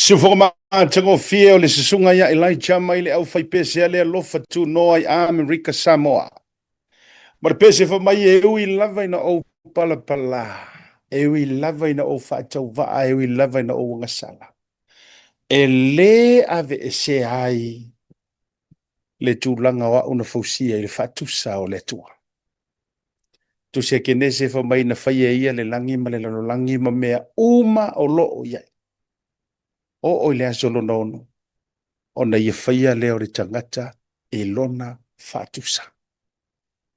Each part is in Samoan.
Siufoga matagofie o le susuga ia Elijah mai le aufaipese a le alofa tunoa i Amerika Samoa. Ma le pese fai mai e ui lava ina ou palapala, e ui lava ina ou faatauvaa, e ui lava ina ou agasala, e lē aveesea ai le tulaga o au na fausia i le faatusa o le Atua. Tusi a Kenese fai mai na faia e ia le lagi ma le lalolagi ma mea uma o lo o i ai. Oo i le aso lona ono, ona ia faia lea o le tagata i lona faatusa.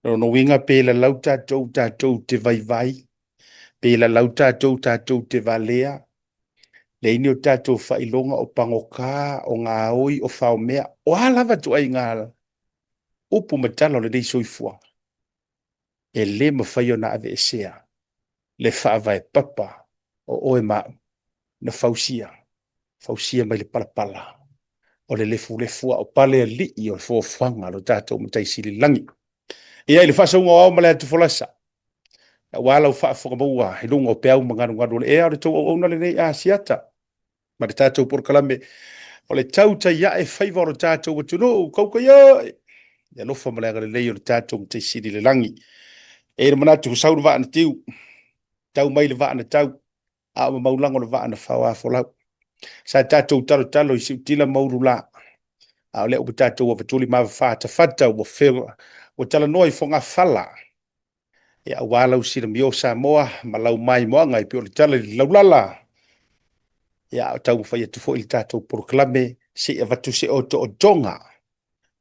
Lona uiga pe lalau tatou tatou te vaivai, pe lalau tatou tatou te valea, leai ni o tatou faailoga o pagota, o gaoi, o faomea, o a lava ituaiga upu ma tala o lenei soifuaga, e le mafai ona aveesea le faavae papa o oe ma au na fausia, fausia mai le palapala o le lefulefu a o pale alii o le foafoaga a lo tatou Matai Sili i le lagi. Ia i le faasauga o ao ma le atufolasa, aua lau faafofoga maua i luga o peau ma galugalu o le ea o le tou auauna lenei Asiata ma le tatou polokalame o le tautai ae faiva o le tatou atunuu, tautai ae le alofa ma le agalelei o le tatou Matai Sili i le lagi. E i ai le manatu ua sau le vaa na tiu, tau mai le vaa na tau, a o mamaulaga o le vaa na faoafolau. Sa tatou talotalo i siutila ma ulula, a o lea ua tatou avatuli ma avafa ua fewa, ua talanoa i fogafala, ia aua lau silamio Samoa ma lau maimoaga e pei o le tala i le laulala. Ia, a o taumafai atu foi le tatou polokalame se i avatu se otootoga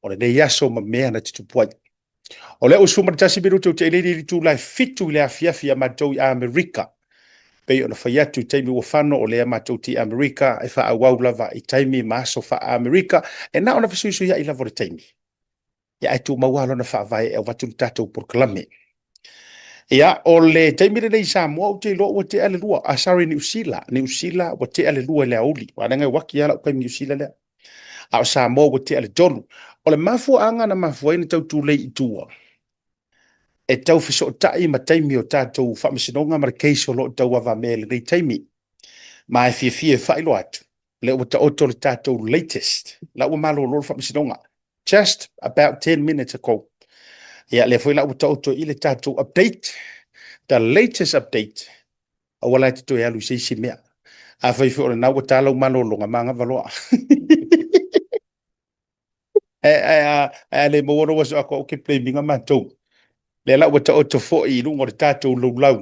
o lenei aso ma mea na tutupu ai. O lea ua 11 minute ua tea nei le itula e 7 i le afiafi a matou i Amerika. Pei ona fai atu i taimi ua fano, o lea matou te i Amerika e faaauau lava i taimi ma aso faa-Amerika, e na ona fesuisuiai lava o le taimi. Ia, ae tumau lava lona faavae e avatu le tatou polokalame. Ia, o le taimi lenei i Samoa, ou te iloa ua tea le lua. Ah, sorry, Niu Sila. Niu Sila ua tea le lua i le aoauli. Aua leaga e uaki lava lau taimi Niu Sila lea. A o Samoa ua tea le tolu. O le mafuaaga na mafua ai ona tau tulei i tua, e tau fesootai ma taimi o tatou faamasinoga ma le case o lo o tauavamea i lenei taimi. Ma e fiafia e faailoa atu, o lea ua taoto le tatou latest, la ua malolo le faamasinoga. Just about 10 minutes ago. Ia, lea foi la ua taoto i le tatou update, the latest update, aua la e te toe alu i se isi mea. Afai foi o lena ua ta lau malologa, manava loa. Ae a le maua lou aso atoa, ou te blame ina matou. Lea la ua taoto foi i luga o le tatou laulau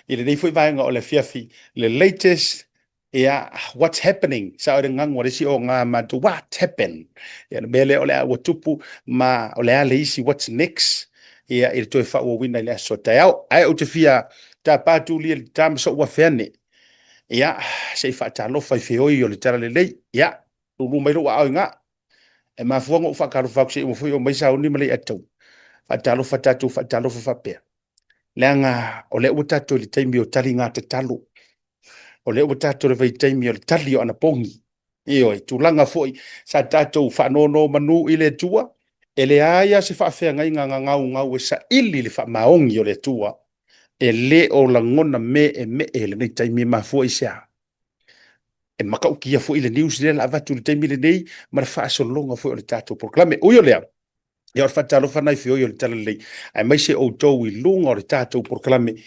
i lenei foi vaega o le afiafi, le latest, ia, what's happening, sao i le gagu a le isi o ngā matou, what happened? Ia, le mea lea o le a ua tupu ma o le a le isi what's next, ia, i le toe faaauauina i le aso taeao. Ae ou te fia tapa atu lia le tama so'u afe ane, ia, se i faatalofa i feoi o le Talalelei. Ia, lulu mai lou aao i gā. E mafua ona ou faatalofa atu se i uma foi o mai sauni ma Leiataua. Faatalofa tatou faatalofa faapea. Leaga o lea ua tatou i le taimi o taliga tatalo. O lea ua tatou i le vaitaimi o le tali o anapogi. Ioe, tulaga foi sa tatou faanonomanu i le Atua, e leai lava se faafeagaiga na gaugau e saili le faamaoni o le Atua, e le o lagona meemee i lenei taimi. E mafua i se a? E matautia foi le news lea la avatu i le taimi lenei ma le faasologa foi o le tatou polokalame. Ui o lea, ia o le faatalofa nai feoi o le Talalelei, aemaise outou i luga o le tatou polokalame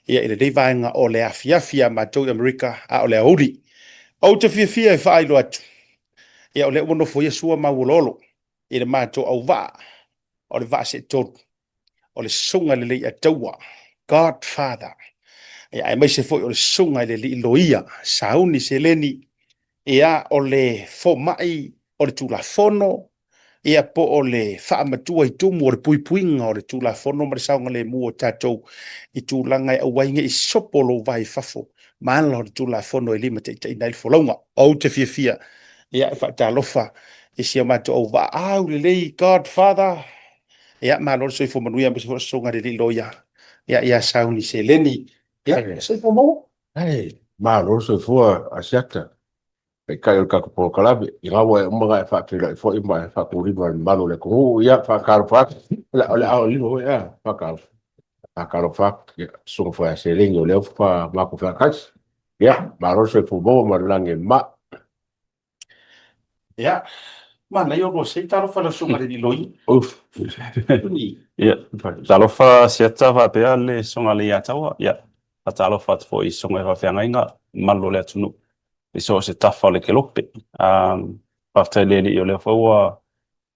ia i lenei vaega o le afiafi a matou i Amerika, a o le aoauli. Ou te fiafia e faailoa atu, ia o lea ua nofoia Sua ma Auoloolo i le matou auvaa o le vaa seetolu, o le Susuga i le Leiataua, Godfather, ia aemaise foi o le Susuga i le Alii Loia, Sauni Seleni, ia o le fomai o le Tulafono, ia po o le faamatua i tumu o le puipuiga o le Tulafono ma le saogalemu o tatou i tulaga e aua ai ne i sopo lou va i fafo ma ala o le Tulafono e limataitaiina ai le folauga. Ou te fiafia ia e faatalofa i si a matou auvaa aulelei, Godfather, ia malo le soifua manuia aemaise foi o le Susuga i le Alii Loia ia ia Sauni Seleni. Ia, soifua maua. Ai, malo le soifua Asiata. Taitai o le tatou polokalame, ina ua e uma ona e faafeiloai foi ma e faatulima i le mamalu o le atunuu, ia, faatalofa atu. O le aolima foi, a, faatalofa. Faatalofa atu, ia, susuga foi ia Seleni o lea ua matou feagai. Ia, malo le soifua maua ma le lagi e mama. Ia, manaia o lua sei, talofa lau susuga i le alii loia. Ia, talofa Asiata faapea le susuga i le Iataua. Ia, faatalofa atu foi i susuga i faafeagaiga mamalu o le atunuu i so o se tafa o le kelope. Faafetai i le Alii o lea foi ua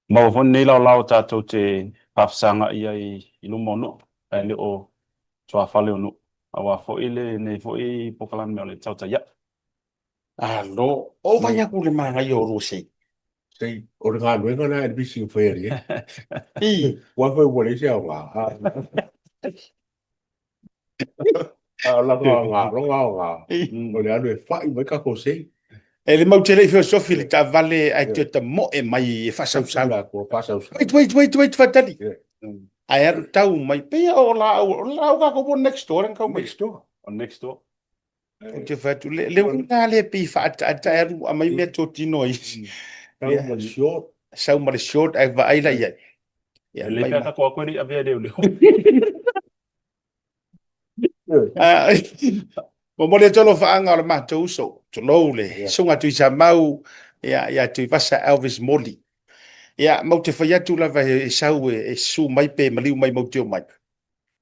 maua foi lenei laolao tatou te faafesagai ai i luma o nuu ae le o tuafale o nuu aua foi lenei foi polokalame o le Tau Taiai. Alo, o vai atu le manaia o lua sei. Sei, o le galuega lena e le misi e faia nei. I. Ua fai ua leai se aoga. A o lana aoga, lona aoga, o le alu e fai mai tatou sei. E le mau te le i feosofi le taavale ae toe tamoe mai e faasausau. Wait, wait, wait, wait, faatali. Ae alu tau mai, pei o laau, o laau tatou po next door na tau mai. Next door. O next door. Ou te fai atu, le, le uiga lea pei faataata e alu aumai mea totino ai. Sau ma le short. Sau ma le short ae vaai la i ai. Ia, le pea tatou aku e le i avea leoleo. Momoli atu alofaaga o le matou uso, tulou le susuga Tuisamau, ia, ia Tuivasa Elvis Moli. Ia, matou te fai atu lava e sau e susu mai pe maliu mai matou te omai.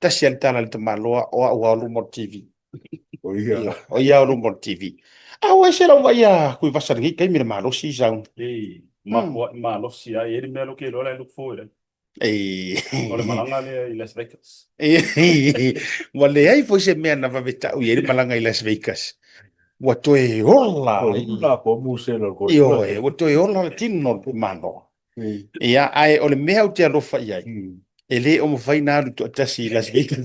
Tasi lava le tala a le tamaloa, o au lava o luma o le TV. O ia. O ia o luma o le TV. A ua ese lau vaai a Tuivasa i lenei taimi i le malosi sau. Ei, mafuai malosi lava, e i ai le mea lea ou te iloa la e look forward ai. O le malaga lea i Las Vegas. Ua leai foi se mea na vave tau i ai le malaga i Las Vegas. Ua toe ola. Ola po musela o le Ioe, ua toe ola le tino o le Malo. Ia, ae o le mea ou te alofa i ai, e le o mafai ona alu toatasi i Las Vegas.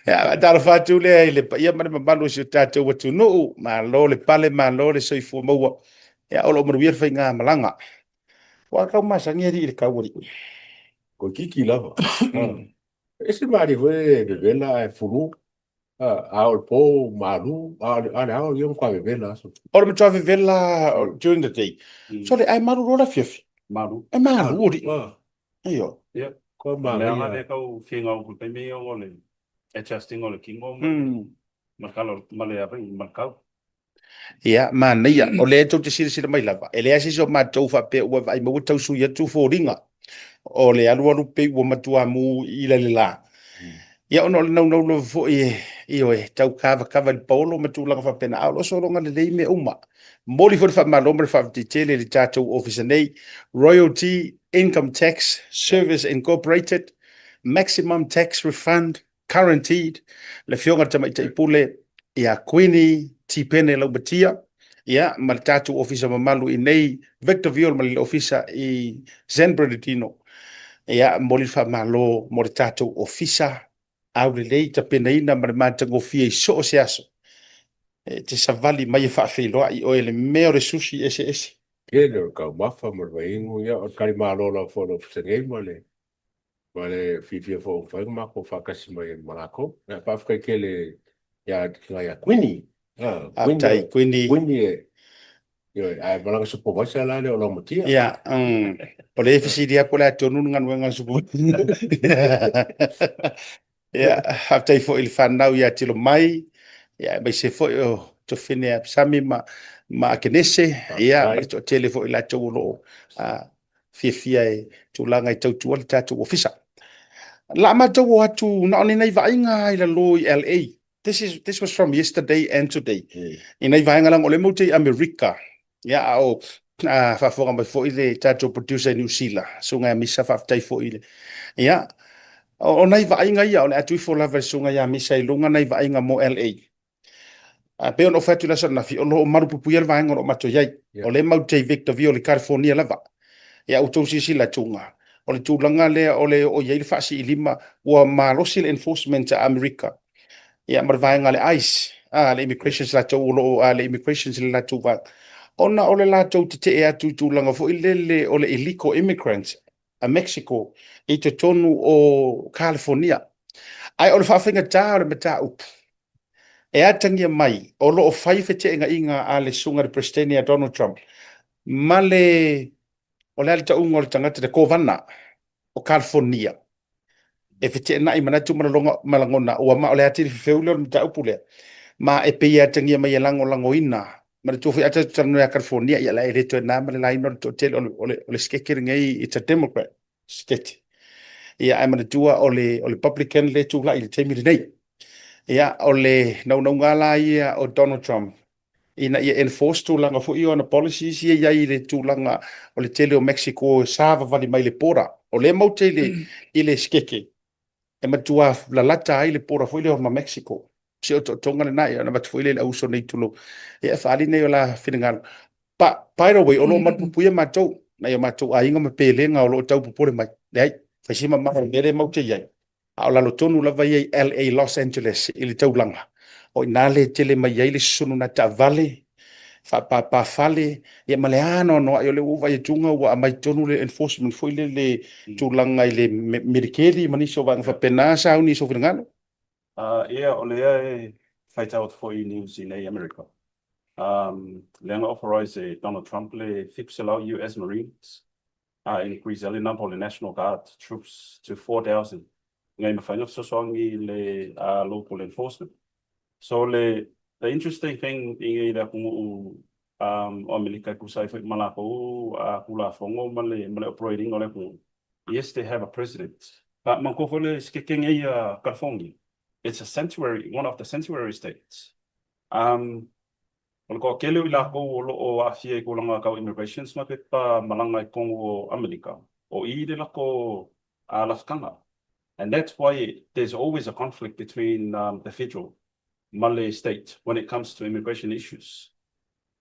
Ia, talofa atu lea i le paia ma le mamalu o si o tatou atunuu, malo le pale, malo le soifua maua. Ia, o lo o manuia le faigamalaga. Ua tau masani alii i le tau alii. Toeitiiti lava. E ese malie foi le vevela ae fulu. A o le po malu, a o le ao ia matua vevela aso. O le matua vevela during the day. Sole, ae malu loa le afiafi. Malu. E malu alii. Ioe. Ia. Ko O le aga lea tau finau i le taimi o le adjusting o le tino ma le kala ma le ma le kau. Ia, manaia. O lea tou te silasila mai lava, e leai se isi o matou faapea ua vaai mai ua tau sui atu foliga o le alualu pei ua matua mu i le la. Ia, ona o le naunau lava foi e, ioe, tau kavakava i le paolo ma tulaga faapena, a o lo o sologa lelei mea uma. Momoli foi le faamalo ma le faafetai tele i le tatou ofisa nei, Royalty Income Tax Service Incorporated, Maximum Tax Refund Guaranteed, le Afioga i le Tamaitai Pule ia Queenie Tipene Laumatia, ia, ma le tatou ofisa mamalu i nei Victorville ma le ofisa i San Bernardino. Ia, momoli le faamalo mo le tatou ofisa aulelei tapenaina ma le matagofie i so o se aso. E te savali mai e faafeiloai oe le mea o le sushi eseese. Tele o le taumafa ma le vaiinu, ia, o le talimalo lava foi o le ofisa nei ma le ma le fiafia foi ua mafai ona matou faatasi mai ai ma latou. Ia, faafetai tele ia ia Queenie. Ah, Faafetai Queenie. Queenie e ioe, ae malaga supervisor la lea o Laumatia. Ia, o lea e fesili lava po o le a tonu le galuega a le supervisor. Ia, faafetai foi i le fanau ia Tilomai, ia, aemaise foi o Tofine Epsami ma Akenese, ia, ma le toatele foi i latou o lo o fiafia e tulaga e tautua le tatou ofisa. La matou o atu na o ni nai vaaiga i lalo i LA. This was from yesterday and today. I nai vaega leaga o lea matou te i Amerika. Ia, a o faafofoga mai foi le tatou producer i Niu Sila, Susuga ia Misa, faafetai foi i le... Ia, o nai vaaiga ia, o le a tuu ifo lava i le Susuga ia Misa i luga nai vaaiga mo LA. A pei ona ou fai atu i le aso ananafi, o lo o malupuipuia le vaega o lo o matou i ai. O lea matou te i Victorville i California lava. Ia, ua outou silasila atu, o le tulaga lea o le oo i ai le faasiilima, ua malosi le enforcement a Amerika, ia ma le vaega a le ICE, a le immigrations latou o lo o, a le immigrations le latou vaega, ona o le latou tetee atu i tulaga foi lele o le illegal immigrants a Mexico i totonu o California. Ae o le faafaigata o le mataupu, e atagia mai o lo o fai feteenaiga a le susuga i le Peresetene ia Donald Trump ma le, o le a le tauga o le tagata, le Kovana o California, e feteenai manatu ma ma lagona, ua ma o le atili fefeu lea o le mataupu lea, ma e pei e atagia mai e lagolagoina Manatua foi a tatou talanoa ia California, ia la e le toe na ma le laina o le toatele o le sikeke lenei, it's a Democrat state. Ia ae manatua o le Republican le tulai i le taimi lenei. Ia o le naunauga la ia o Donald Trump ina ia enforce tulaga foi ia o ana policies ia i ai i le tulaga o le tele o Mexico e savavali mai le border. O lea matou te i le sikeke e matua lalata ai le border foi lea ma Mexico. Si o totoga lena, ia ona avatu foi lea i le auuso nei tulou. Ia e faaali nei o la finagalo. But, by the way, o lo o malupuipuia matou, nai o matou aiga ma pelega o lo o tau popole mai. Leai, fai si mamao i le mea lea matou te i ai. A o lalo tonu lava ia i LA, Los Angeles, i le taulaga. O i ina lea e tele mai ai le susunu nai taavale, faapapa fale, ia ma le anoanoai. O lea ua ou vaai atu ua aumai tonu le enforcement foi lea le tulaga i le militeli ma nisi o vaega faapena, sauni i sou finagalo. Ia, o lea e faitau atu foi i news i nei Amerika. Lea na authorize e Donald Trump le 700 US Marines a increase ai le number o le National Guard troops to 4,000 ina ia mafai ona fesoasoani i le local enforcement. So le the interesting thing i nei le atunuu o Amerika e tusa ai foi ma latou Tulafono ma le operate ina o le atunuu, yes they have a president. But manatua foi le sikeke nei a California, it's a sanctuary, one of the sanctuary states. O le toatele o i latou o lo o aafia i tulaga tau immigrations ma pepa malaga i totonu o Amerika, o i le latou lafutaga. And that's why there's always a conflict between the federal ma le state when it comes to immigration issues.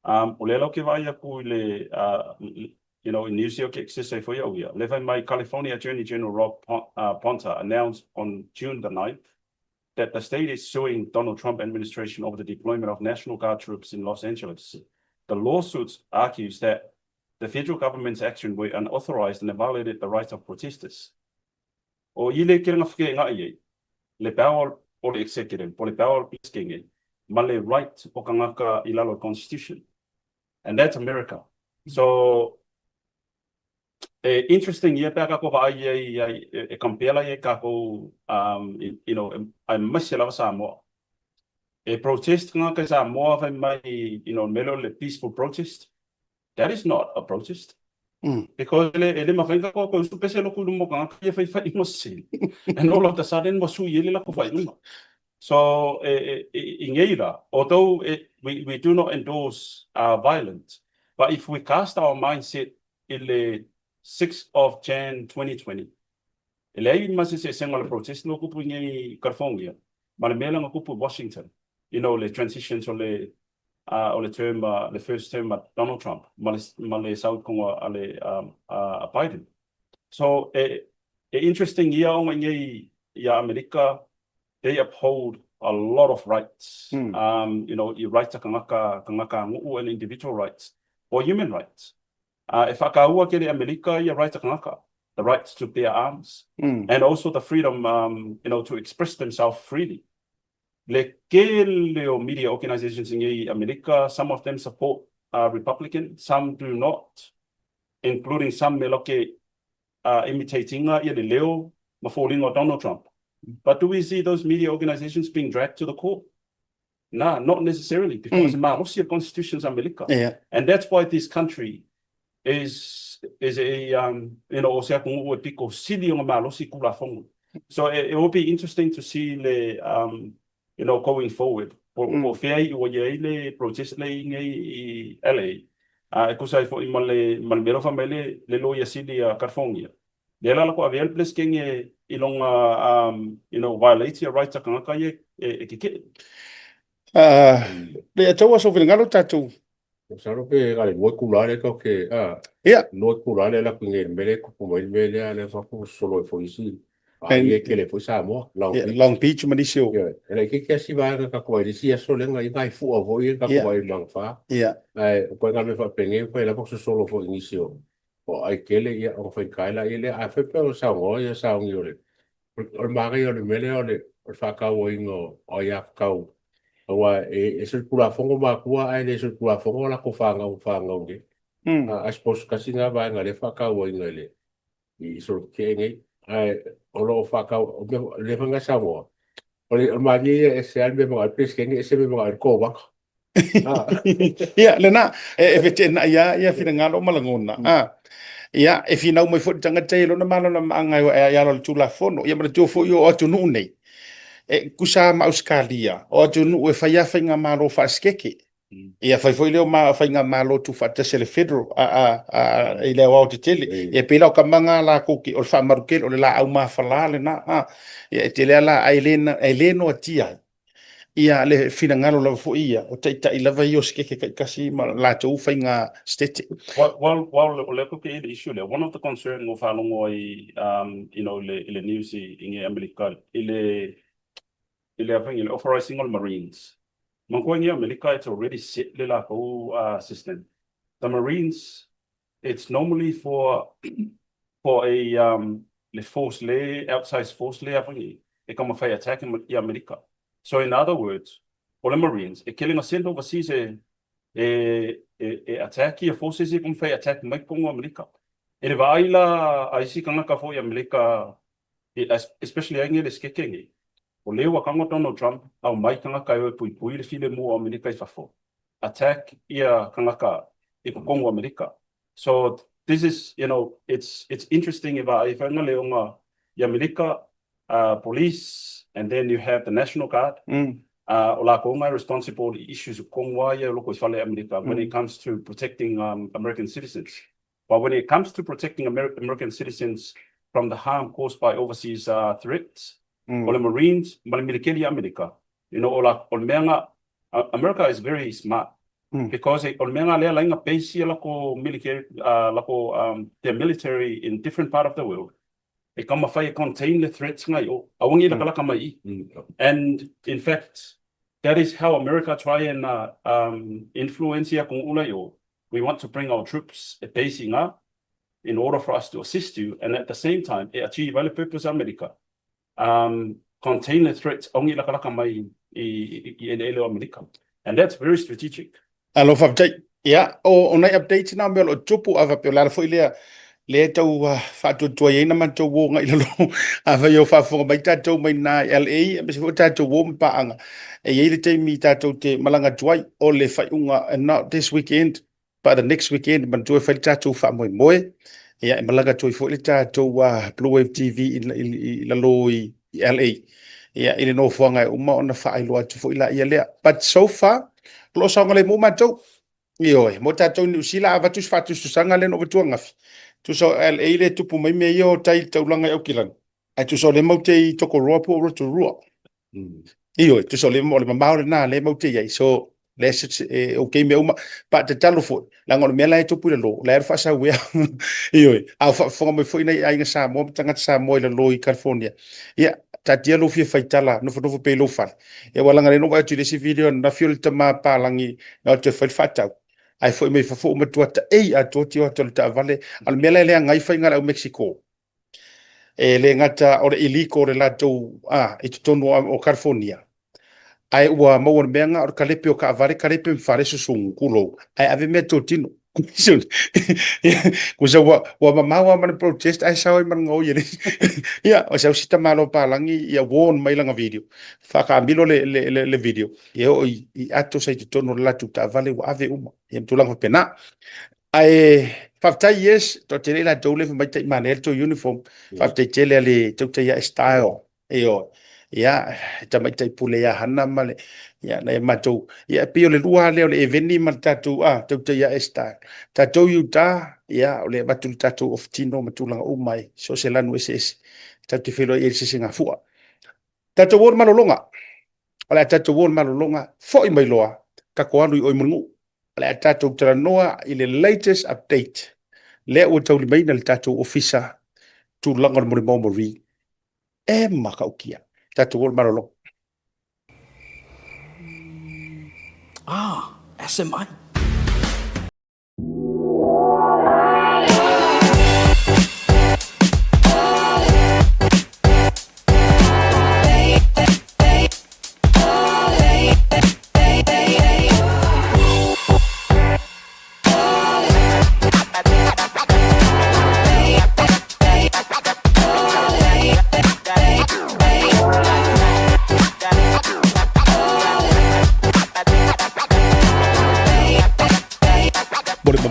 O lea la ou te vaai atu i le you know, i news ia ou te access ai foi au ia, lea fai mai California Attorney General Rob Bonta announced on June the 9th that the state is suing Donald Trump administration over the deployment of National Guard troops in Los Angeles. The lawsuit argues that the federal government's action were unauthorized and violated the rights of protesters. O i le tele na fekeegaʻi ai le power o le executive po o le power o le Peresetene ma le right o tagata i lalo o le constitution and that's America. So e interesting ia pe a tatou vaai ai ai e compare la iai tatou you know aemaise lava Samoa. E protest tagata i Samoa fai mai you know le mea lea o le peaceful protest. That is not a protest. Because e le mafai ona tatou toe usu pese lotu i luma o tagata ia fai faaiuga sese. And all of the sudden ua sui ai le latou faaiuga. So i nei la, although we do not endorse violence, but if we cast our mindset i le 6 of Jan 2020, e leai ma se eseesega o le protest na tupu i nei California ma le mea lea na tupu i Washington, you know, le transitions o le o le term, le first term a Donald Trump ma le, ma le sautoga a le a Biden. So e interesting ia ona i nei ia Amerika, they uphold a lot of rights, you know, i rights a tagata, tagata nuu and individual rights or human rights. E whakaua ke le Amerika ia rights a tagata, the rights to bear arms, and also the freedom, you know, to express themselves freely. Le tele o media organizations i nei Amerika, some of them support Republican, some do not, including some me loke imitating ia le leo ma foliga o Donald Trump. But do we see those media organizations being dragged to the court? Nah, not necessarily, because malosi le constitutions Amerika. And that's why this country is a you know, o se atunuu e pito sili ona malosi Tulafono. So it will be interesting to see le you know, going forward, po o fea i ua i ai le protest lea i nei i LA, e tusa ai foi ma le ma le mea lea ua fai mai le le loia sili a California. Lea la latou ave ai le Peresetene i lona you know, violate ia rights a tagata ia e kekeʻe. Le ataua sou finagalo tatou. Masalo pe na o le lua itula lea tatou te, a, lua itula lea e alu atu i nei i le mea lea e tupu mai le mea lea, lea faatoa sosolo ai foi isi a ia e tele ai foi Samoa, Long Beach. Long Beach ma nisi o. Ioe, e laitiiti lava si vaega tatou ai i le isi aso lea na i nai fua foi ia na tatou vaai i le Magafa. Ae o ituaiga mea faapenei ua fai lava sosolo foi i nisi o aai tele, ia ona faigata ai laia lea. Ae fai pei ona saunoa ia sauni o le o le manaia o le mea lea o le faatauaina o aiatatau, aua e solitulafono matua ae le solitulafono a latou fanau ma fanau nei. I suppose tasi lena vaega lea e faatauaina i le i solotetee nei. Ae o lo o faatau, o lea foi na saunoa, o le malie ia e ese lava le mea e manao ai le Peresetene, ese le mea e manao ai le Kovana. Ia, lena, e feteenai lava ia finagalo ma lagona. Ia, e finau mai foi le tagata i lona malamalamaaga e ala i le Tulafono. Ia manatua foi o atunuu nei, e tusa lava ma Ausetalia, o atunuu e fai lava faigamalo faasekete. Ia fai foi lea o faigamalo tuufaatasi a le Federal i le aoaotetele. Ia e pei la o tama na latou te, o le faamalu tele, o le laau mafala lena. Ia e tele lava la, ae le noatia ai ia le finagalo lava foi ia o taitai lava ia o sekete taitasi ma latou faiga setete. Well, o lea tou te i ai i le issue lea, one of the concern na ou faalogo ai you know, i le news i inei Amerika i le i le i le authorizing o le Marines. Manatua i inei Amerika it's already set le latou system. The Marines it's normally for for a le force le outsized force le afai e taumafai e attack i Amerika. So in other words, o le Marines e tele na send overseas e e e attack ia forces ia taumafai e attack mai totonu o Amerika. E le vaai la a isi tagata foi i Amerika especially ai nei le sekeke nei, o lea ua tago Donald Trump aumai tagata e o e puipui le filemu o Amerika i fafo, attack ia tagata i totonu o Amerika. So this is, you know, it's it's interesting e vaai fai na leoga i Amerika, police and then you have the National Guard, o lakou nga e responsible i issues o totonu lava ia o loko i fale Amerika when it comes to protecting American citizens. But when it comes to protecting American citizens from the harm caused by overseas threats, o le Marines ma le militeli a Amerika, you know, o la, o le mea nga, America is very smart because o le mea nga lea laina base ia lako military, lako their military in different part of the world, e taumafai e contain le threats nga i o, aua ne i lakalaka mai i. And in fact, that is how America try and influence ia atunuu la i o, we want to bring our troops e base i nga in order for us to assist you and at the same time e achieve ai le purpose a Amerika, contain le threats aua ne i lakalaka mai i eleele o Amerika and that's very strategic. Alo faafetai. Ia, o nai updates na o mea o lo o tutupu, a faapea o le ala foi lea lea e tau faatuatuai ai na matou uo agai i lalo. Afai o faafofoga mai tatou mai na i LA, aemaise foi o tatou uo ma paaga, e i ai le taimi tatou te malaga atu ai, o le faaiuga, and not this weekend, but the next weekend, manatua e fai le tatou faamoemoe, ia e malaga atu ai foi le tatou Blue Wave TV i lalo i LA. Ia, i le nofoaga e uma ona faailoa atu foi laia lea. But so far, o lo o saogalemu matou. Ioe, mo tatou i Niu Sila, a avatu se faatusatusaga lea na ou avatua ananafi, tusa o LA lea e tupu mai mea ia o tai i le taulaga i Aukilani, ae tusa o lea matou te i Tokoroa po o Rotorua. Ioe, tusa o le, o le mamao lena lea matou te i ai. So, lea e okay mea uma. But tatalo foi, leaga o le mea la e tupu i lalo, o la e alu faasauea. Ioe, a o faafofoga mai foi nai aiga Samoa ma tagata Samoa i lalo i California, ia, taatia lou fia faitala, nofonofo pea i lou fale. Ia aua leaga o lea na ou vaai atu i le isi video ananafi o le tama palagi na o atu e fai le faatau, ae foi mai fafo ua matua taei atoa tio atu o le taavale. A o le mea la e leaga ai faiga a le au Mexico, e le gata o le illegal le latou i totonu o California, ae ua maua le mea lena o le kalepe o taavale, kalepe ma fale susugu, tulou, ae ave meatotino. Tusa ua, ua mamao lava ma le protest ae sao ai ma le gaoi e le Ia, o sau si tamaloa palagi ia warn mai lana video, faataamilo le, le, le, le video, ia oo i, i ato sa i totonu o le latou taavale ua ave uma. Ia ma tulaga faapena. Ae faafetai yes, toatele i latou lea fai mai tai manaia le tou uniform. Faafetai tele a le tautai ae style. Ioe. Ia, e tamaitai pule ia Hana ma le, ia, nai a matou, ia, e pei o le lua lava lea o le Eveni ma le tatou, a, tautai ae style. Tatou i uta, ia, o lea e avatu le tatou ofutino ma tulaga uma i so o se lanu eseese. Tatou te feiloai ai i le sesegafua. Tatou o i le malologa. O le a tatou o i le malologa, foi mai loa, tatou alu i Oimulinuu. O le a tatou talanoa i le latest update lea ua taulimaina le tatou ofisa tulaga o le molimau Marie. E matautia. Tatou o i le malologa. Ah, SMI.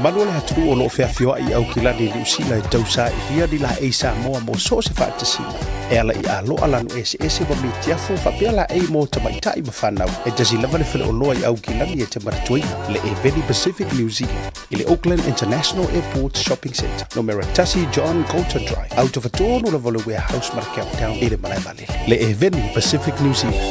mamalu o le atunuu o lo o feafioai i Aukilani i Niu Sila e tausailia ni laei Samoa mo so o se faatasiga e ala i aloa lanu eseese ma mitiafu faapea laei mo tamaitai ma fanau. E tasi lava le faleoloa i Aukilani e te manatuaina, le Eveni Pacific New Zealand i le Auckland International Airport Shopping Centre, numera 1 John Coulter Drive, autofatonu lava o le Warehouse ma le Countdown i le malae vaalele. Le Eveni Pacific New Zealand.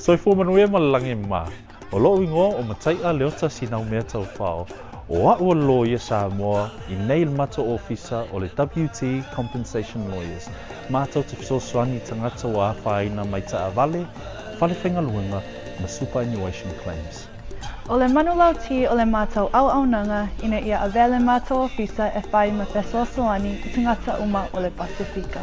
Soifua manuia ma le lagi e mama. O lo'u igoa o Matai'a Leota Sinaumea Taufao, o a'u o le loia Samoa i nei le matou ofisa o le WT Compensation Lawyers, matou te fesoasoani i tagata ua afaina mai taavale, fale faigaluega ma superannuation claims. O le manulauti o le matou auaunaga ina ia avea le matou ofisa e fai ma fesoasoani i tagata uma o le Pasefika.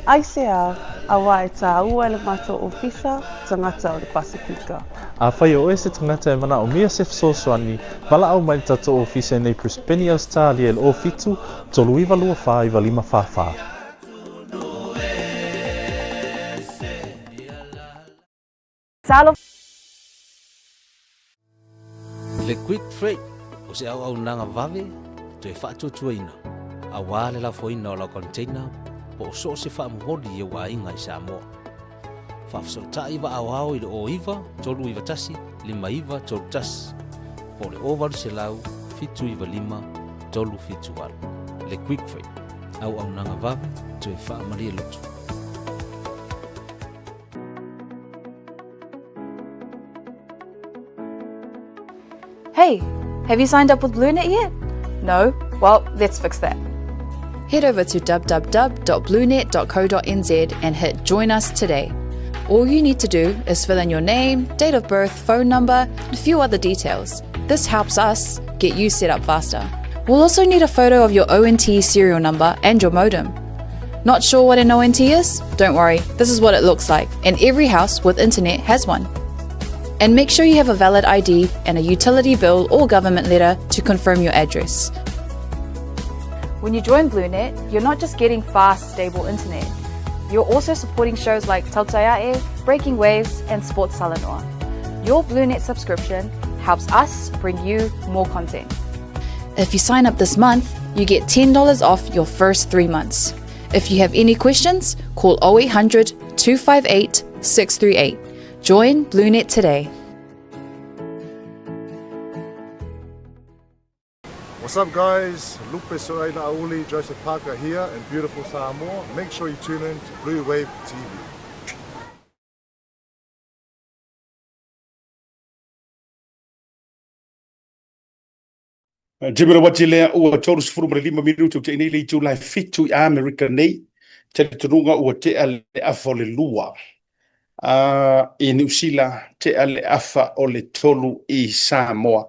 Aisea, auā e tāua e le matou ofisa tagata o le Pasefika. Afai o oe se tagata e manaomia se fesoasoani, valaau mai i le tatou ofisa i nei Brisbane, Ausetalia i le 07 39 24 95 44. Talofa! Le Quick Freight o se auaunaga vave toe faatuatuaina aua le lafoina o lau container po o so o se faamomoli i ou aiga i Samoa. Faafesootai vaaoao i le 09 391 5931 po o le 0800 795 378. Le Quick Freight, auaunaga vave toe faamalie loto. Hey, have you signed up with BlueNet yet? No? Well, let's fix that. Head over to www.bluenet.co.nz and hit Join Us Today. All you need to do is fill in your name, date of birth, phone number, and a few other details. This helps us get you set up faster. We'll also need a photo of your ONT serial number and your modem. Not sure what an ONT is? Don't worry, this is what it looks like, and every house with internet has one. And make sure you have a valid ID and a utility bill or government letter to confirm your address. When you join BlueNet, you're not just getting fast, stable internet. You're also supporting shows like Tautaiae, Breaking Waves, and Sports Salanoa. Your BlueNet subscription helps us bring you more content. If you sign up this month, you get $10 off your first three months. If you have any questions, call 0800 258 638. Join BlueNet today. What's up guys, Lupe Soaila Auli, Joseph Parker here in beautiful Samoa. Make sure you tune in to Blue Wave TV. Jimmy Rawati lea ua 35 minute o te nei le itula e fitu i Amerika nei. Talitonuga ua tea le afa o le lua. I Niu Sila, tea le afa o le tolu i Samoa.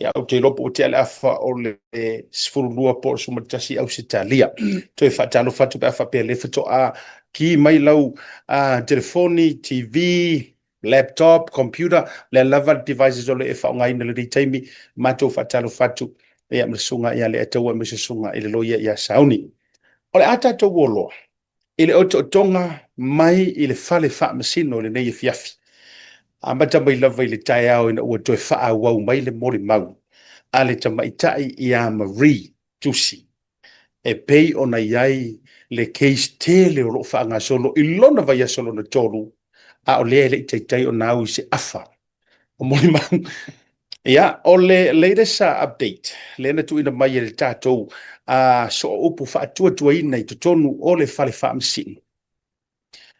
Ia, ou te iloa po ua tea le afa o le 12 po o le 11 i Ausetalia. Toe faatalofa atu pe a faapea le faatoa ki mai lau telefoni, TV, laptop, computer, lea lava le devices o lo o e faaaogaina i lenei taimi, matou faatalofa atu ia ma le susuga ia Leiataua ma se susuga i le loia ia Sauni. O le a tatou o loa i le otootoga mai i le fale faamasino i lenei afiafi. Amata mai lava i le taeao ina ua toe faaauau mai le molimau a le tamaitai ia Marie Tusi e pei ona i ai le case tele o lo o faagasolo i lona vaiaso lona tolu, a o lea e le i taitai ona au i se afa o molimau. Ia, o le latest update lea na tuuina mai e le tatou sooupu faatuatuaina i totonu o le fale faamasino,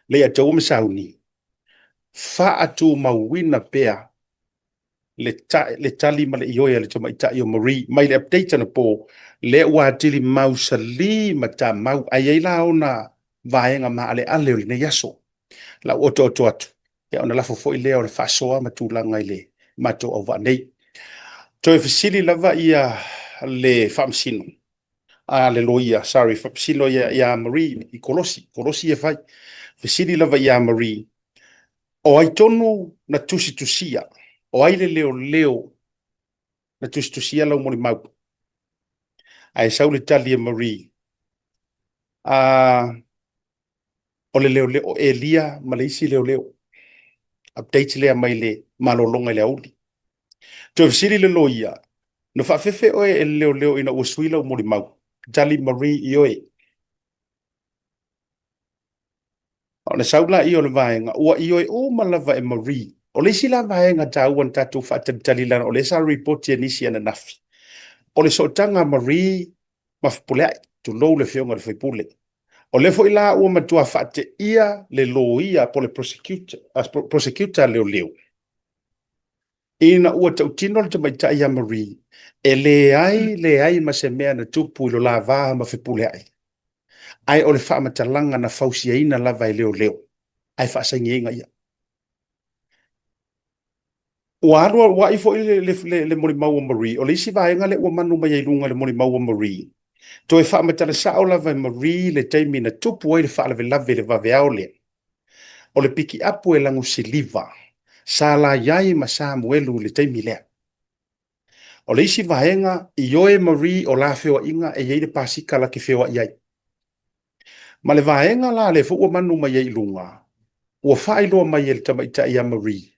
Leiataua ma Sauni, faatumauina pea le, le tali ma le ioe a le tamaitai o Marie mai le update anapo, lea ua atili mausali ma tamau, ae i ai la ona vaega maaleale o lenei aso. Lau otooto atu, ia ona lafo foi lea o le faasoa ma tulaga i le matou auvaa nei. Toe fesili lava ia le faamasino, a le loia, sorry, faamasino ia, ia Marie i kolosi, kolosi e fai. Fesili lava ia Marie, O ai tonu na tusitusia? O ai le leoleo na tusitusia lau molimau? Ae sau le tali a Marie, A, O le leoleo o Elia ma le isi leoleo. Update lea mai le malologa i le aoauli. Toe fesili le loia, Na faafefe oe e le leoleo ina ua sui lau molimau? Tali Marie, Ioe. Ona sau laia o le vaega, ua ioe uma lava e Marie. O le isi la vaega taua na tatou faatalitali leaga o lea sa ripoti e nisi ananafi, o le sootaga a Marie ma Fepuleai, tulou le Afioga i le sui usufono. O lea foi la ua matua faateia le loia po o le prosecutor, prosecutor a leoleo, ina ua tautino le tamaitai ia Marie, e leai leai ma se mea na tupu i lo la va ma Fepuleai, ae o le faamatalaga na fausiaina lava e leoleo, ae faasainiaina ia. Ua alu alu ai foi le, le, le, le molimau a Marie, o le isi vaega lea ua manu mai ai i luga i le molimau a Marie, toe faamatala sao lava e Marie le taimi na tupu ai le faalavelave i le vaveao lea. O le pikiapu e lagusiliva, sa la i ai ma Samuelu i le taimi lea. O le isi vaega, ioe Marie o la feoaiga e i ai le pasika la te feoai ai. Ma le vaega la lea foi ua manu mai ai i luga, ua faailoa mai e le tamaitai ia Marie,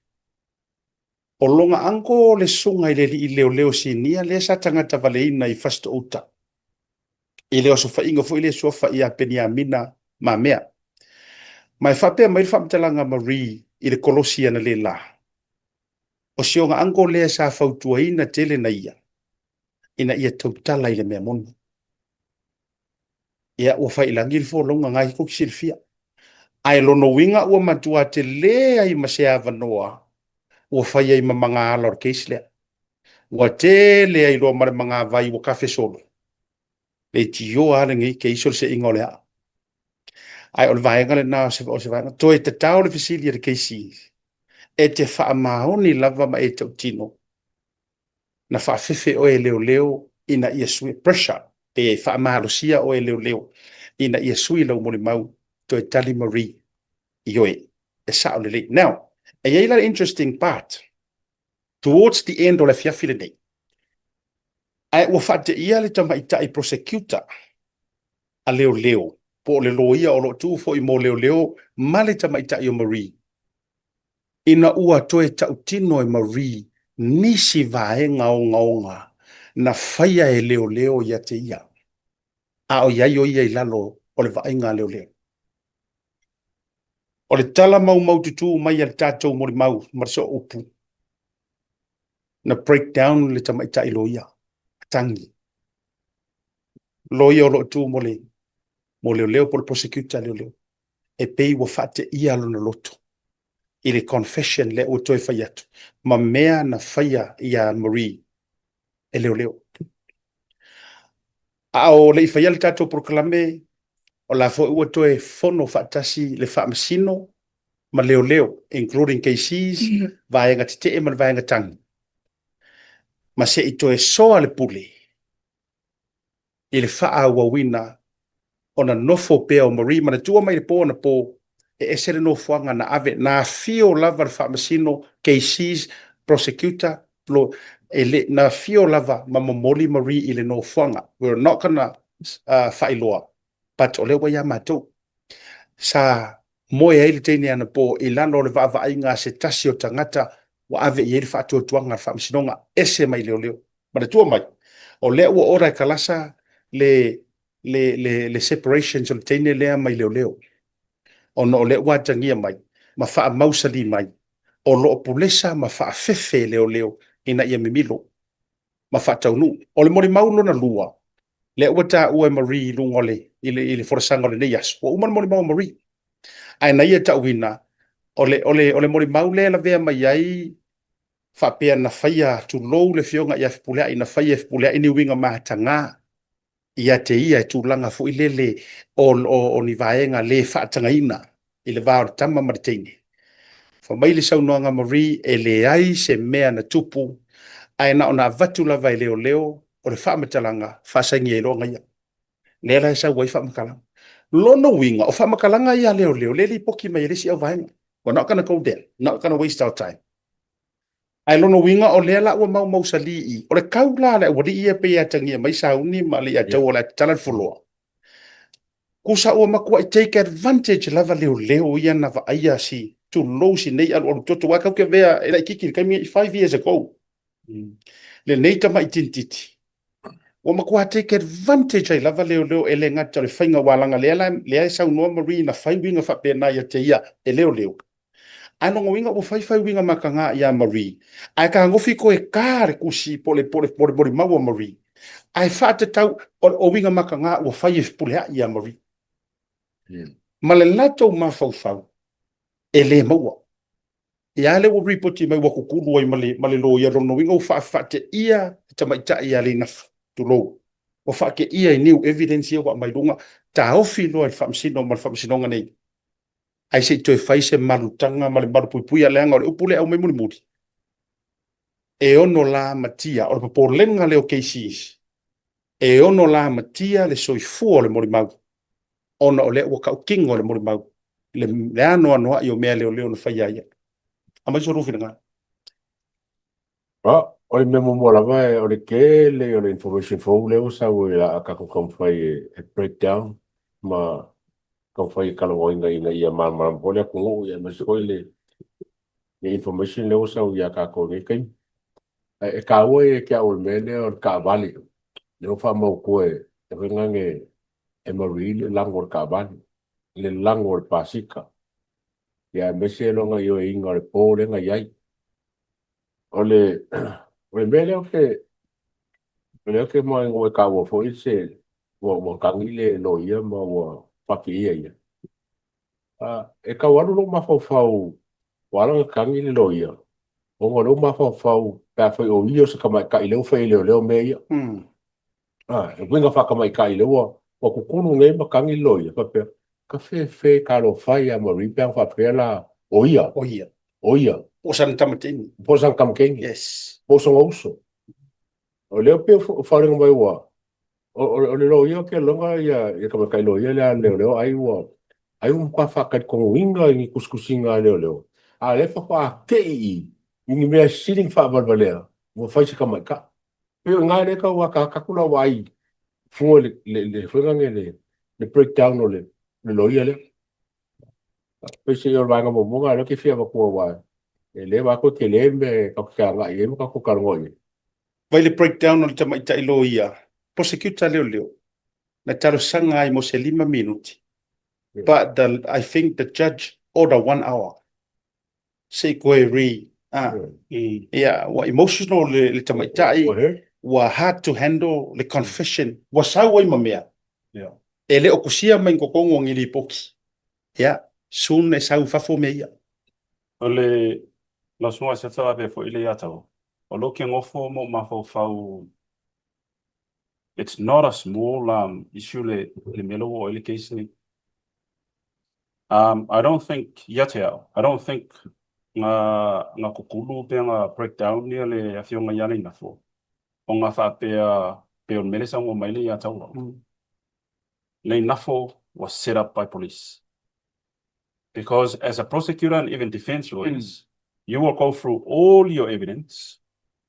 o lona uncle le susuga i le alii leoleo sinia lea sa tagata valeina i Fasitoouta, i le osofaiga foi lea suafa ia Peniamina Mamea. Ma e faapea mai le faamatalaga a Marie i le kolosi analeila, o si ona uncle lea sa fautuaina tele na ia, ina ia tautala i le mea moni. Ia, ua fai i lagi le folauga na tou te silafia. Ae lona uiga ua matua tele ai ma se avanoa ua fai ai ma magaala o le case lea. Ua tele ai loa ma le magavai ua kafe solo. Leitioa lava lenei case o le seiga o le aa. Ae o le vaega lena o se, o se vaega. Toe tatao le fesili a le KC, e te faamaoni lava ma e tautino na faafefe oe e leoleo ina ia sui pressure pe faamalosia oe e leoleo ina ia sui lau molimau toe tali Marie ioe e sao lelei. Now, e i ai la le interesting part towards the end o le afiafi lenei, ae ua faateia le tamaitai prosecutor a leoleo po o le loia o lo o tu foi mo leoleo ma le tamaitai o Marie Ina ua toe tautino e Marie nisi vaega ogaoga na faia e leoleo ia te ia, a o i ai o ia i lalo o le vaaiga a leoleo. O le tala maumaututu mai a le tatou molimau ma le sooupu, na break down le tamaitai loia, tagi. Loia o lo o tu mo le, mo leoleo po o le prosecutor a leoleo. E pei ua faateia lona loto i le confession lea ua toe fai atu ma mea na faia ia Marie e leoleo. A o le i faia le tatou polokalame, o la foi ua toe fono faatasi le faamasino ma leoleo, including KCs, vaega tetee ma le vaega tagi, ma se i toe soa le pule i le faaauauina ona nofo pea o Marie. Manatua mai le po anapo, e ese le nofoaga na ave, na afio lava le faamasino, KCs, prosecutor, lo, e le, na afio lava ma momoli Marie i le nofoaga. We're not gonna faailoa, but o lea ua ia matou. Sa moe ai le teine anapo i lalo o le vaavaaiga a se tasi o tagata ua ave i ai le faatuatuaga a le faamasinoga, ese mai leoleo. Manatua mai, o lea ua order e Kalasa le, le, le, le separations o le teine lea mai leoleo, ona o lea ua atagia mai ma faamausalī mai o lo o pulesa ma faafefe e leoleo ina ia mimilo ma faataunuu. O le molimau lona lua, lea ua taua e Marie i luga o le, i le, i le folasaga o lenei aso, ua uma le molimau a Marie. Ae na ia tauina, o le, o le, o le molimau lea e lavea mai ai faapea na faia, tulou le Afioga ia Fepuleai, na faia e Fepuleai ni uiga mataga ia te ia i tulaga foi lele o, o, o ni vaega le faatagaina i le va o le tama ma le teine. Fai mai le saunoaga a Marie, e leai se mea na tupu, ae na ona avatu lava e leoleo o le faamatalaga faasaini ai loa ia. Lea la e sau ai faamatalaga. Lona uiga, o faamatalaga ia a leoleo, lea e lipoti mai e le isi auvaega. We're not gonna go there, not gonna waste our time. Ae lona uiga o lea la ua maumausalī i, o le kau la a le aualii ia pei e atagia mai sauni ma Leiataua o le a tatala le foloa. Kusa ua matuai take advantage lava leoleo ia na vaaia si tulou si nei alualu toto aua tatou te avea e laitiiti i le taimi lenei 5 years ago lenei tamai tinititi ua matua take advantage ai lava leoleo e le gata o le faiga aua leaga lea la lea e saunoa Marie na fai uiga faapena ia te ia e leoleo ae lona uiga ua fai fai uiga mataga ia Marie ae tagofi toe ta le tusi po o le po o le molimau a Marie ae faatatau o uiga mataga ua fai e fepuleai ia Marie ma le latou mafaufau e le maua. Ia lea ua ripoti mai ua kukulu ai ma le, ma le loia, lona uiga ua faafaateia le tamaitai ia Leinafa, tulou. Ua faateia i new evidence ia ua aumai luga, taofi loa e le faamasino ma le faamasinoga nei. Ae se i toe fai se malutaga ma le malupuipuia leaga o le upu lea e aumai mulimuli, e ono lamatia, o le popolega lea o cases, e ono lamatia le soifua o le molimau ona o lea ua tautino le molimau le, le anoanoai o mea leoleo na faia ia. Aumai so lua finagalo. Ah, o le mea muamua lava o le tele o le information fou lea ua sau e a tatou taumafai e break down ma taumafai e talanoaina ina ia malamalama foi le atunuu aemaise foi le information lea ua sau ia tatou i lenei taimi. E taua ia te au o le mea lea o le taavale, lea ua faamautu e foi e Marie le lago o le taavale, le lago o le pasika, ia aemaise lona ioeina o le po lea na i ai. O le, o le mea lea ou te, o lea ou te maua e taua foi se, ua, ua tagi le loia ma ua faapiia ia. E tau alu lou mafaufau ua ala ona tagi le loia, ona o lou mafaufau pe afai o ia o se tamaitai lea ua fai e leoleo mea ia. E uiga faatamaitai lea ua ua kukulu nei ma tagi le loia faapea, ka fefe talofa ia Marie pe ana faapea la o ia. O ia. O ia. Po o sana tama teine. Po o sana tama teine. Yes. Po o sona uso. O lea pei o foliga mai ua o le loia ke loga ia ia tamaitai loia lea a leoleo ai ua ai ua matua faatalitonu i ni tusitusiga a leoleo a lea faatoa tei i i ni mea sili ona faavalevalea ua fai se tamaitai. Pei o i ina lea e tau ataata atu lau vaai fua i le le foi lea le le breakdown o le le loia lea. Peiseai o le vaega muamua lena lea ou te fia avatua aua e le vaai atu e tele le mea e tatou te agai i ai ma tatou talanoa i ai. Vai le breakdown o le tamaitai loia, prosecutor leoleo, na talosaga ai mo se lima minute, but the, I think the judge order one hour se i toe re, ah, ia, ua emotional le, le tamaitai, ua hard to handle le confession, ua sau ai ma mea, e le o kusia mai i totonu o ni lipoti, ia, soon e sau i fafo mea ia. O le lau susuga Asiata faapea foi le Iataua, o lo ke nofo ma ou mafaufau it's not a small um, issue le, le mea lea ua oo ai le case nei. Um, I don't think, ia te au, I don't think nga, nga kukulu pe nga breakdown ia le afioga ia Leinafo, o nga faapea pe o le mea lea e saunoa mai le Iataua. Leinafo was set up by police. Because as a prosecutor and even defense lawyers, you will go through all your evidence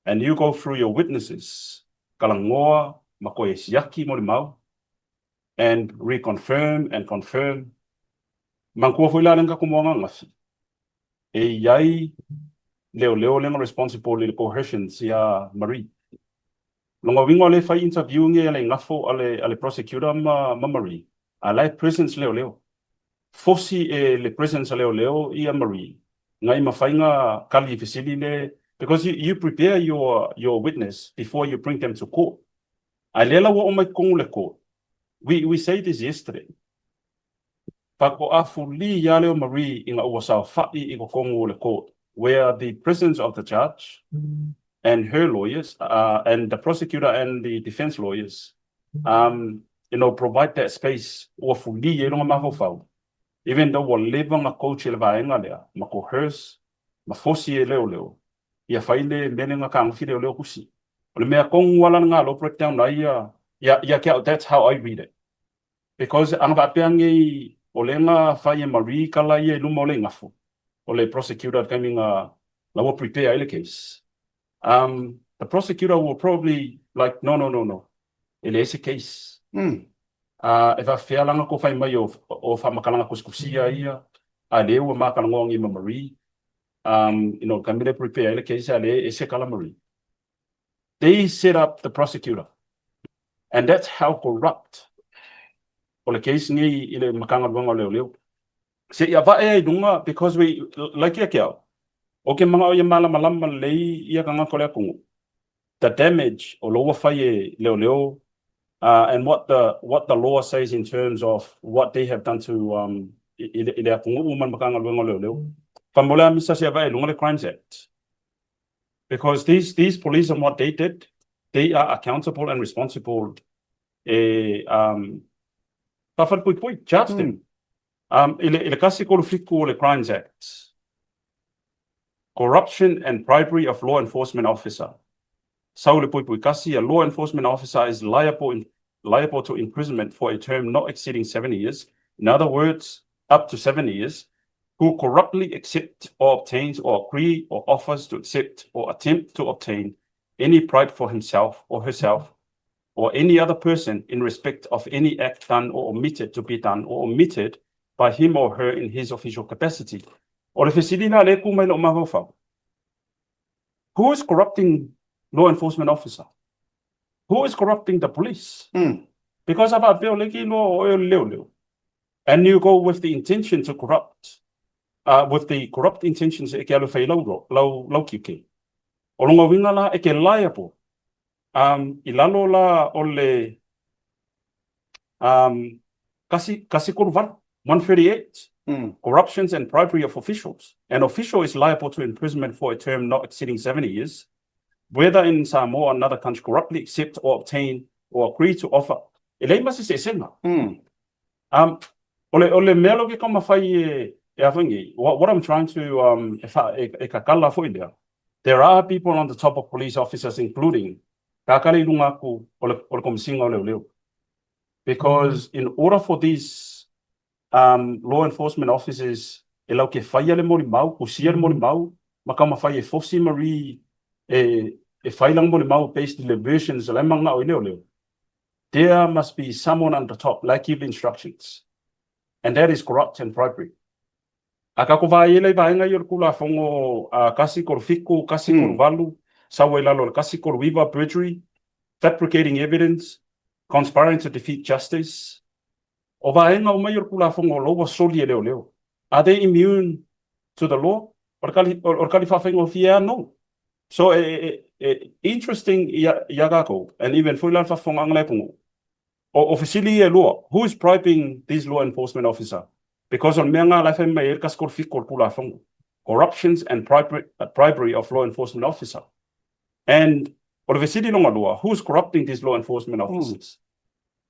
and you go through your witnesses, kalagoa ma koe siaki mo le mau, and reconfirm and confirm. Manatua foi la le ka kumoanga ngafi. E iai leoleo lenga responsible i le coercions ia Marie. Longa uiga o le fai interview nge le ngafo a le, a le prosecutor ma, ma Marie, a la e presence leoleo. Fosi e le presence a leoleo ia Marie, ngai mafai nga kali i fesili le, because you, you prepare your, your witness before you bring them to court. Ae lea la ua oo mai totonu le court. We, we say this yesterday. Faatoa fuli ia leo Marie ina ua saofai i totonu o le court where the presence of the judge and her lawyers uh, and the prosecutor and the defense lawyers um, you know, provide that space ua fuli ai lona mafaufau even though ua leva na coach e le vaega lea ma coerce ma fosi e leoleo ia fai le mea lea na tagofi leoleo tusi. O le mea tonu lava la lena o lea ua breakdown ai ia, ia, ia te au, that's how I read it. Because ana faapea nei o lea na fai e Marie kala ia i luma o le igafo, o le prosecutor i le taimi na la ua prepare ai le case. Um, the prosecutor will probably like, no, no, no, no, e leai se case. E faafefea la na kou fai mai o o faamatalaga tusitusia ia a lea ua ma talanoa nei ma Marie um you know taimi lea e prepare ai le case a lea e ese tala Marie. They set up the prosecutor and that's how corrupt o le case nei i le Matagaluega o Leoleo. Se i avae ai i luga because we like ia ke au, o ke manao ia malamalama lelei ia tagata o le atunuu the damage o lo ua fai e leoleo and what the what the law says in terms of what they have done to um i le i le atunuu ma le Matagaluega o Leoleo. Faamolemole a misa se avae i luga le Crimes Act because these these police and what they did they are accountable and responsible e um faafalepuipui charge them um i le i le 137 o le Crimes Act Corruption and bribery of law enforcement officer. Sau le puipui kasi, a law enforcement officer is liable in, liable to imprisonment for a term not exceeding 7 years, in other words, up to 7 years, who corruptly accept or obtains or agree or offers to accept or attempt to obtain any bribe for himself or herself or any other person in respect of any act done or omitted to be done or omitted by him or her in his official capacity. O le fesili la lea e tu mai lou mafaufau, who is corrupting law enforcement officer? Who is corrupting the police? Because a faapea o lea ke iloa o oe o le leoleo, and you go with the intention to corrupt, with the corrupt intentions e ke alu e fai lau, lau, lau tiute. O lona uiga la e ke liable Um, i lalo la o le um, kasi, kasi 38, 138, corruptions and bribery of officials. An official is liable to imprisonment for a term not exceeding 70 years, whether in Samoa or another country corruptly accept or obtain or agree to offer. E leai ma se eseesega. Um, o le, o le mea lea ou te taumafai e, e a foi nei, what, what I'm trying to, um, e, wha, e, e kakala foi lea, there are people on the top of police officers including kakala i lunga aku o le, o le Komesina o Leoleo. Because in order for these um, law enforcement officers e lau ke whaia le molimau, kusia le molimau, ma taumafai e fosi Marie e, e whai lana molimau based i le versions o le manga o i leoleo. There must be someone on the top like give instructions and that is corrupt and bribery. A ka vaai i vaega ia o le Tulafono a 137, 138, sau ai lalo o le 139 perjury, fabricating evidence, conspiring to defeat justice. O vaega uma ia o le Tulafono o lo ua soli e leoleo. Are they immune to the law? O le kali, o le kali faafaigofie lava, no. So e, e, e interesting ia, ia kākou, and even foi la le faafofogaaga le atunuu. O, o fesili ia e lua, who is bribing these law enforcement officer? Because o le mea ngā la e fai mai ai le 137 o le Tulafono. Corruptions and bribery, bribery of law enforcement officer. And o le fesili longa lua, who is corrupting these law enforcement officers?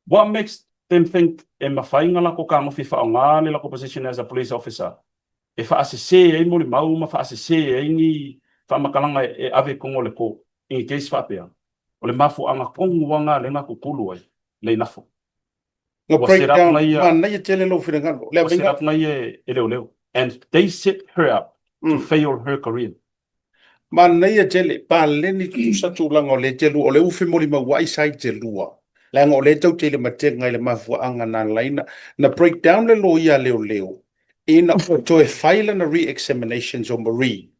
What makes them think e mafai na latou fetagofi e faaaoga le latou position as a police officer e faasese ai molimau ma faasese ai ni faamatalaga e ave i totonu o le court i ni case faapea? O le mafuaaga tonu lava lena lea na tutulu ai le inafo. No Ua set up breakdown, na ia, manaia tele lou finagalo. Le ua set avega. up na ia e leoleo and they set her up to fail her career. Manaia tele, paleni tutusa tulaga o lea telu, o le ufi molimauai sa i telua. Leaga o lea tou te i le matega i le mafuaaga na ala ai na, na break down le loia a leoleo ina ua toe fai lana re-examinations o Marie,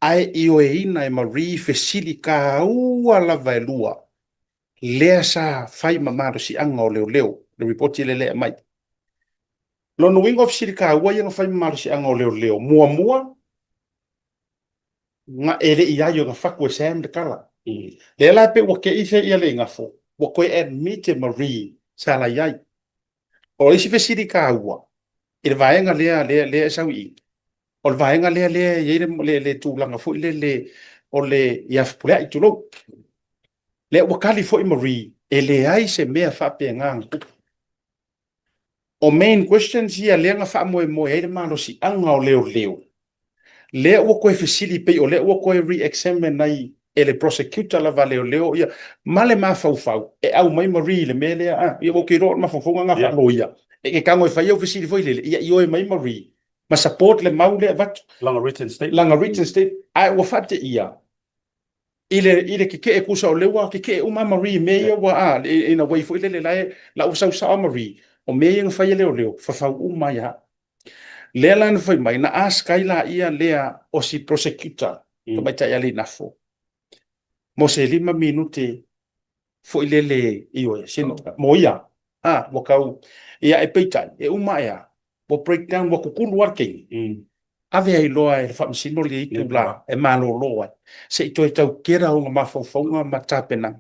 ae ioeina e Marie fesili kāua lava e lua lea sa fai ma malosiaga o leoleo, le ripoti lea e aumai. Lona uiga o fesili kāua ia na fai ma malosiaga o leoleo, muamua, Nga e le i ai o na fatu e Sam le tala. Lea la pe ua kei se ia le igafo, ua toe admit e Marie sa la i ai. O isi fesili kāua, i le vaega lea, lea, lea e sau i i, o le vaega lea lea e i ai le, le, le tulaga foi le, le, o le ia Fepuleai, tulou. Lea ua kali foi Marie, e leai se mea faapena na tupu. O main questions ia lea na faamoemoe ai le malosiaga o leoleo, lea ua toe fesili pei o lea ua toe re-examine ai e le prosecutor lava a leoleo ia ma le mafaufau e aumai Marie i le mea lea, a, ia ua ou te iloa o le mafaufauga na faaloia, e te tago e fai au fesili foi lele, ia ioe mai Marie ma support le mau lea e avatu. Lana written statement. Lana written statement, ae ua faateia. I le, i le keke'e tusa o lea ua keke'e uma a Marie i mea ia ua, a, in a way foi lele la e, la ua sau sao a Marie, o mea ia na fai e leoleo, fafau uma ai lava. Lea la na fai mai, na ask ai laia lea o si prosecutor, tamaitai a Leinafo, mo se lima minute foi lele, ioe, sina, mo ia, a, ua tau, ia, e peitai, e uma ae a, ua break down, ua kukulu lava le teine. Ave ai loa e le faamasino le itula e malolo ai, se i toe tau kera ona mafaufauga ma tapenaga.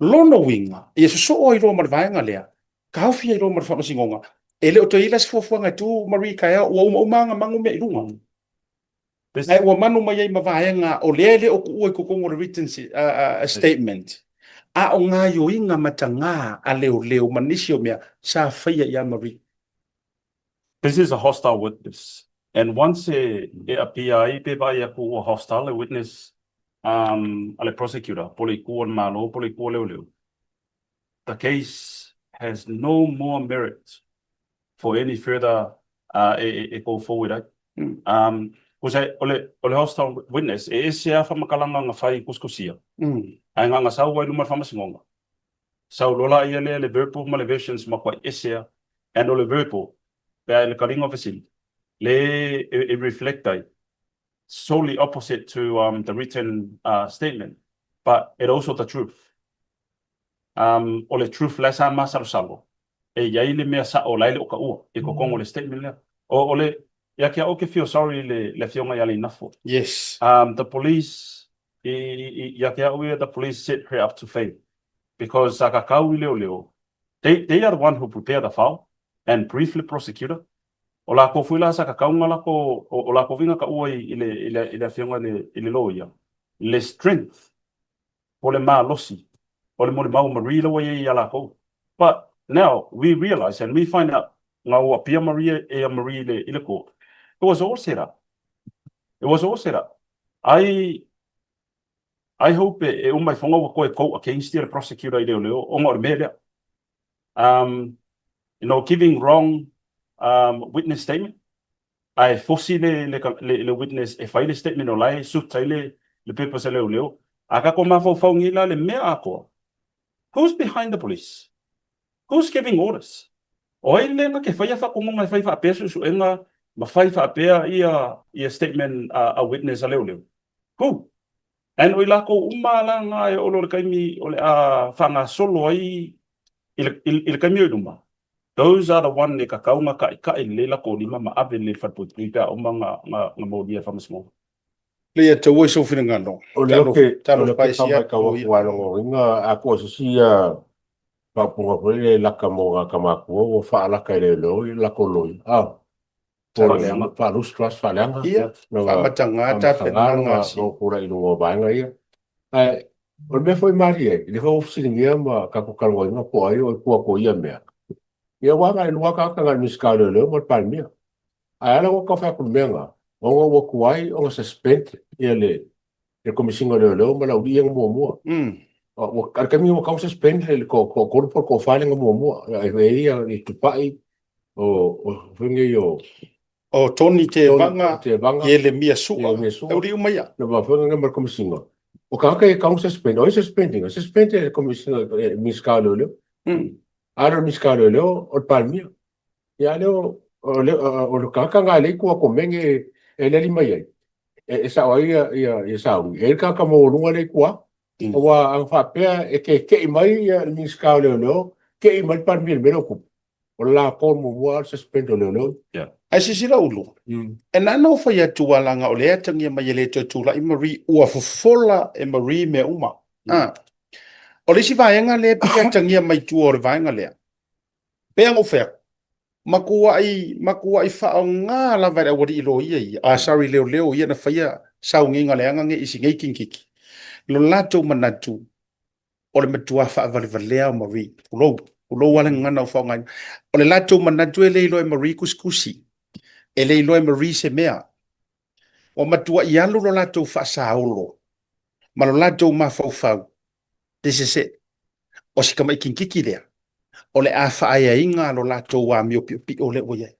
Lona uiga, ia sosoo ai loa ma le vaega lea, taofi ai loa ma le faamasinoga, e le o toe i ai la se fuafuaga e tu Marie taeao, ua umauma aga manu mea i luga. Ae ua manu mai ai ma vaega o lea e le o tuua i totonu o le written statement, a o gaoioiga mataga a leoleo ma nisi o mea sa faia ia Marie. This is a hostile witness and once e appear ai pe vaai atu ua hostile le witness a le prosecutor po o le itu a le Malo po o le itu a leoleo, the case has no more merit for any further e go forward ai. Tusa o le hostile witness, e ese lava faamatalaga na fai i tusitusia, ae na ona sau lava i luma o le faamasinoga, sau loa laia lea le verbal ma le versions matuai ese lava. And o le verbal, pe a i le taliga o fesili, le e reflect ai solely opposite to the written statement, but it also the truth. Um, o le truth la sa masalosalo, e i ai le mea sa'o la e le o taua i totonu o le statement lea. O, o le, ia te au ou te feel sorry i le, le afioga ia Leinafo. Yes. Um, the police, i, i, ia te au ia, the police set her up to fail. Because sa kakau i leoleo, they, they are the one who prepare the file and brief le prosecutor. O lakou foi la sa kakau nga lako, o, o lakou foi nga taua i, i le, i le, i le afioga i le, i le loia. Le strength po o le malosi o le molimau Marie la ua i ai ia lakou. But now we realise and we find out nga ua appear Marie e ia Marie i le i le court, it was all set up. It was all set up. I I hope e, e uma ifoga ua toe go against ia le prosecutor i leoleo ona o le mea lea. Um, you know, giving wrong um, witness statement Ae fosi le, le, le, le witness e fai le statement o la e suit ai le, le purpose a leoleo. A tatou mafaufau nei la le mea atoa, who's behind the police? Who's giving orders? O ai le na ke faia faatonuga e fai faapea suesuega ma fai faapea ia, ia statement a, a witness a leoleo? Who? And o i lakou uma la na e olo i le taimi o le a faagasolo ai i le, i le taimi o i luma, Those are the one e kakau nga kaʻikaʻi lelei lako lima ma ave lelei i le falepuipui pe a uma nga, nga, nga molia e le faamasinoga. Lea e tau ai sou finagalo. O lea ou te, o lea ou te faamaitau atu ae lona uiga a tuu se isi faaupuga foi lea e laka mo nga tamatua ua faalaka e leoleo i lako loia. Ah. Faaleaga. Faa-loose trust, faaleaga. Ia, faamataga tapenaga si. Lou tulai i luga o vaega ia. Ae, o le mea foi malie ai, lea foi ua fesiligia ma tatou talanoaina po o ai o i tua atu o ia mea. Ia aua na e lua tagata na o le Minisita o Leoleo ma le Palemia. Ae ala ona tau fai atu i le mea lena, ona ua tuai ona suspend ia le le Komesina o Leoleo ma le aualii ia na muamua. Ua, a le taimi ua tau suspend le toatolu po o le toafa lea na muamua. E i ai ia Tupai, o, o, foi nei o... O Tony Tevaga, Tevaga, Ielemia Sua, Ielemia Sua, e uli uma ia. Na ma foi ma le Komesina. O tagata ia tau suspend, o ai suspend ina? Suspend e le Komesina, e Minisita o Leoleo. A le Minisita o Leoleo, o le Palemia. Ia lea o, o, le, o le tagata na e le i tua atu o mea nei e leli mai ai, e, e sao ai ia, ia, ia sauni. E i ai le tagata maualuga lea i tua, aua a faapea e keke'i mai ia le Minisita o Leoleo, ke'i mai le Palemia i le mea lea o tupu. O le latou muamua lava le suspend o leoleo. Yeah. Ae silasila Ulu, e na ona ou fai atu lava leaga o lea e atagia mai e le toe tulai Marie, ua fofola e Marie mea uma. Ah. O le isi vaega lea e pei e atagia mai tua o le vaega lea, pei ona ou fai atu, matuai, matuai faaaoga lava e le aualii loia ia, ah sorry leoleo ia na faia sauniga leaga nei i si nei kinikiki, lo latou manatu o le matua faavalevalea o Marie. Tulou, tulou lava le gagana ua faaaogaina. O le latou manatu e le iloa e Marie kusikusi, e le iloa e Marie se mea. Ua matuai alu lo latou faasaolo ma lo latou mafaufau, this is it. O si tamaiti kinikiki lea, o le a faaeaina lo latou amio piopio lea ua i ai.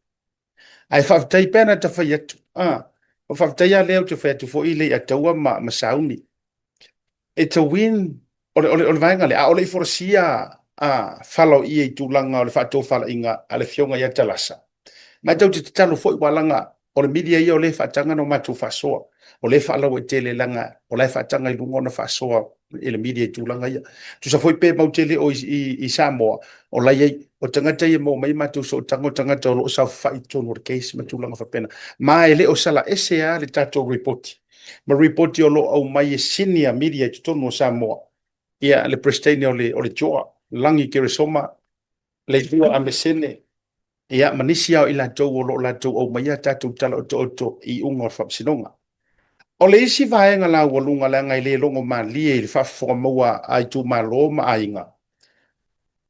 Ae faafetai pea na ta fai atu. Ah, o faafetai lava lea ou te fai atu foi i le Ataua ma, ma Sauni. It's a win o le, o le, o le vaega lea, a o le i folasia a falaoia i tulaga o le faatofalaiga a le Afioga ia Talasa. Ma e tatou te tatalo foi aua leaga o le media ia o lea e faataga na matou faasoa, o lea e faalauaitele leaga o la e faataga i luga ona faasoa e le media i tulaga ia. Tusa foi pe matou te le o i, i, i Samoa, o la e i ai, o tagata ia e maua mai matou sootaga o tagata o lo o saofafai i totonu o le case ma tulaga faapena. Ma e le o sala ese lava le tatou ripoti ma ripoti o lo o aumai e senior media i totonu o Samoa, ia le Peresetene o le, o le JOA, Lagi Keresoma, Leitua Amesene, ia ma nisi lava o i latou o lo o latou aumaia a tatou tala otooto i iuga o le faamasinoga. O le isi vaega laualuga leaga e le logo malie i le faafofoga maua a itumalo ma aiga,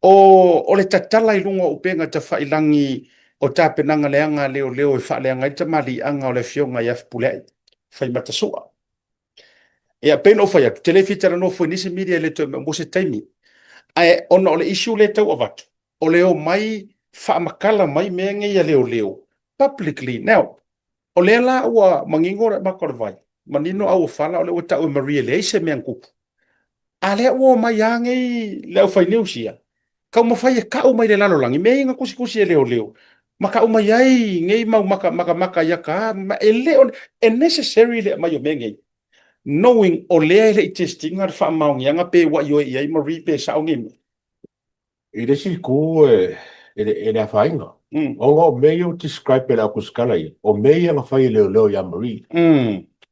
o, o le tatala i luga o upega tafailagi o tapenaga leaga a leoleo e faaleaga ai le tamaliiaga o le Afioga ia Fepuleai Faimatasoa. Ia, pei ona ou fai atu, ou te le fia talanoa fua i nisi media e le toe maua se taimi. Ae ona o le issue lea e tau avatu, o le omai faamatala mai mea nei a leoleo publicly. Now, o lea la ua manino le maka o le vai, manino auofala o lea ua tau e Marie e leai se mea na tupu. A lea ua omai lava nei le aufai news ia, taumafai e tau mai le lalolagi mea ia na tusitusi e leoleo ma tau mai ai nei mau maka, makamaka ia ta, ma e le o, e necessary le aumai o mea nei, knowing o lea e le i test ina le faamaoniaga pe ua ioe i ai Marie pe sao nei mea. I le isi itu e, e, e le afaina. Ona o mea ia ua describe e le aukusikala ia, o mea ia na fai e leoleo ia Marie.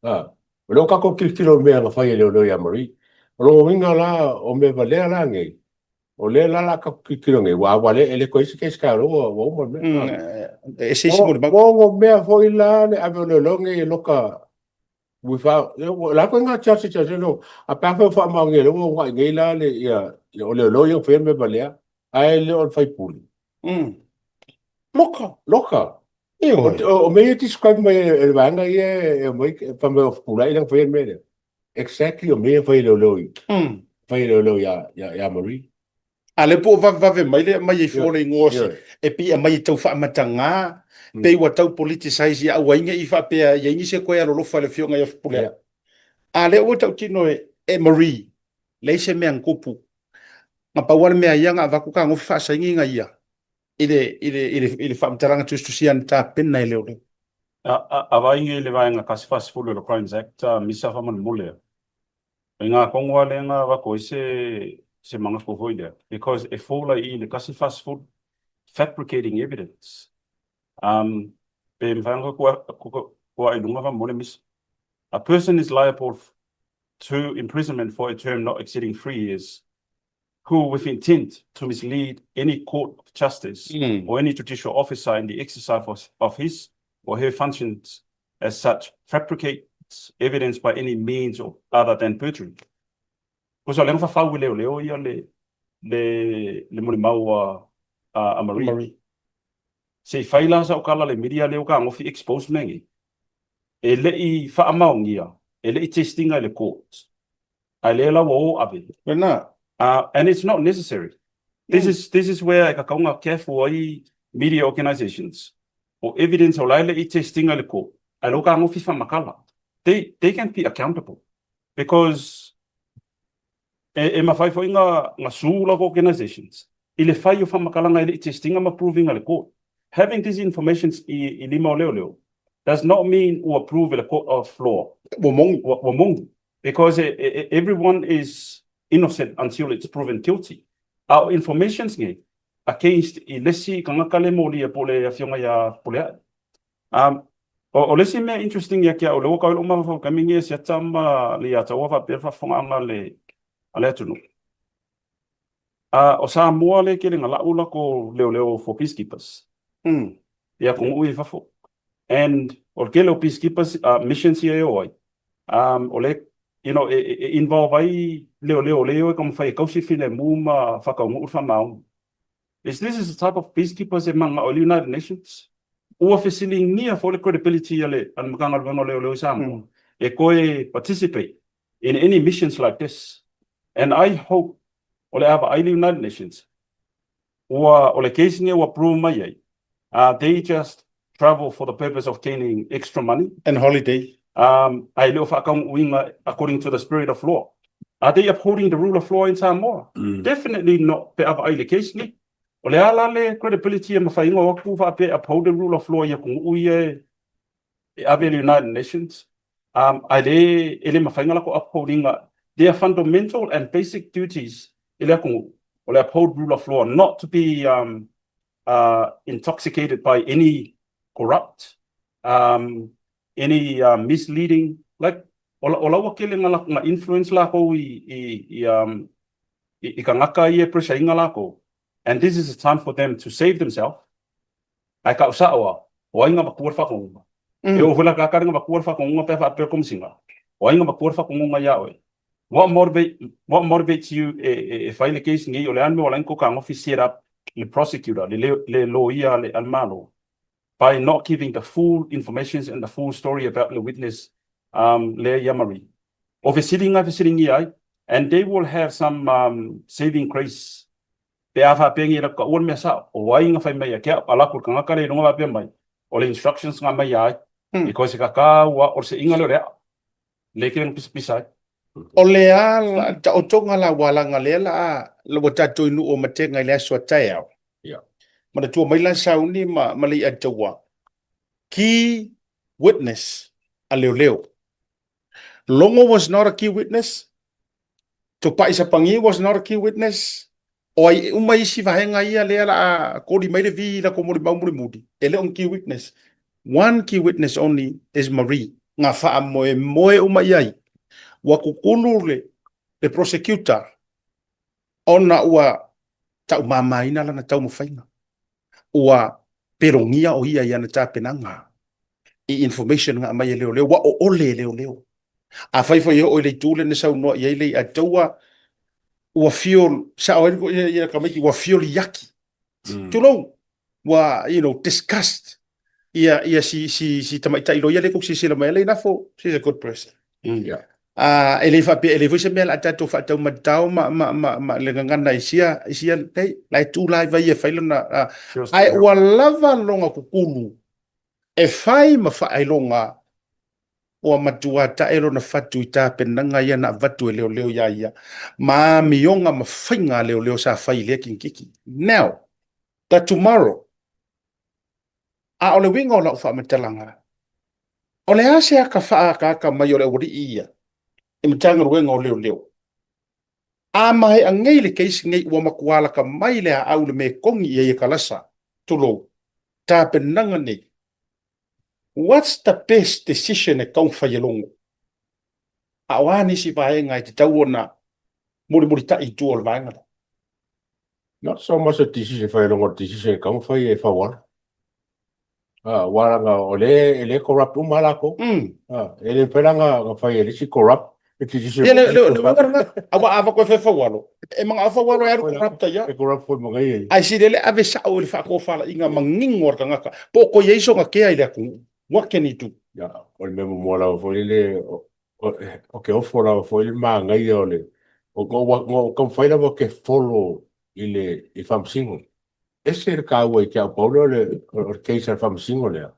Ah, o lea ua tatou tilotilo i mea na fai e leoleo ia Marie. O lona uiga la, o mea valea la nei, o lea la o le a tatou tilotilo nei, aua ua le, e le toe i ai se case taeao ua, ua uma le mea. E ese isi molimau. Ua onomea foi la le ave o leoleo nei e loka without, o le a koe ngā charge charge no, a pe afai o faamaonia lea ua uunai nei la le, ia, ia o leoleo ia ua faia mea valea, ae le o le faipule. Loka. Loka. Ioe. O, o mea ia describe mai e le vaega ia e aumai, fai mai o Fepuleai lea na faia le mea lea. Exactly, o mea ia fai e leoleo i, fai e leoleo ia, ia, ia Marie. A lea po o vavevave mai le aumai ai fua o le igoa o se, e pei e aumai e tau faamatagā, pei ua tau politicize ia aua ai ne i faapea i ai nisi e toe alolofa i le afioga ia Fepuleai. A lea ua tautino e, e Marie, leai se mea na tupu. Na pau lava le mea ia na avatu fetagofi faasaini na ia i le, i le, i le, i le faamatalaga tusitusia na tapena e leoleo. A, a, a vaai nei i le vaega 140 o le Crimes Act, misa faamolemole. I ngā kongoa lea nga avatu ai se se manatu foi lea because e fall ai i le 140 fabricating evidence. Um, pe mawhai ona kua, kua, kua ai lunga faamolemole misa. A person is liable to imprisonment for a term not exceeding 3 years who with intent to mislead any court of justice or any judicial officer in the exercise of, of his or her functions as such fabricates evidence by any means or other than perjury. Kosa o lea na fafau i leoleo ia le, le, le molimau a, a, a Marie. Marie. Se i fai la sa o kala le media lea o fetagofi expose mea nei. E le i faamaonia, e le i testinga i le court. Ae lea la ua o ave. Lena. And it's not necessary. This is, this is where e kakau nga careful ai media organisations. O evidence o la e le i testinga i le court, ae lea ua fetagofi faamatala. They, they can be accountable because e, e mafai foi nga, nga sue lava organisations i le fai o faamatalaga e le i testinga ma provinga i le court. Having these informations i, i lima o leoleo does not mean ua prove i le court of law. Ua moni. Ua, ua moni. Because everyone is innocent until it's proven guilty. A o informations nei against i le isi tagata le molia po o le afioga ia Fepuleai. Um, o, o le isi mea interesting ia te au, lea ua tau ai lou mafaufau i taimi nei e siata ma le ia taua faapea le faafofogaaga a le, a le atunuu. A o Samoa lea e tele na lau latou leoleo for peacekeepers i atunuu ia i fafo. And o le tele o peacekeepers missions ia e o ai, o lea, you know, e involve ai leoleo lea e o e taumafai e tausi le filemu ma faataunuu le faamaoni. Is this is the type of peacekeepers e mananao ai le United Nations? Ua fesiligia foi le credibility a le Matagaluega o Leoleo i Samoa e toe participate in any missions like this. And I hope o le a vaai le United Nations ua o le case lenei ua prove mai ai they just travel for the purpose of gaining extra money and holiday ae le o faataunuuina according to the spirit of law. Are they upholding the rule of law in Samoa? Definitely not pe a vaai i le case nei. O le a la le credibility e mafai ona o atu faapea e uphold le rule of law i atunuu ia e ave i le United Nations ae le e le mafai ona latou uphold ina their fundamental and basic duties i le atunuu o le uphold rule of law not to be intoxicated by any corrupt any misleading like o la ua tele na influence lakou i i tagata ia e pressure ina lakou and this is a time for them to save themselves ae kau sao a o ai na matua le faatonuga. E oo foi la tagata lea na matua le faatonuga pe a faapea le Komesina o ai na matua le faatonuga ia oe. What motivate what motivates you e fai le case nei o le a le mea ua ala ai ona tou fetagofi set up le prosecutor le loia a le Malo by not giving the full informations and the full story about the witness lea ia Marie. O fesiliga e fesiligia ai and they will have some saving grace pe a faapea nei latou taua le mea sao, o ai na fai mai ia te au, ala atu le tagata lea i luga faapea mai, o le instructions na aumai ia ai, because e tatau a, o le seiga lea o le aa, lea e tele na pisapisa ai. O le a la taotoga la ua alaga lea la a ua tatou i nuu o Matega i le aso a taeao. Yeah. Manatua mai la sauni ma ma le iataua. Key witness a leoleo. Logo was not a key witness. Topa'i Sapagi was not a key witness. O ai uma isi vaega ia lea la a koli mai le vi la ko molimau mulimuli. E le o ni key witness. One key witness only is Marie. Nga faamoemoe uma i ai. Ua kukulu le, le prosecutor ona ua taumamaina lana taumafaiga. Ua pelogia o ia i ana tapenaga i information na aumai e leoleo, ua oole e leoleo. Afai foi e oo i le itu lea na saunoa i ai le Iataua, ua fio, sao ai ia, ia tamaiti, ua fioliaki. Tulou, ua, you know, disgust ia, ia si, si, si tamaitai loia lea kou silasila mai ai, Leinafo, she's a good person. Yeah. Uh, e le faapea, e le foi se mea la a tatou faataumatao ma, ma, ma, ma le gagana i sia, i sia, hey, la e tu la i vai e fai lona, uh, ae ua lava lona kukulu e fai ma faailoga ua matua tae lona fatu i tapenaga ia na avatu e leoleo iā ia ma amioga ma faiga a leoleo sa fai i lea kikiki. Now, the tomorrow, a o le uiga o lau faamatalaga, o le a se aka faaakaaka mai o le aualii ia i Matagaluega o Leoleo? A maea nei le case nei ua matua laka mai le aau le metogi i ai e kalasa, tulou, tapenaga nei. What's the best decision e taumafai e logo? A o a nisi vaega e tatau ona mulimulitai i tua o le vaega lea? Not so much a decision e fai e logo, o le decision e taumafai e faualo. Ah, aua leaga o lea e le corrupt uma lava latou. Ah, e le mafai la ona fai e le isi corrupt le decision. Ia, le, le, le uiga lena. Aua a avatu e fai faualo, e manao faualo e alu corrupt ai lava. E corrupt foi ma ia. Ae sili le ave sao i le faatofalaiga manino a le tagata, po o toe i ai sona kea i le atunuu. What can he do? Ia, o le mea muamua lava foi lele, o ke ofo lava foi le manaia o le, o, o, o taumafai lava ke follow i le i faamasino. Ese le taua i te au pau lea o le, o le case a le faamasino lea.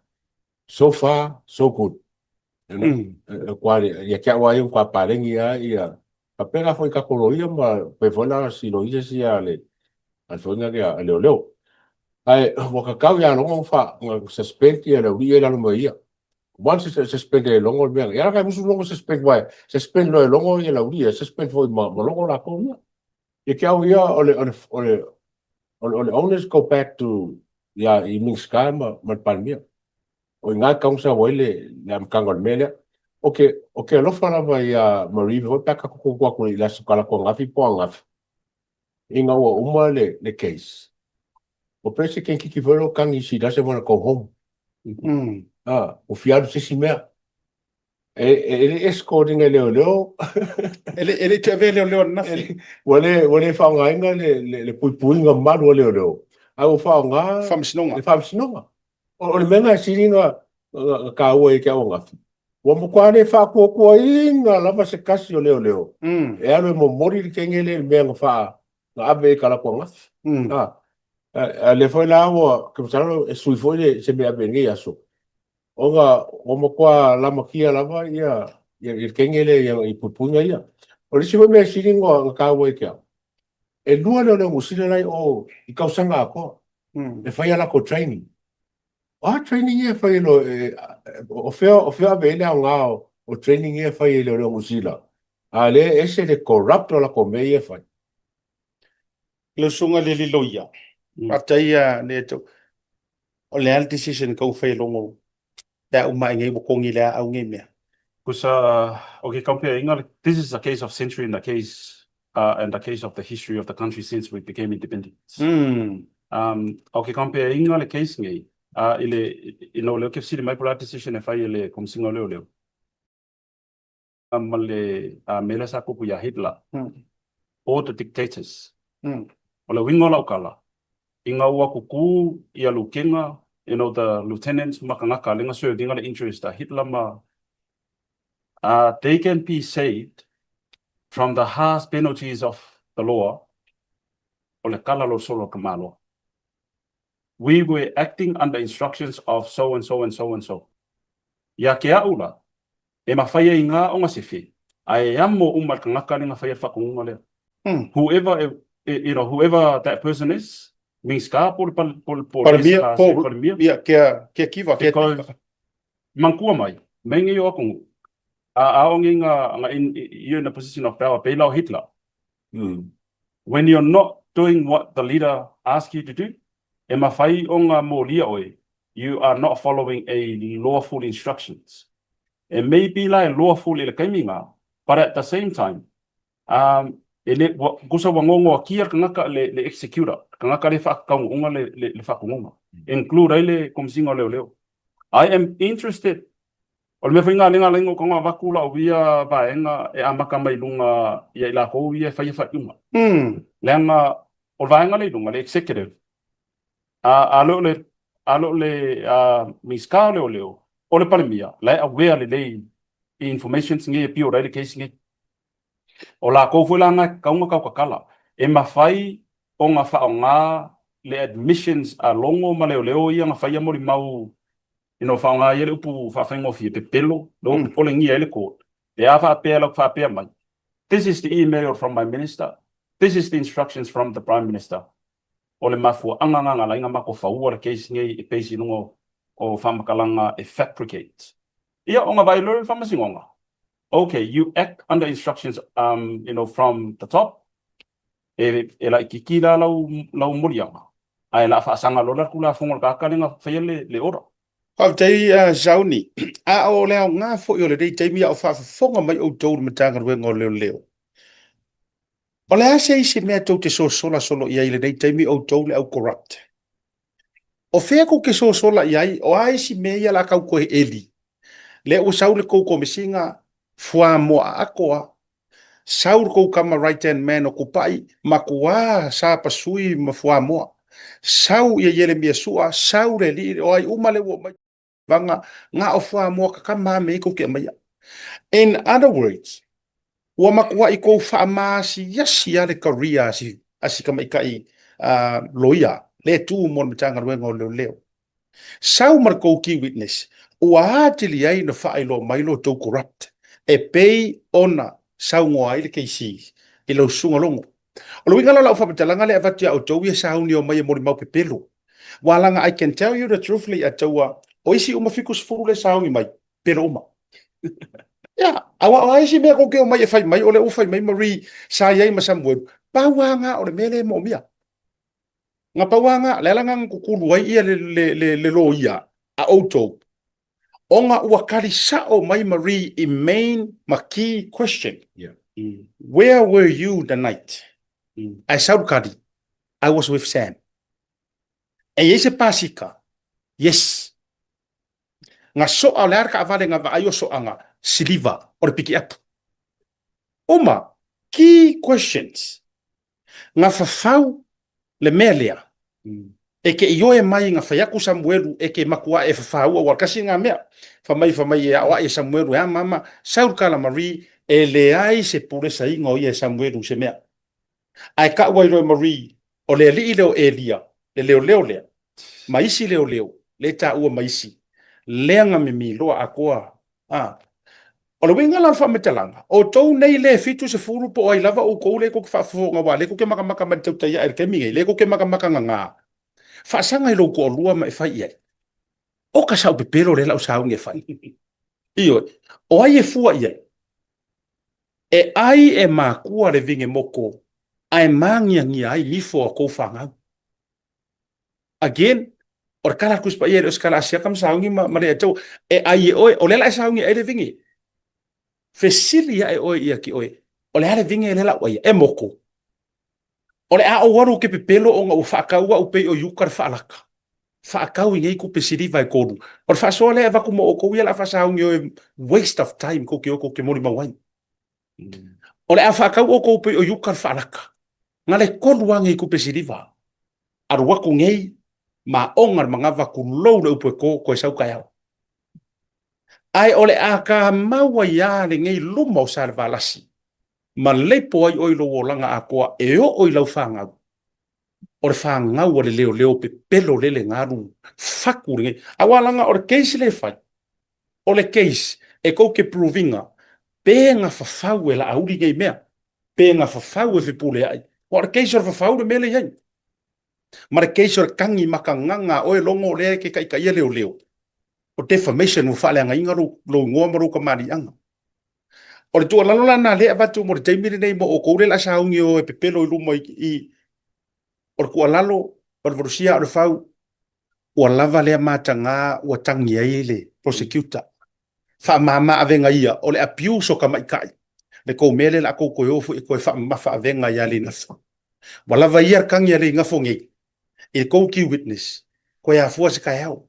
So far, so good. E kua, ia te au a ia kua paleni a ia, faapena foi i tatou loia ma pei foi la si loia sia le, a le foina lea a leoleo. Ae ua tatau ia Logo ona fa, ona suspend ia le aualii ia i lalo mai ia. Once e suspend e Logo le mea, ia la kai musu Logo suspend wae, suspend loa e Logo ia le aualii ia, suspend foi ma, ma Logo latou ia. Ia te au ia o le, o le, o le, o le, o le onus go back to ia i Minisita ma, ma le Palemia. O i ina e tatau ona sau ai le, le amataga o le mea lea. O ke, o ke alofa lava iā Marie foi pe a tatou tutu atu i le aso talaatu ananafi po o ananafi, ina ua uma le, le case, o pe se kenkiki foi lea o tagi she doesn't wanna go home. Ah, ua fia alu i se isi mea. E, e le escort ina e leoleo. E le, e le toe avea leoleo ananafi. Ua le, ua le faaaogaina le, le, le puipuiga malu a leoleo, ae ua faaaoga Faamasinoga. le faamasinoga. O, o le mea lena e sili ona, ona, ona taua ia te au ananafi. Ua matua le faatuatuaina lava se tasi o leoleo e alu e momoli le kenge lea i le mea na faa, na ave i talaatu ananafi. A, a, a lea foi la ua, ke masalo e sui foi le, se mea e ave i lenei aso. Ona ua matua lamatia lava ia, ia, ia le kenge lea i, i puipuiga ia. O le isi foi mea sili na taua ia te au, e lua leoleo Niu Sila la i o i tausaga atoa e fai a latou training. O a training ia e fai e lo, o fea, o fea ave i ai le aoga o training ia e fai e leoleo Niu Sila, a o lea e ese le corrupt o latou mea ia e fai. Lau Susuga i le Alii Loia, faafetai ia le tou, o le a le decision kou fai e logo pe a uma ae nei ua kogi le aau nei mea. Kusa, o ke compare inga, this is a case of century and a case and a case of the history of the country since we became independent. O ke compare inga le case nei, i le, ina o lea ou te fesili mai po o le a decision e fai e le Komesina o Leoleo. ma le mea lea sa tupu iā Hitler, all the dictators. O le uiga o lau tala, ina ua tutū ia Lukena, you know, the lieutenants ma tagata lea na serve ina le interest a Hitler ma, they can be saved from the harsh penalties of the law o le kala loa solo o ka Malo. We were acting under instructions of so and so and so and so. Ia ke a'u la, e mafai ai ngā o nga sefe, a e amo uma le tagata le na faia le faatonuga lea. Whoever e, you know, whoever that person is, Minisita po o le po o le po o le Palemia, po o Palemia. Ia, kia, kia kiva, kia Because tika. manatua mai, mai nei o atunuu, a a o nei nga, nga in, you're in a position of power, pei la o Hitler. When you're not doing what the leader asks you to do, e mafai ona molia oe, you are not following a lawful instructions. E maybe la e lawful i le taimi nga, but at the same time, um, e le, ua, tusa ua noanoakia le tagata le, le executor, le tagata lea e faataunuuga le, le, le faatonuga, include ai le Komesina o Leoleo. I am interested O le mea foi lena lea na ala ai ona ou tago avatu lau ia vaega e amata mai luga ia i latou ia e faia faaiuga. Leaga o le vaega lea i luga, le executive, a, a le o le, a le o le Minisita o Leoleo, o le Palemia, la e aware lelei i informations nei e pure ai le case nei. O latou foi la na e tatau ona tautatala, e mafai ona faaaoga le admissions a Logo ma Leoleo ia na faia molimau Ina ua faaaoga ai le upu faafaigofie, pepelo, lea ua popolengia ai le court, pe a faapea lau faapea mai, This is the email from my minister, this is the instructions from the Prime Minister. O le mafuaaga lena na ala ai ona matou faua le case nei e base i luga o faamatalaga e fabricate. Ia, ona vaai loa lea i le faamasinoga, okay, you act under instructions um, you know, from the top, e, e laitiiti la lau, lau moliaga, ae la faasaga loa la Tulafono a le tagata lea na faia le, le order. Faafetai uh, Sauni. A o le aoga foi o lenei taimi a o faafofoga mai outou i le Matagaluega o Leoleo. O le a se isi mea tou te sosola solo i ai i lenei taimi outou le au corrupt? O fea kou te sosola i ai, o a isi mea ia la kau koe eli? Lea ua sau le kou komesina fuamoa atoa Sau le kou kama right hand man o Kupaʻi, makuā sa pasui ma fuamoa. Sau ia Ielemia Su'a, sau le alii, o ai uma le ua omai vaga, nga o fuamoa kakama a me i kou ke aumaia. In other words, ua makuaʻi kou faamaasiasi a le career a si, a si kamaʻikaʻi uh, loia, le tu mo le Matagaluega o Leoleo. Sau ma le kou key witness, ua atili ai na faailoa mai lo tou corrupt e pei ona saunoa ai le KC i lau susuga Logo. O le uiga la o lau faamatalaga lea e avatu ia outou ia sauni omai e molimau pepelo. Ua laga I can tell you the truth Leiataua, o isi uma 70 le sauni mai, pepelo uma. Ia, aua o a isi mea kou te omai e fai mai, o lea ua fai mai Marie sa i ai ma Samuelu, pau lava na o le mea lea e moomia. Nga pau lava nga, le ala nga kukulu ai ia le, le, le, le loia a outou, ona ua kali sao mai Marie i main ma key question. Yeah. Where were you the night? Ae sau le kali, I was with Sam. E i ai se pasika? Yes. Nga soa o le a le taavale nga vaai o soaga siliva o le pikiapu. Uma, key questions. Nga fafau le mea lea, e ke ioe mai nga fai aku Samuelu e ke makuaʻe e fafaua ua kasi nga mea. Fa mai fa mai e aʻoaʻi e Samuelu e a mama, Saul kala Marie e leai se pule saiga o ia e Samuelu se mea. Ae kaʻu ai loa e Marie o le alii lea o Elia, le leoleo lea, ma isi leoleo, le taua ma isi, lea nga mimi loa atoa, a. O le uiga la o le faamatalaga, o outou nei le 70 po o ai lava outou lea tou te faafofoga aua o lea tou te makamaka mai i le tautai ae i le taimi nei, lea tou te makamaka gaga, faasaga i lou toalua ma e fai i ai. Oka sau pepelo lea la u sauni e fai. Ioe, o ai e fua i ai? E ai e makua le vine moko ae māgiagia ai nifo a kou fanau. Again, o le tala a le Tusi Paia e le o se tala a siaka ma sauni ma, ma le atua. E ai e oe, o lea la e sauni ai le vine. Fesili ae oe ia ki oe, o le a le vine lea la u aia? E moko. O le a ou alu ou te pepelo ona ua faatau au pei o Iuka le faalaka. Faatau i nei tupe siliva e kolu. O le faasoa lea e avatu mo outou ia la faasauni oe waste of time tou te o tou te molimau ai. O le a faatau outou pei o Iuka le faalaka. Na le kolu a nei tupe siliva. Alu atu nei, ma oga le manava tulou le upu e to, toe sau taeao. Ae o le a kamau ai a lenei luma o Salevalasi ma lepo ai oe i lou olaga atoa e oo i lau fanau. O le fanau a le leoleo pepelo lele galu fatu lenei. Aua laga o le case lea e fai, o le case e tou te prove ina pe na fafau e Laauli nei mea, pe na fafau e Fepuleai. Aua o le case o le fafau le mea lea e i ai. Ma le case o le tagi makagaga a oe logo lea e te taitaia leoleo, o defamation ua faaleagaina lou, lou igoa ma lou tamaliiaga. O le tuualalo la lena lea e avatu mo le taimi lenei mo outou lea o le a sauni e o e pepelo i luma i, i o le tuualalo, o le valusia o le fau, ua lava lea mataga ua tagi ai le prosecutor. Faamama avega ia, o le abuse o tamaitai, le tou mea lea o le a tou toe o foi e toe faamamafa avega ia Leigafo. Ua lava ia le tagi a Leigafo nei i le tou key witness, toe afua se taeao.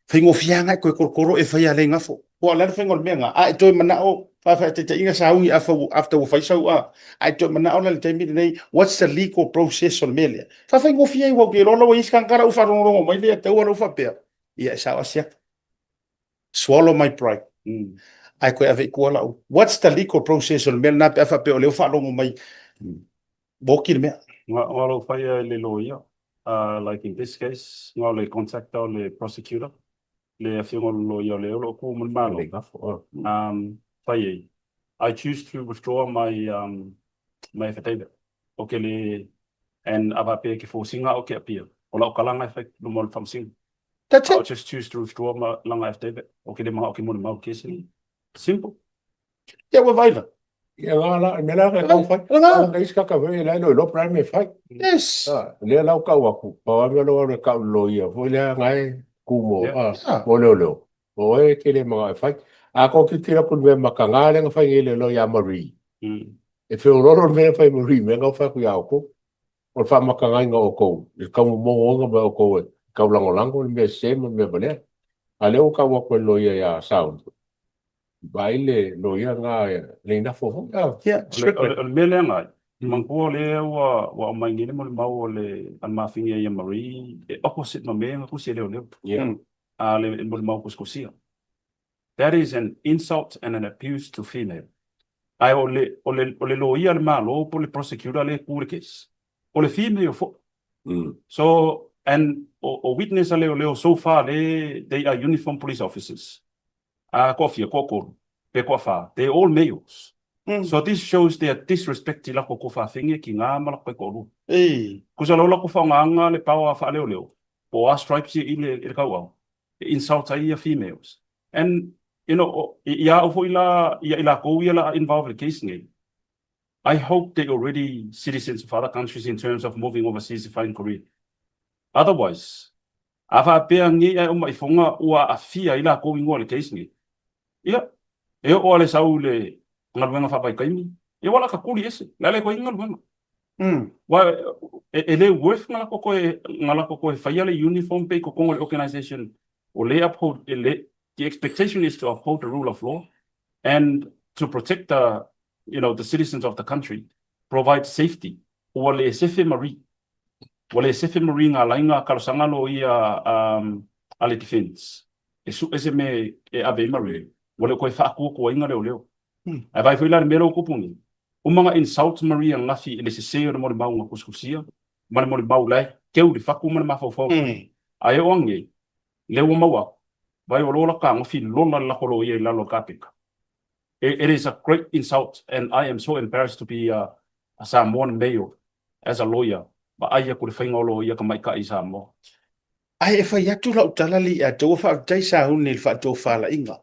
Faigofie lava ona e toe tolotolo e fai ia Leigafo. Aua o le a le faiga o le mea lena? A e toe manao, faataitaiga sauni after ua fai sau a, a e toe manao la i le taimi lenei, what's the legal process o le mea lea? Faafaigofie ai, aua ou te iloa la ua i ai se tagata la ua faalogologo mai lea e taua lau faapea, ia e sao Asiata. Swallow my pride. Ae toe ave i tua lau, what's the legal process o le mea lena pe a faapea o lea ua faalogo mai, ua oti le mea. Nga lou faia e le loia, like in this case, nga o le contact o le prosecutor, le afioga o le loia o le o lo o ku ma le Malo. Fai ai, I choose to withdraw my my affidavit. O ke le, and a faapea ke force-ina au ke appear, o lau kalanga e fai luma o le faamasino. That's it. I'll just choose to withdraw my langa affidavit. O ke le mana'o ke molimau kesi. Simple. Ia ua vaila. Ia la la, me la ka kau fai. La ka iska ka fai la lo lo prime fai. Yes. Ah, le la kau aku. Pa wa me lo le kau lo ia. Foi le ngai ku mo. Ah, mo leo leo. O e ke le mga e fai. A ko ki tira ku me makanga le nga fai le lo ya Marie. E fe o lolo me fai Marie me nga fai ku ya ko. O le faamakagaina o outou, i le taumomogoina mai o outou e taulagolago le mea sese ma le mea valea. A o lea ua tau atu e le loia ia Sauli, vaai le loia lena Leinafo foi. Ah. Yeah, O le mea lea nai, manatua o lea ua ua aumai nei le molimau o le a le mafine ia Marie e opposite ma mea na tusi e leoleo. Yeah. A le molimau kusikusia. That is an insult and an abuse to female. Ae o le, o le, o le loia a le Malo po o le prosecutor lea e ku le case, o le female foi. So, and o, o witness a leoleo so far le, they are uniformed police officers. A toafia, toatolu, pe toafa, they all males. So this shows their disrespect i lako tuafafine ki nga ma lako taitoalua. Kusa la o lako faaaogaga le power faaleoleo, po o a stripes ia i le, i le kauao, e insult ai ia females. And, you know, ia au foi la, ia i lakou ia la involve i le case nei, I hope they already citizens of other countries in terms of moving overseas to find career. Otherwise, a faapea nei ae uma i Foga ua aafia ai lakou i ngoa i le case nei, ia, e oo a le sau i le galuega faavaitaimi, ia ua laka kuli ese, le a le toe i ai galuega. Ua, e, e le worth nga lako toe, nga lako toe faia le uniform pe i totonu o le organisation o le uphold, e le, the expectation is to uphold the rule of law and to protect the, you know, the citizens of the country, provide safety. Ua le sefe Marie. Ua le sefe Marie ngā lainga talosaga loia um, a le defence. E suʻe se mea e ave ai Marie. Ua le o toe faakuakuaina leoleo. Ae vaai foi la i le mea lea ua tupu nei. Uma na insult Marie ananafi i le sese o le molimau na kusikusia ma le molimau la e keu le fatu ma le mafaufau. Ae oo anei, lea ua maua atu, vaai ua loa la fetagofi lola le lako loia i lalo o le kapeta. It is a great insult and I am so embarrassed to be a Samoan male as a lawyer vaai atu i le faiga o loia tamaitai i Samoa. Ae e fai atu lau tala le ia outou, faafetai Sauni i le faatofalaiga.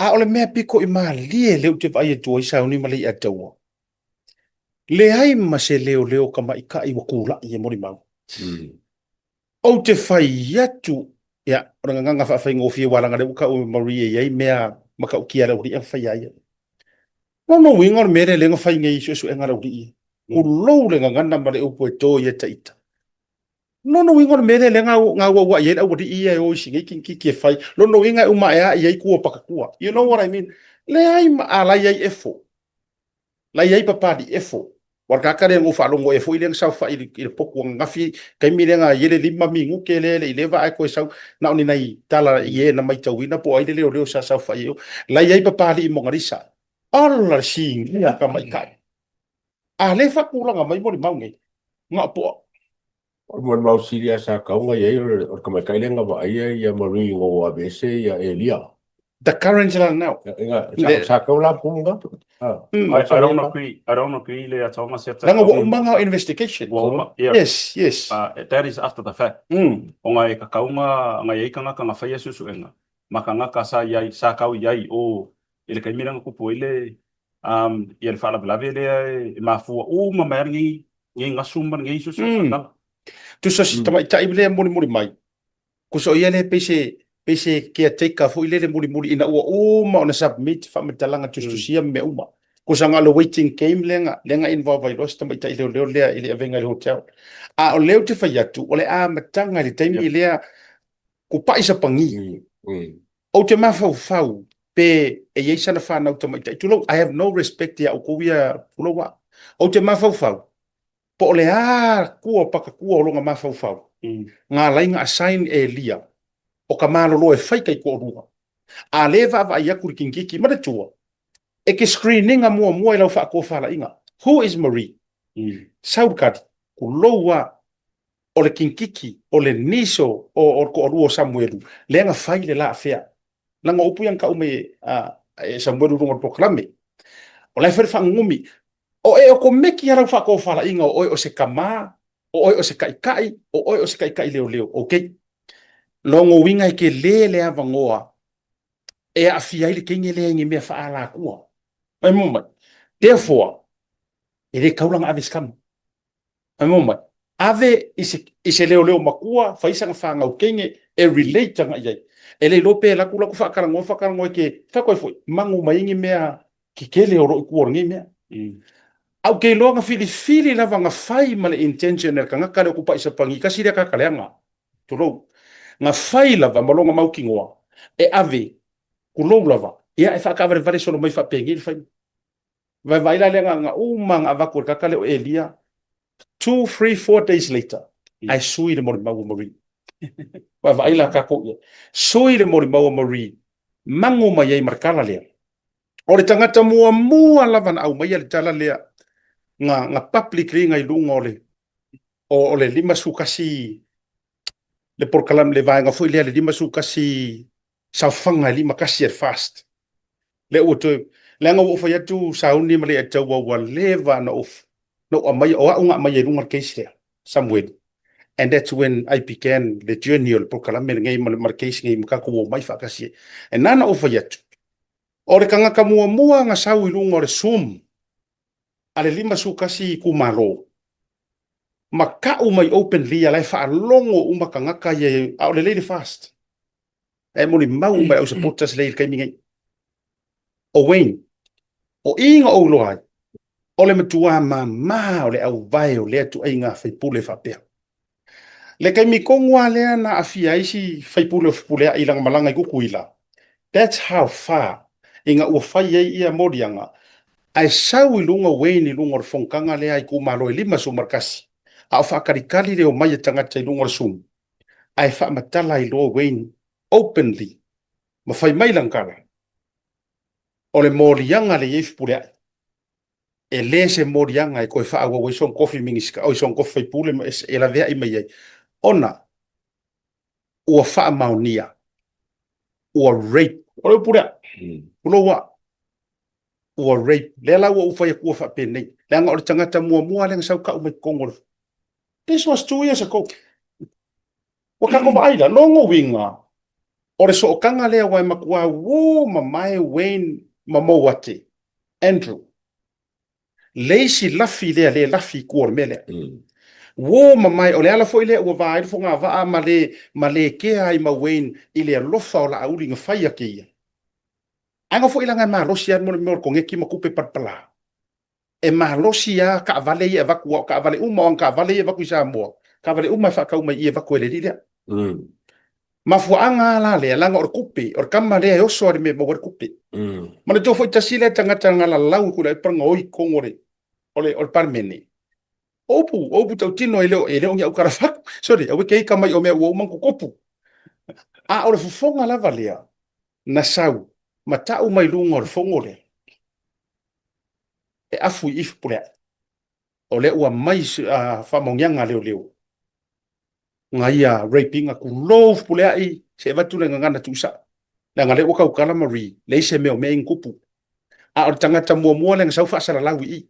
A o le mea piko i malie lea ou te vaai atu ai Sauni ma Leiataua, leai ma se leoleo tamaitai ua tulai e molimau. Ou te fai atu, ia, o le gagana faafaigofie aua leaga o lea ua tau e Marie e i ai mea matautia a le aualii e faia ai. Lona uiga o le mea lea lea na fai nei i suesuega a le aualii, tulou le gagana ma le upu e to ia ita. Lona uiga o le mea lea lea na auauai ai le aualii ia e o i si nei kinikiki e fai. Lona uiga e uma ae lava i ai tua o pakatua. You know what I mean? Leai ma a la i ai efo. La i ai Papalii efo. Aua o le tagata lea na ou faalogo ea foi lea na saofai i le potu ananafi, taimi lea na i ai le 5 minute lea e le i leva ae toe sau, na o ni nai tala i e na matauina po o ai le leoleo sa saofai ai o. La i ai Papalii Monalisa. Ola le sinia tamaitai. A lea e faatulaga mai molimau nei, na o po o. O le molimau sili lava sa tau ona i ai o le tamaitai lea na vaaia ia Marie ina ua aveese ia Elia. The current la now. Sa tau la pu na. I don't agree. I don't agree le ataonga se Langa ua uma nga investigation. Ua uma. Yeah. Yes, yes. That is after the fact. O nga e kakaunga nga i kanga kanga whaia susuenga. Ma kanga ka sa iai, sa kau iai o i le kaimi langa kupu i le um, ia le faalavelave lea e mafua uma mai lava lenei lenei gasu ma lenei suesuega faatala. Tusa si tamaitai lea e mulimuli mai, tusa o ia lea pei se pei se caretaker foi lele mulimuli ina ua uma ona submit faamatalaga tusitusia ma mea uma. Tusa na o le waiting game lea na lea na involve ai loa si tamaitai leoleo lea i le avega i le hotel. A o lea ou te fai atu, o le amataga i le taimi lea kupa'i sapagi. Ou te mafaufau pe e i ai sana fanau tamaitai, tulou, I have no respect ia outou ia, tulou a. Ou te mafaufau, po o le a kua pakatua o lona mafaufau, ngā lai nga assign e Elia, o ka malolo e fai kaitoalua. A lē vaavaai atu le kingiki, manatua, e ke screeninga muamua i lau faatofalaiga, who is Marie? Sau le kali, tulou a, o le kinkiki, o le niece o, o, o le toalua o Samuelu, lea na fai le laafea. Leaga o upu ia na tau mai e, a, e Samuelu i luga o le polokalame. O la e fai le faanunumi. O e o komeki a lau faatofalaiga o oe o se kamā, o oe o se kaʻikaʻi, o oe o se kaʻikaʻi leoleo. Okay. Lona uiga e telē le avanoa e aafia ai le teine lea i ni mea faaalatua. Mai mo mai. Therefore, e le tatau la ona ave i se tama. Fai mai, ave i se, i se leoleo matua, fai sana whānau teine, e relate ana i ai. E le iloa pe laku laku whaakalanoa, whaakalanoa i ke, whakoi foi, mangu mai ingi mea ki kele o loi kua o lenei mea. Au ke iloa na filifili lava na fai ma le intention e le kangaka le okupa i sapangi, kasi lea kaka leanga, tulou. Na fai lava ma longa mautinoa, e ave, kulou lava, ia e whaakavalevale solo mai whaapengi le whainga. Vaivai la lea na na uma na avatu e le tagata lea o Elia, 2, 3, 4 days later, ae sui le molimau a Marie. Vaavaai la tatou i ai. Sui le molimau a Marie, mago mai ai ma le tala lea. O le tagata muamua lava na aumaia le tala lea, na, na publicly na i luga o le, o, o le 51 le polokalame, le vaega foi lea, le 51 saofaga e 51 e le FAST. Lea ua toe, leaga ua ou fai atu sauni ma Leiataua ua leva ona ou, na ou aumaia, o au na aumaia i luga le case lea, Samuelu. And that's when I began the journey o le polokalame lenei ma le, ma le case lenei ma tatou omai faatasi ai. And na na ou fai atu, o le tagata muamua na sau i luga o le Zoom a le 51 itumalo, ma tau mai openly a la e faalogo uma tagata ia, a o lelei le FAST. E molimau uma e au supporters lea i le taimi nei. O Wayne, o i na ou iloa ai, o le matua māmā o le auvae o lea ituaiga faipule faapea. Le taimi tonu lava lea na aafia ai si faipule o Fepuleai i lana malaga i Tutuila, that's how far ina ua fai ai ia moliaga, ae sau i luga Wayne i luga o le fonotaga lea a itumalo e 51, a o faatalitali le omai a tagata i luga o le Zoom. Ae faamatala ai loa Wayne openly ma fai mai lana tala, o le moliaga lea i ai Fepuleai, e le se moliaga e toe faaauau ai sona tofi Minisita, oi sona tofi faipule ma e laveai mai ai, ona ua faamaonia, ua rape. O le upu lea, tulou a. Ua rape. Lea la ua ou fai atua faapenei, leaga o le tagata muamua lea na sau tau mai totonu o le This was 2 years ago. Ua tatou vaai la, lona uiga, o le sootaga lea aua e matua uo mamae Wayne ma Mouate, Andrew. Le isi lafi lea le lafi i tua o le mea lea. Uo mamae, o le ala foi lea ua va ai le fogavaa ma le, ma le kea ai ma Wayne i le alofa o Laauli na fai ake ia. Ae na foi leaga e malosi lava le mea o le koneti ma tupe palapala. E malosi lava taavale ia e avatu, aua o taavale uma, o ana taavale ia e avatu i Samoa, taavale uma e faatau mai i i e avatu e le alii lea. Mafuaaga lava la lea, leaga o le tupe, o le tama lea e oso lava i le mea e maua ai le tupe. Manatua foi tasi lea tagata na lalau i Tuilaepa na oi i totonu o le, o le, o le Palemene. O upu, o upu tautino e le o, e le o ni aukalafaku. Sorry, aua e te ita mai o mea ua uma ona tutupu. A o le fofoga lava lea, na sau ma tau mai luga o le fono lea, e afu i i Fepuleai. O lea ua mai faamaoniaga a leoleo na ia rape ina, tulou Fepuleai, se i avatu le gagana tuusao. Leaga lea ua tautala Marie, leai se mea o mea ia na tupu. A o le tagata muamua lea na sau faasalalau i i.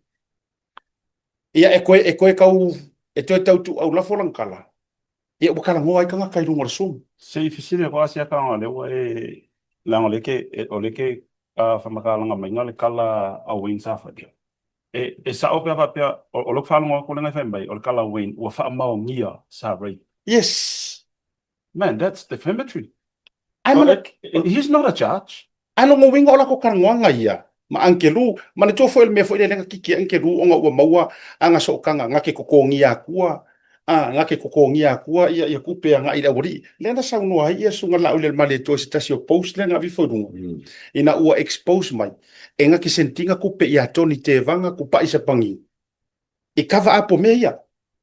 Ia e toe, e toe tau, e toe tau tuuau lafo lana tala, ia ua talanoa ai tagata i luga o le Zoom. Se i fesili atu lava Siaka ona o lea ua e, leaga o lea e te, o lea e te faamatalaga maiga le tala a Wayne sa fai. E, e sao pe a faapea, o lou faalogo atu lea na e fai mai, o le tala a Wayne ua faamaonia sa rape. Yes. Man, that's defamatory. Ai ma le... He's not a judge. Ae lona uiga o latou talanoaga ia ma Angelu, manatua foi o le mea foi lea na kiki ai Angelu ona ua maua ana sootaga na te totogia atua, a, na te totogia atua ia, ia tupe agai i le aualii. Lea na saunoa ai ia Susuga Laaulialemalietoa i se tasi o post lea na ave ifo i luga, ina ua expose mai e na te send ina tupe ia Tony Tevaga Tupai Sapagi i cover up o mea ia.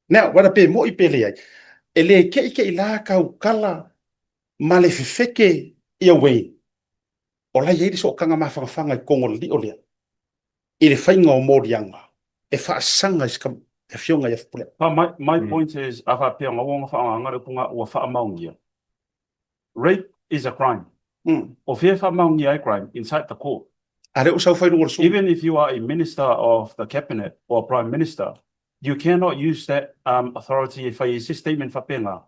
Now, whether pe mo'i pe leai, e le ke'ike'i la tautala ma le fefeke ia Wayne, o la e i ai le sootaga mafanafana i totonu o le lio lea i le faiga o moliaga e faasaga i se afioga ia Fepuleai. But my point is, a faapea ona ua faaaogaina le upu na ua faamaonia, rape is a crime. O fea e faamaonia ai crime? Inside the court. A lea ua sau fai luga o le sulu. Even if you are a minister of the cabinet or a prime minister, you cannot use that authority e fai ai se statement faapena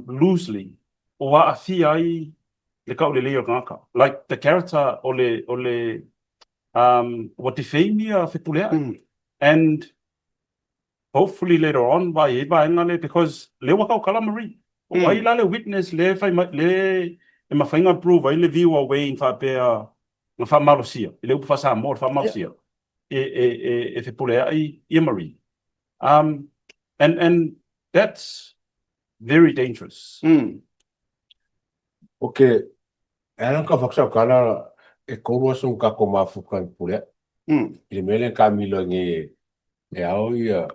loosely ua aafia ai le taulelei o le tagata. Like the character o le, o le, ua defame ia Fepuleai. And hopefully later on vaai ai vaega lea because lea ua tautala Marie. O ai la le witness lea e fai mai, lea e mafai ona prove ai le view a Wayne faapea na faamalosia, i le upu faa-Samoa, le faamalosia e, e, e, e Fepuleai ia Marie. And that's very dangerous. Ok, e ala ka whakasau kala e kolu aso nga kako mafuka i Fepuleai. I le mea lea ka milo nge e ao ia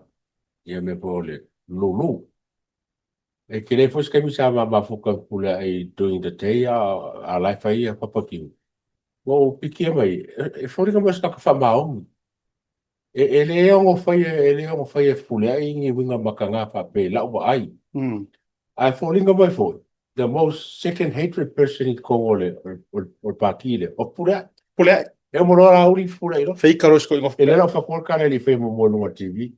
ia mea foi o le lulu. E tele foi se taimi sa ma mafuka i Fepuleai during the day a a la e fai ia papa kiu. Ua ou pikia mai, e foliga mai o se tagata faamaoni. E, e le ono faia, e le ono faia e Fepuleai ni uiga makaga faapea i lau vaai. Ae foliga mai foi, the most second hatred person i totonu o le, o le, o le pati lea, o Fepuleai. Fepuleai. E uma loa Laauli Fepuleai loa. Feika loa si toeaina o E le la faatua le tala e le i faia muamua i luga o le TV.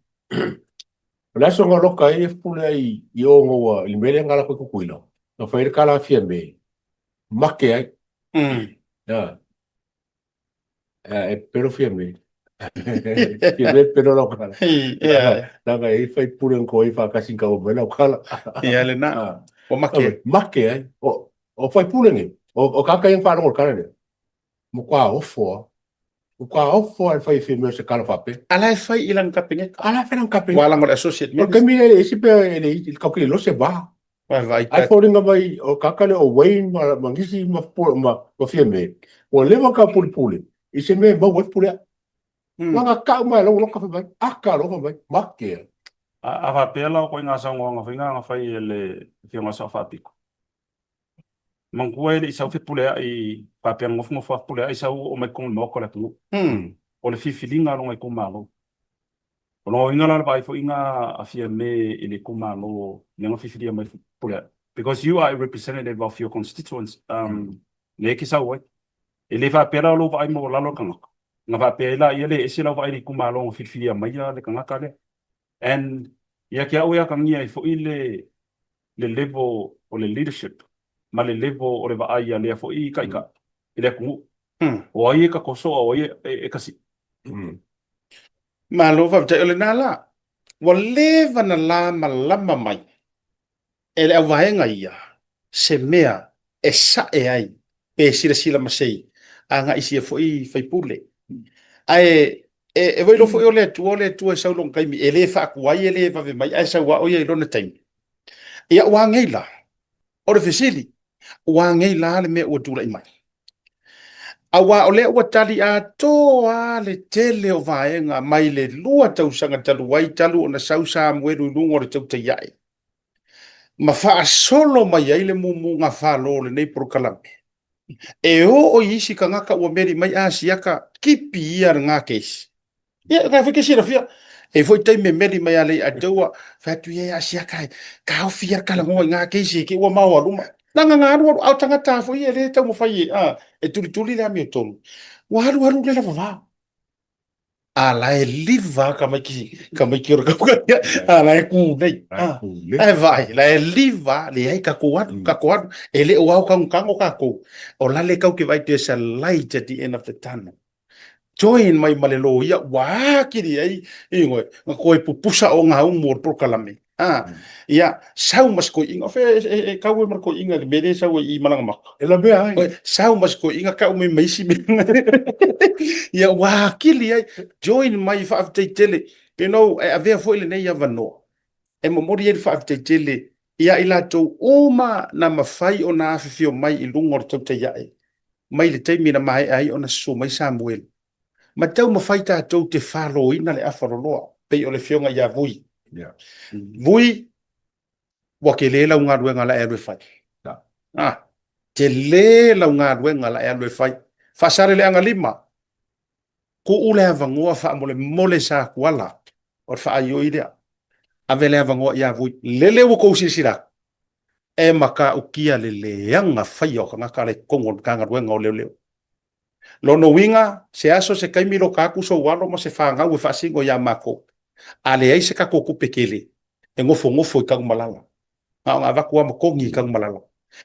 O le aso na loka ai e Fepuleai i o ona ua, i le mea lea na alu atu ai Tutuila, na fai ai le tala a Fiame, make ai. Ia. E pelo Fiame. Fiame pelo lau kala. Ia. Leaga e i ai faipule na tou ai faatasi na tau mai lau kala. Ia lena. Ua make. Make ai. O, o faipule nei, o, o tagata ia na faalogo i le tala lea, matua ofo lava. Matua ofo lava i le fai e Fiame o se tala faapea. A la e fai i lana Kapeneta. A la e fai i lana Kapeneta. Ua leaga o le associate minister. O le taimi lea e leai se mea, e leai, tatou te le iloa se va. Vaai Ae foliga mai o tagata lea o Wayne ma, ma nisi ma, ma, ma Fiame, ua leva ona taupulepule i se mea e maua ai Fepuleai. Leaga tau mai lou loka fai mai, aka loa fai mai, make ai. A faapea la o ituaiga saunoaga foi na na fai e le Afioga Sao Faapito. Manatua e le i sau Fepuleai faapea nofonofo lava Fepuleai sau oo mai totonu o le Maota o le atunuu. O le filifiliga a lona itumalo. O lona uiga la o le vaai foi na a Fiame i le itumalo lea na filifilia mai Fepuleai. Because you are a representative of your constituents lea e te sau ai. E le faapea la o lou vaai maualalo le tagata. Na faapea ai laia le ese lau vaai i le itumalo na filifilia maia le tagata lea. And ia te au e atagia ai foi le le level o le leadership ma le level o le vaai a lea foi taitai i le atunuu. O ai e tatoso a o ai e tasii. Malo faafetai. O lena la, ua leva na lamalama mai e le auvaega ia se mea e sae ai pe silasila masei agai sia foi faipule. Ae e, e wailo foi o le Atua, o le Atua e sau lona taimi, e le faatuai, e le vave mai, ae sau lava o ia i lona taimi. Ia ua agei la, o le fesili, ua agei la le mea ua tulai mai. Aua o lea ua tali atoa le tele o vaega mai le 2 tausaga talu ai talu ona sau Samuelu i luga o le tautai ae, ma faasolo mai ai le mumuga falo o lenei polokalame. E oo i isi tagata ua meli mai Asiata kipi ia lena case. Ia, na foi ke silafia. E foi taimi e meli mai a le Atua, fai atu ia Asiata e taofi ia le talanoa i ngā case ke ua mao aluma. Nanga ngā alu alu, au tagata foi e le taumafai e, a, e tulituli le amiotonu. Ua alu alu le lava vao. A la e liva tamaiti, tamaiti o le kauka, a la e ku nei. A, e vaai, la e liva, leai tatou alu, tatou alu. E le o ao kagokago tatou. O la le kau ke vaai, there's a light at the end of the tunnel. Join mai ma le loia ua akili ai i ngoe, nga koe pupusa o ngā umu o le polokalame. A, ia, sau ma se koiinga, o fea e, e, e kau e ma le koiinga i le mea lea e sau ai i malaga maka. E lavea ai. Oe, sau ma se koiinga kau mai ma isi mea. Ia, ua akili ai, join mai faafetai tele. You know, e avea foi lenei avanoa, e momoli ai le faafetai tele ia i latou uma na mafai ona afifio mai i luga o le tautai ae, mai le taimi na maea ai ona susu mai Samuelu. Ma taumafai tatou te faloina le afa loloa, pei o le afioga ia Vui. Yeah. Vui, ua tele lau galuega la e alu e fai. Ah, tele lau galuega la e alu e fai. Faasaleleaga 5, tuu le avanoa faamolemole Satuala, o le faaioi lea. Ave le avanoa ia Vui. Lele ua tou silasila atu, e matautia le leaga faia o tagata la i totonu o le Matagaluega o Leoleo. Lona uiga, se aso se taimi loka atu sou alo ma se fanau e faasino ia matou, a leai se tatou tupe tele e nofonofo i Tanumalala, na ona avatu lava ma togi i Tanumalala.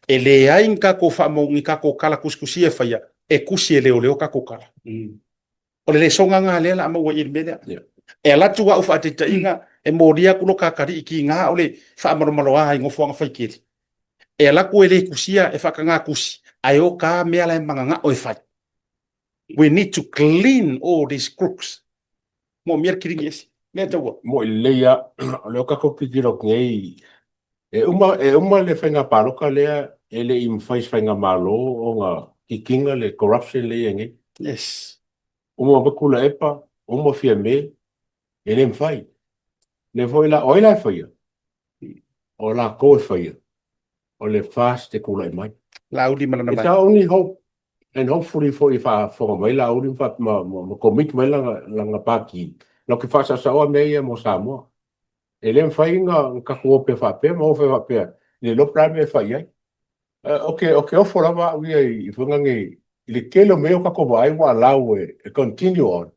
E leai ni tatou faamau, ni tatou tala tusitusia e faia, e tusi e leoleo tatou tala. O le lesoga lena lea o le a maua i i le mea lea. E alu atu au faataitaiga, e molia atu lo ta atalii tiga o le faamalomaloa i nofoaga faitele. E alu atu e le tusia, e faataga tusi, ae o ta mea la e mananao e fai. We need to clean all these crooks. Moomia le kilini ese. Mea taua. Mo'i lelei lava, o lea ua tatou tilotilo atu nei, e uma, e uma le faiga palota lea e le i mafai e se faigamalo ona kick-ina le corruption lea e i ai nei. Yes. Uma mai Tuilaepa, uma Fiame, e le mafai. Lea foi la, o ai la e faia? O latou e faia. O le FAST e tulai mai. Laauli ma lana It's our only hope. And hopefully foi e faafofoga mai Laauli ma, ma, ma, ma commit mai lana, lana pati. Latou te faasaosaoa mea ia mo Samoa. E le mafai ona tatou o pea faapea ma o pea faapea, le iloa po o le a le mea e fai ai. Ou te, ou te ofo lava au ia i faiga nei, i le tele o mea ia ua tatou vaai ua allow e, e continue on,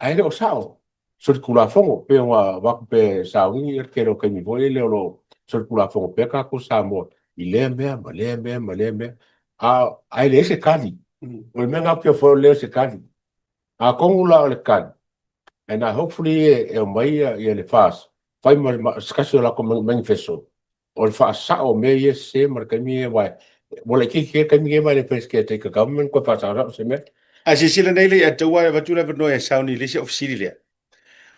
ae le o sao. Solitulafono, pei ona avatu pea e sauni le tele o taimi foi lele o lo o solitulafono pea tatou Samoa i lea mea ma lea mea ma lea mea, a, ae leai se tali. O le mea lena ou te ofo ai o le leai o se tali. Atonu la o le tali, and I hopefully e aumai ia le FAST, fai ma se tasi o latou manifesto, o le faasao o mea ia e sese ma le taimi lenei aua ua laitiiti tele le taimi lenei ma e le mafai e se caretaker government toe faasaosao se mea. Ae silasila nei le ia taua e avatu le avanoa e sauni i le isi au fesili lea.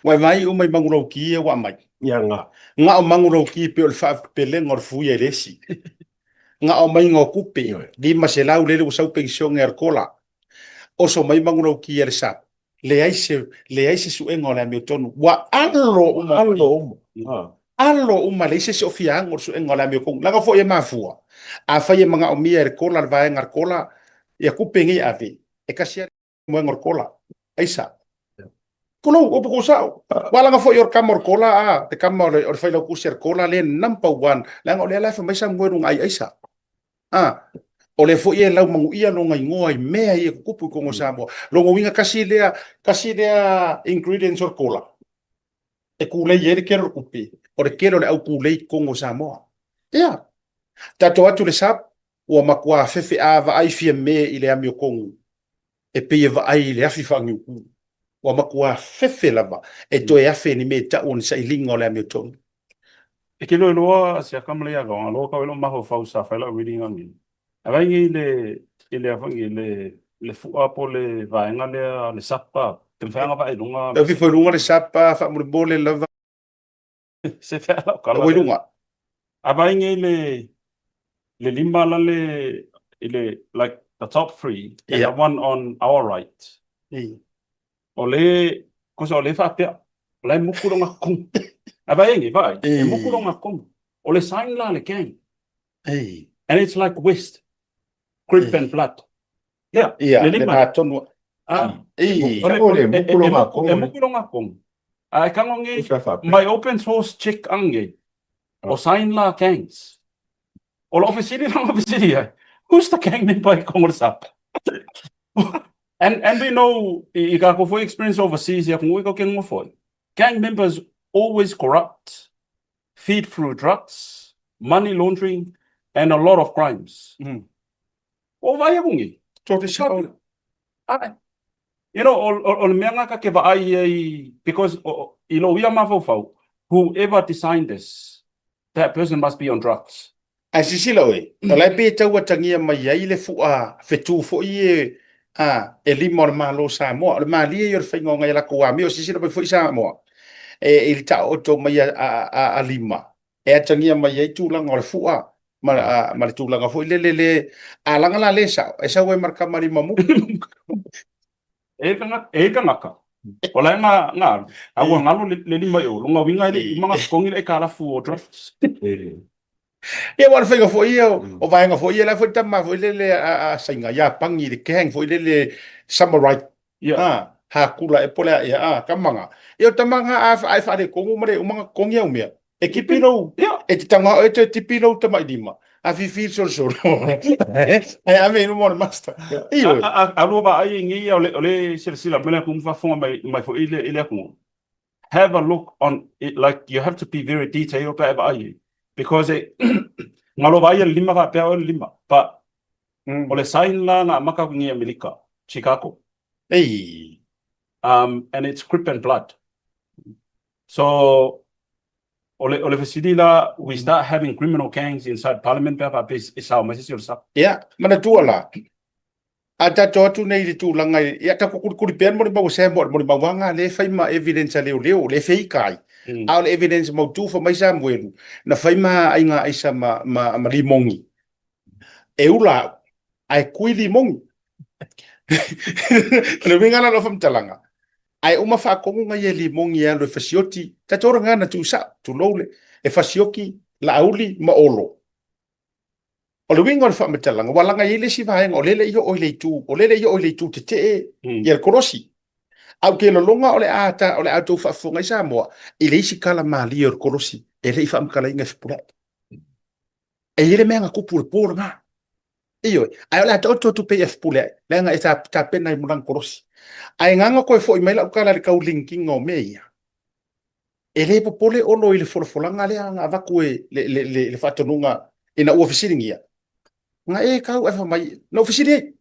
Ua e vaai uma i Manulauki ia ua aumai. Ia nga. Nga o Manulauki pei o le faapelega o le fuia i le esi. Nga o aumaiga o tupe, 500 lele ua sau penisione a le Kola. Oso mai Manulauki a le SAP. Leai se, leai se suega o le amiotonu. Ua alo uma. Alo uma. Ah. Alo uma, leai se isi o fia ago le suega o le amiotonu. Leaga foi e mafua. Afai e manaomia e le Kola, le vaega a le Kola, ia tupe nei e ave, e kasi lava le moega o le Kola. Aisa. Tulou, upu kou sao. Ua laga foi o le kama o le Kola, a, le kama o le, o le failautusi a le Kola, le number one. Leaga o lea la e fai mai Samuelu na ai aisa. A. O lea foi e laumanuia lona igoa i mea ia e tutupu i totonu o Samoa. Lona uiga tasi lea, tasi lea ingredients o le kola e tulei ai le tele o le tupe, o le tele o le au tulei i totonu o Samoa. Ia, tatou atu i le SAP, ua matua fefe, a vaai Fiame i le amiotonu, e pei e vaai i le afi faaniutu. Ua matua fefe lava e toe afe ni mea e tau o ni sailiga o le amiotonu. E ke loa se aka ma le aga loa ka welo mafaufau sa fai lau reading angi. A vai ngi le i le afa ngi le le fua po le vaenga lea le sapa te mawhai anga vai lunga. E fifo i luga le sapa faamolemole lava. Se fea lau kala. Ua i luga. A vai ngi le le lima la le i le like the top three and the one on our right. O le kosa o le faapea o la e muku longa komu. A vai ngi vai e muku longa komu. O le sign la le gang. And it's like West, Crip and Blood. Lea, Ia, le le lima. nā tonu. Ah, Ei. o le, O le e, e, muku e, longa muku, e komu. muku longa komu. A e kango ngi, Usa faapea. my open source check ange, o sign la gangs. O la ofisili la ofisili ai. Who's the gang member i Kongo le sap? And we know, i, i ka ko foi experience overseas, ia kongo i ko kengo foi. Gang members always corrupt, feed through drugs, money laundering, and a lot of crimes. O vai aku ngi. Tō te sao. Ai. You know, o, o, o le mea ngā ka ke vaai ai, because o, i lo ia mafaufau, whoever designed this, that person must be on drugs. Ae sisila oe, o la e pei e tau atagia mai ai le fua whetū foi e, a, e lima o le Malo o Samoa. O le malie ia o le faiga o ngai a lakou amio, sisila mai foi Samoa, e, i le taooto mai a, a, a, a lima, e atagia mai ai tulaga o le fua ma, a, ma le tulaga foi lele le, a laga la le sao, e sau ai ma le kama lima muku. E ka e kangaka. O la nga nga a ua ngalo le, le lima i o lunga winga i le imanga kongi le kalafu o drugs. Ia ua le faiga foi ia o vaega foi ia la foi tama foi lele a, a sainga ia pangi le gang foi lele samurai. Ia. Ah, hakula e pole ia a kamanga. Ia o tama nga a a whaare kongu mare umanga kongi au mea. E kipi lou, e te tanga e te tipi lou tama i lima. A fifi solo solo. Ai ame inu mo le master. Ioe. A, a, a lua vaai i ngi o le, o le silasila mai le aku faafofoga mai, mai foi i le, i le atunuu. Have a look on it, like you have to be very detailed pe a e vaai ai. Because e, ngalo vaai a le lima faapea oe le lima. But o le sign la na amaka aku ngi Amerika, Chicago. Ei. And it's Crip and Blood. So, o le, o le fesili la, we start having criminal gangs inside parliament pe a faapea e sao mai se isi o le sap. Ia, manatua la, a tatou atu nei i le tulaga i, ia tatou kulikuli pea le molimau a Samoa, le molimau lava lena lea e fai ma evidence a leoleo, lea e feika ai. A o le evidence mautu fai mai Samuelu, na fai ma aiga aisa ma, ma, ma limogi. E ula au, ae kui limogi. O le uiga la o lau faamatalaga, ae uma faatonu ngai e limogi e alu e fasioti, tatou ora na tuusao, tulou le, e fasioki Laauli ma Olo. O le uiga o le faamatalaga, ua laga i ai le isi vaega, o lea e le i oo i le itu, o lea e le i oo i le itu tetee ia le kolosi. Ae ou te lagona o le a ta, o le a outou faafofoga ai Samoa i le isi tala malie o le kolosi e le i faamatalaina e Fepuleai. E i ai le mea na tupu i le po lena. Ioe, ae o le a taoto atu pea ia Fepuleai, leaga e tapena ai mo lana kolosi. Ae ngana koe foi mai lau tala i le tau linkinga o mea ia. E le popole Olo i le folafolaga lea na avatu e le, le, le, le faatonuga ina ua fesiligia. Na e kau ae fai mai, na ou fesili ai.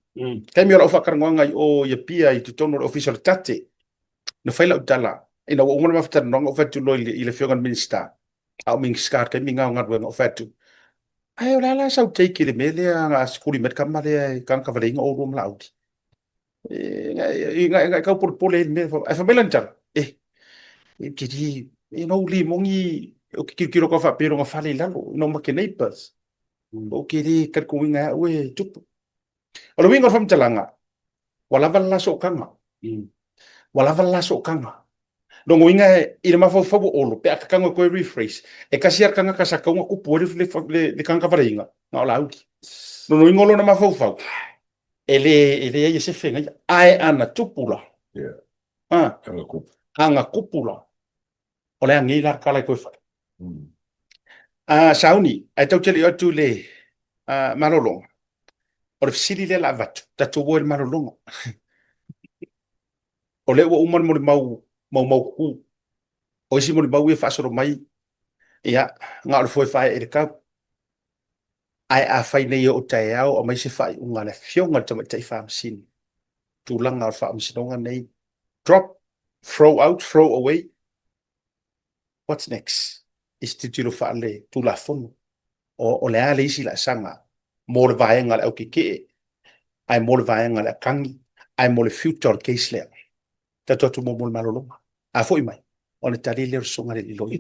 Taimi o lau faatalanoaga i o i Apia i totonu o le ofisa o le Tate, na fai lau tala, ina ua uma le matou talanoaga ou fai atu loa i le, i le afioga i le Minisita, a o Minisita i le taimi lena o galuega, ou fai atu, ae o le a la sau take i le mea lea na sikuli mai le tama lea e tagata-valeina oulua ma Laauli. E, na, na tau polepole ai le mea. Ae fai mai lana tala, e, e te li, e nou limogi, o ke kilokilo kau faapea i lona fale i lalo, i no ma ke neighbors. O ke le talitonuina e au e tupu. O le uiga o le faamatalaga, ua lava le la sootaga. Ua lava le la sootaga. Lona uiga i le mafaufau o Olo, pe a tatau ona toe rephrase, e tasi lava le tagata sa tatau ona tupu ai le, le, le tagata valeiga, na o Laauli. Lona uiga o lona mafaufau, e le, e leai e se fegaia. Ae ana tupu la, Yeah. ah, Ana tupu. ana tupu la, o le a nei la le tala e toe fai. Sauni, ae tau te le i atu i le malologa. O le fesili lea la avatu, tatou o i le malologa. O lea ua uma le molimau maumau kuku. O isi molimau ia faasolo mai, ia, na o le foe faaee i le tau. Ae afai nei e oo taeao aumai se faaiuga a le Afioga i le Tamaitai Faamasino, tulaga o le Faamasinoga nei, drop, throw out, throw away, what's next? I se tilotilo faale-Tulafono, o le a le isi laasaga mo le vaega a le aukekee, ae mo le vaega a le akagi, ae mo le future o le case lea. Tatou atu muamua i le malologa. A foi mai, ona tali lea o le Susuga i le Loia.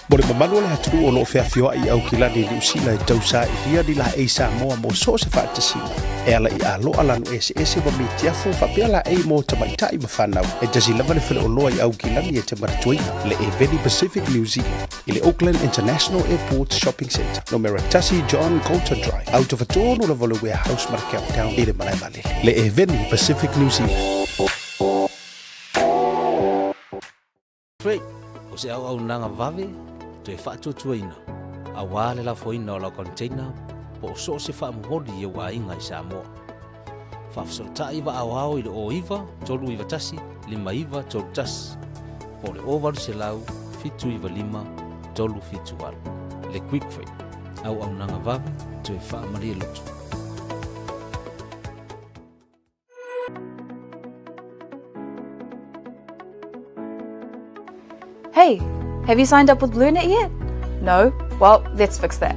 Mo le mamalu o le atunuu o lo o feafioai i Aukilani i Niu Sila e tausailia ni laei Samoa mo so o se faatasiga e ala i aloa lanu eseese ma mitiafu faapea laei mo tamaitai ma fanau e tasi lava le faleoloa i Aukilani e te manatuaina le Eveni Pacific New Zealand i le Auckland International Airport Shopping Centre, numera 1 John Coulter Drive, autofatonu lava o le Warehouse ma le Countdown i le malae vaalele. Le Eveni Pacific New Zealand. Freight, o se auaunaga vave toe faatuatuaina aua le lafoina o lau container po o so o se faamomoli i ou aiga i Samoa. Faafesootai vaaoao i le 09 391 5931 po o le 0800 795 378. Le Quick Freight, auaunaga vave toe faamalie loto. Hey, have you signed up with BlueNet yet? No? Well, let's fix that.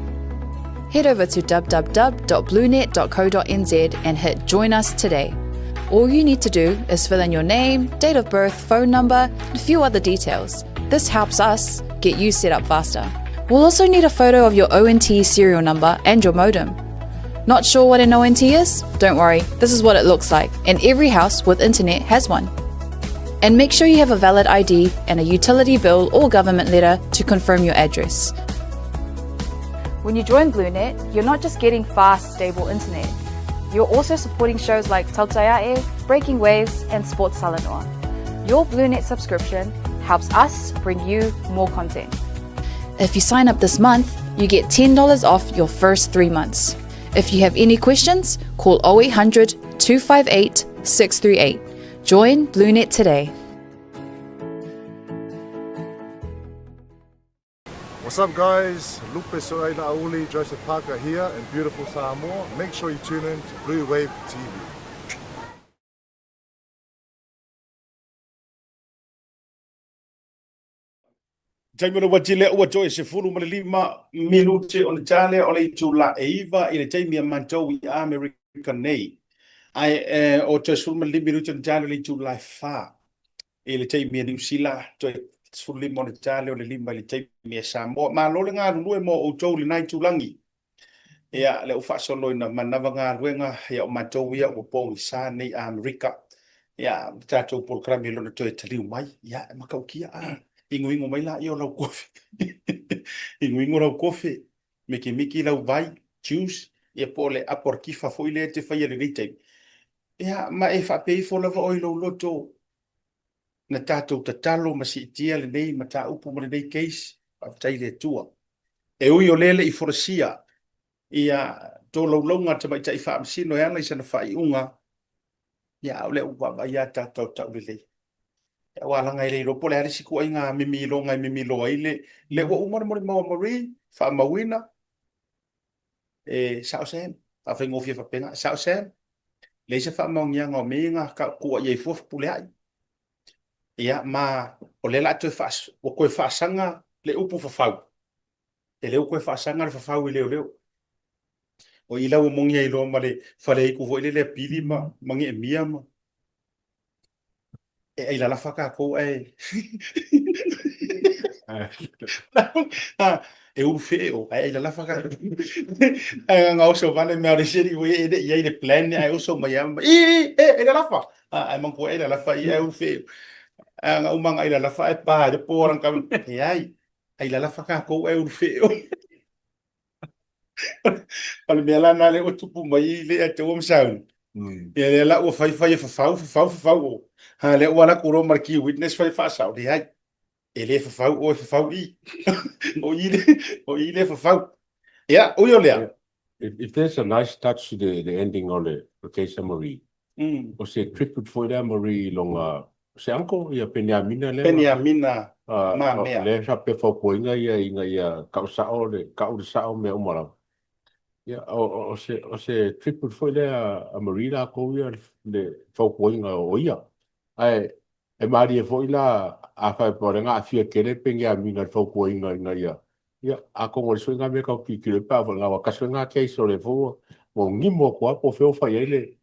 Head over to www.bluenet.co.nz and hit Join Us today. All you need to do is fill in your name, date of birth, phone number, and a few other details. This helps us get you set up faster. We'll also need a photo of your ONT serial number and your modem. Not sure what an ONT is? Don't worry, this is what it looks like, and every house with internet has one. And make sure you have a valid ID and a utility bill or government letter to confirm your address. When you join BlueNet, you're not just getting fast, stable internet. You're also supporting shows like Tautai Breaking Waves, and Sports Talanoa. Your BlueNet subscription helps us bring you more content. If you sign up this month, you get $10 off your first three months. If you have any questions, call 0800 258 638. Join BlueNet today. What's up guys, Lupe Soaina Auli, Joseph Parker here in beautiful Samoa. Make sure you tune in to Blue Wave TV. Taimi o le uati lea ua toe 15 minute ona ta lea o le itula e 9 i le taimi a matou i Amerika nei. Ae o toe 15 minute ona ta lea o le itula e 4 i le taimi a Niu Sila, toe 15 ona ta lea o le 5 i le taimi a Samoa. Malo le galulue mo outou i lena itulagi. Ia, lea ua faasolo ina manava galuega, ia o matou ia ua pogisa nei i Amerika. Ia, le tatou polokalame lona toe taliu mai, ia, e matautia, a, iguigu mai laia o lau kofi. Iguigu lau kofi, mikimiki lau vai, juice, ia po o le apo o le kifa foi lea e te faia i lenei taimi. Ia, ma e faapea ifo lava oe i lou loto, na tatou tatalo ma siitia lenei mataupu ma lenei case, faafetai i le Atua. E ui o lea e le i folasia ia tolaulauga a le Tamaitai Faamasino e ala i sana faaiuga, ia a o lea ua vaavaai lava tatou taulelei. Aua leaga e le iloa po o le a le isi ituaiga mimiloga e mimiloa ai le lea ua uma le molimau a Marie, faamauina, e sao Sam, faafaigofie faapena, sao Sam, leai se faamaoniaga o mea ia na tuuaia ai fua Fepuleai. Ia, ma o lea o le a toe faas, ua toe faasaga le upu fafau. E le ua toe faasaga le fafau i leoleo. O i la ua moni ai loa ma le faleaitu foi lele a Pili ma, ma Neemia ma e ailalafa tatou ae. E ulu fee o, ai lalafa ka. Ai nga oso vale mea o le seri ue e le i ai le plan ai oso mai a i e e lalafa. Ai manku ai lalafa i ai ulu fee. Ai nga umanga ai lalafa ai pa le po orang ka e ai ai lalafa ka kou ai ulu fee o. O le mea la na le ua tupu mai i le ate ua masauni. Ia lea la ua fai fai e fafau fafau fafau o. Ha lea ua la kuro ma le key witness fai faasao le ai. E le fafau oe fafau i. O i le, o i le fafau. Ia, ui o lea. If there's a nice touch to the ending o le case a Marie, o se tribute foi lea a Marie i lona, se uncle ia Peniamina lea. Peniamina Mamea. Lea sa pea fautuaina ia ina ia kau sao le, kau le sao mea uma lava. Ia, o se, o se tribute foi lea a Marie latou ia le fautuaina o ia. Ae E malie foi la, a faapea o lea na aafia tele Peniamina i le fautuaina ina ia, ia, atonu o le isi foi lena mea tatou te tilotilo ai pe a foi na o tasi foi lena case o lea foi ua ua nimo atu lava po o fea ua fai ai le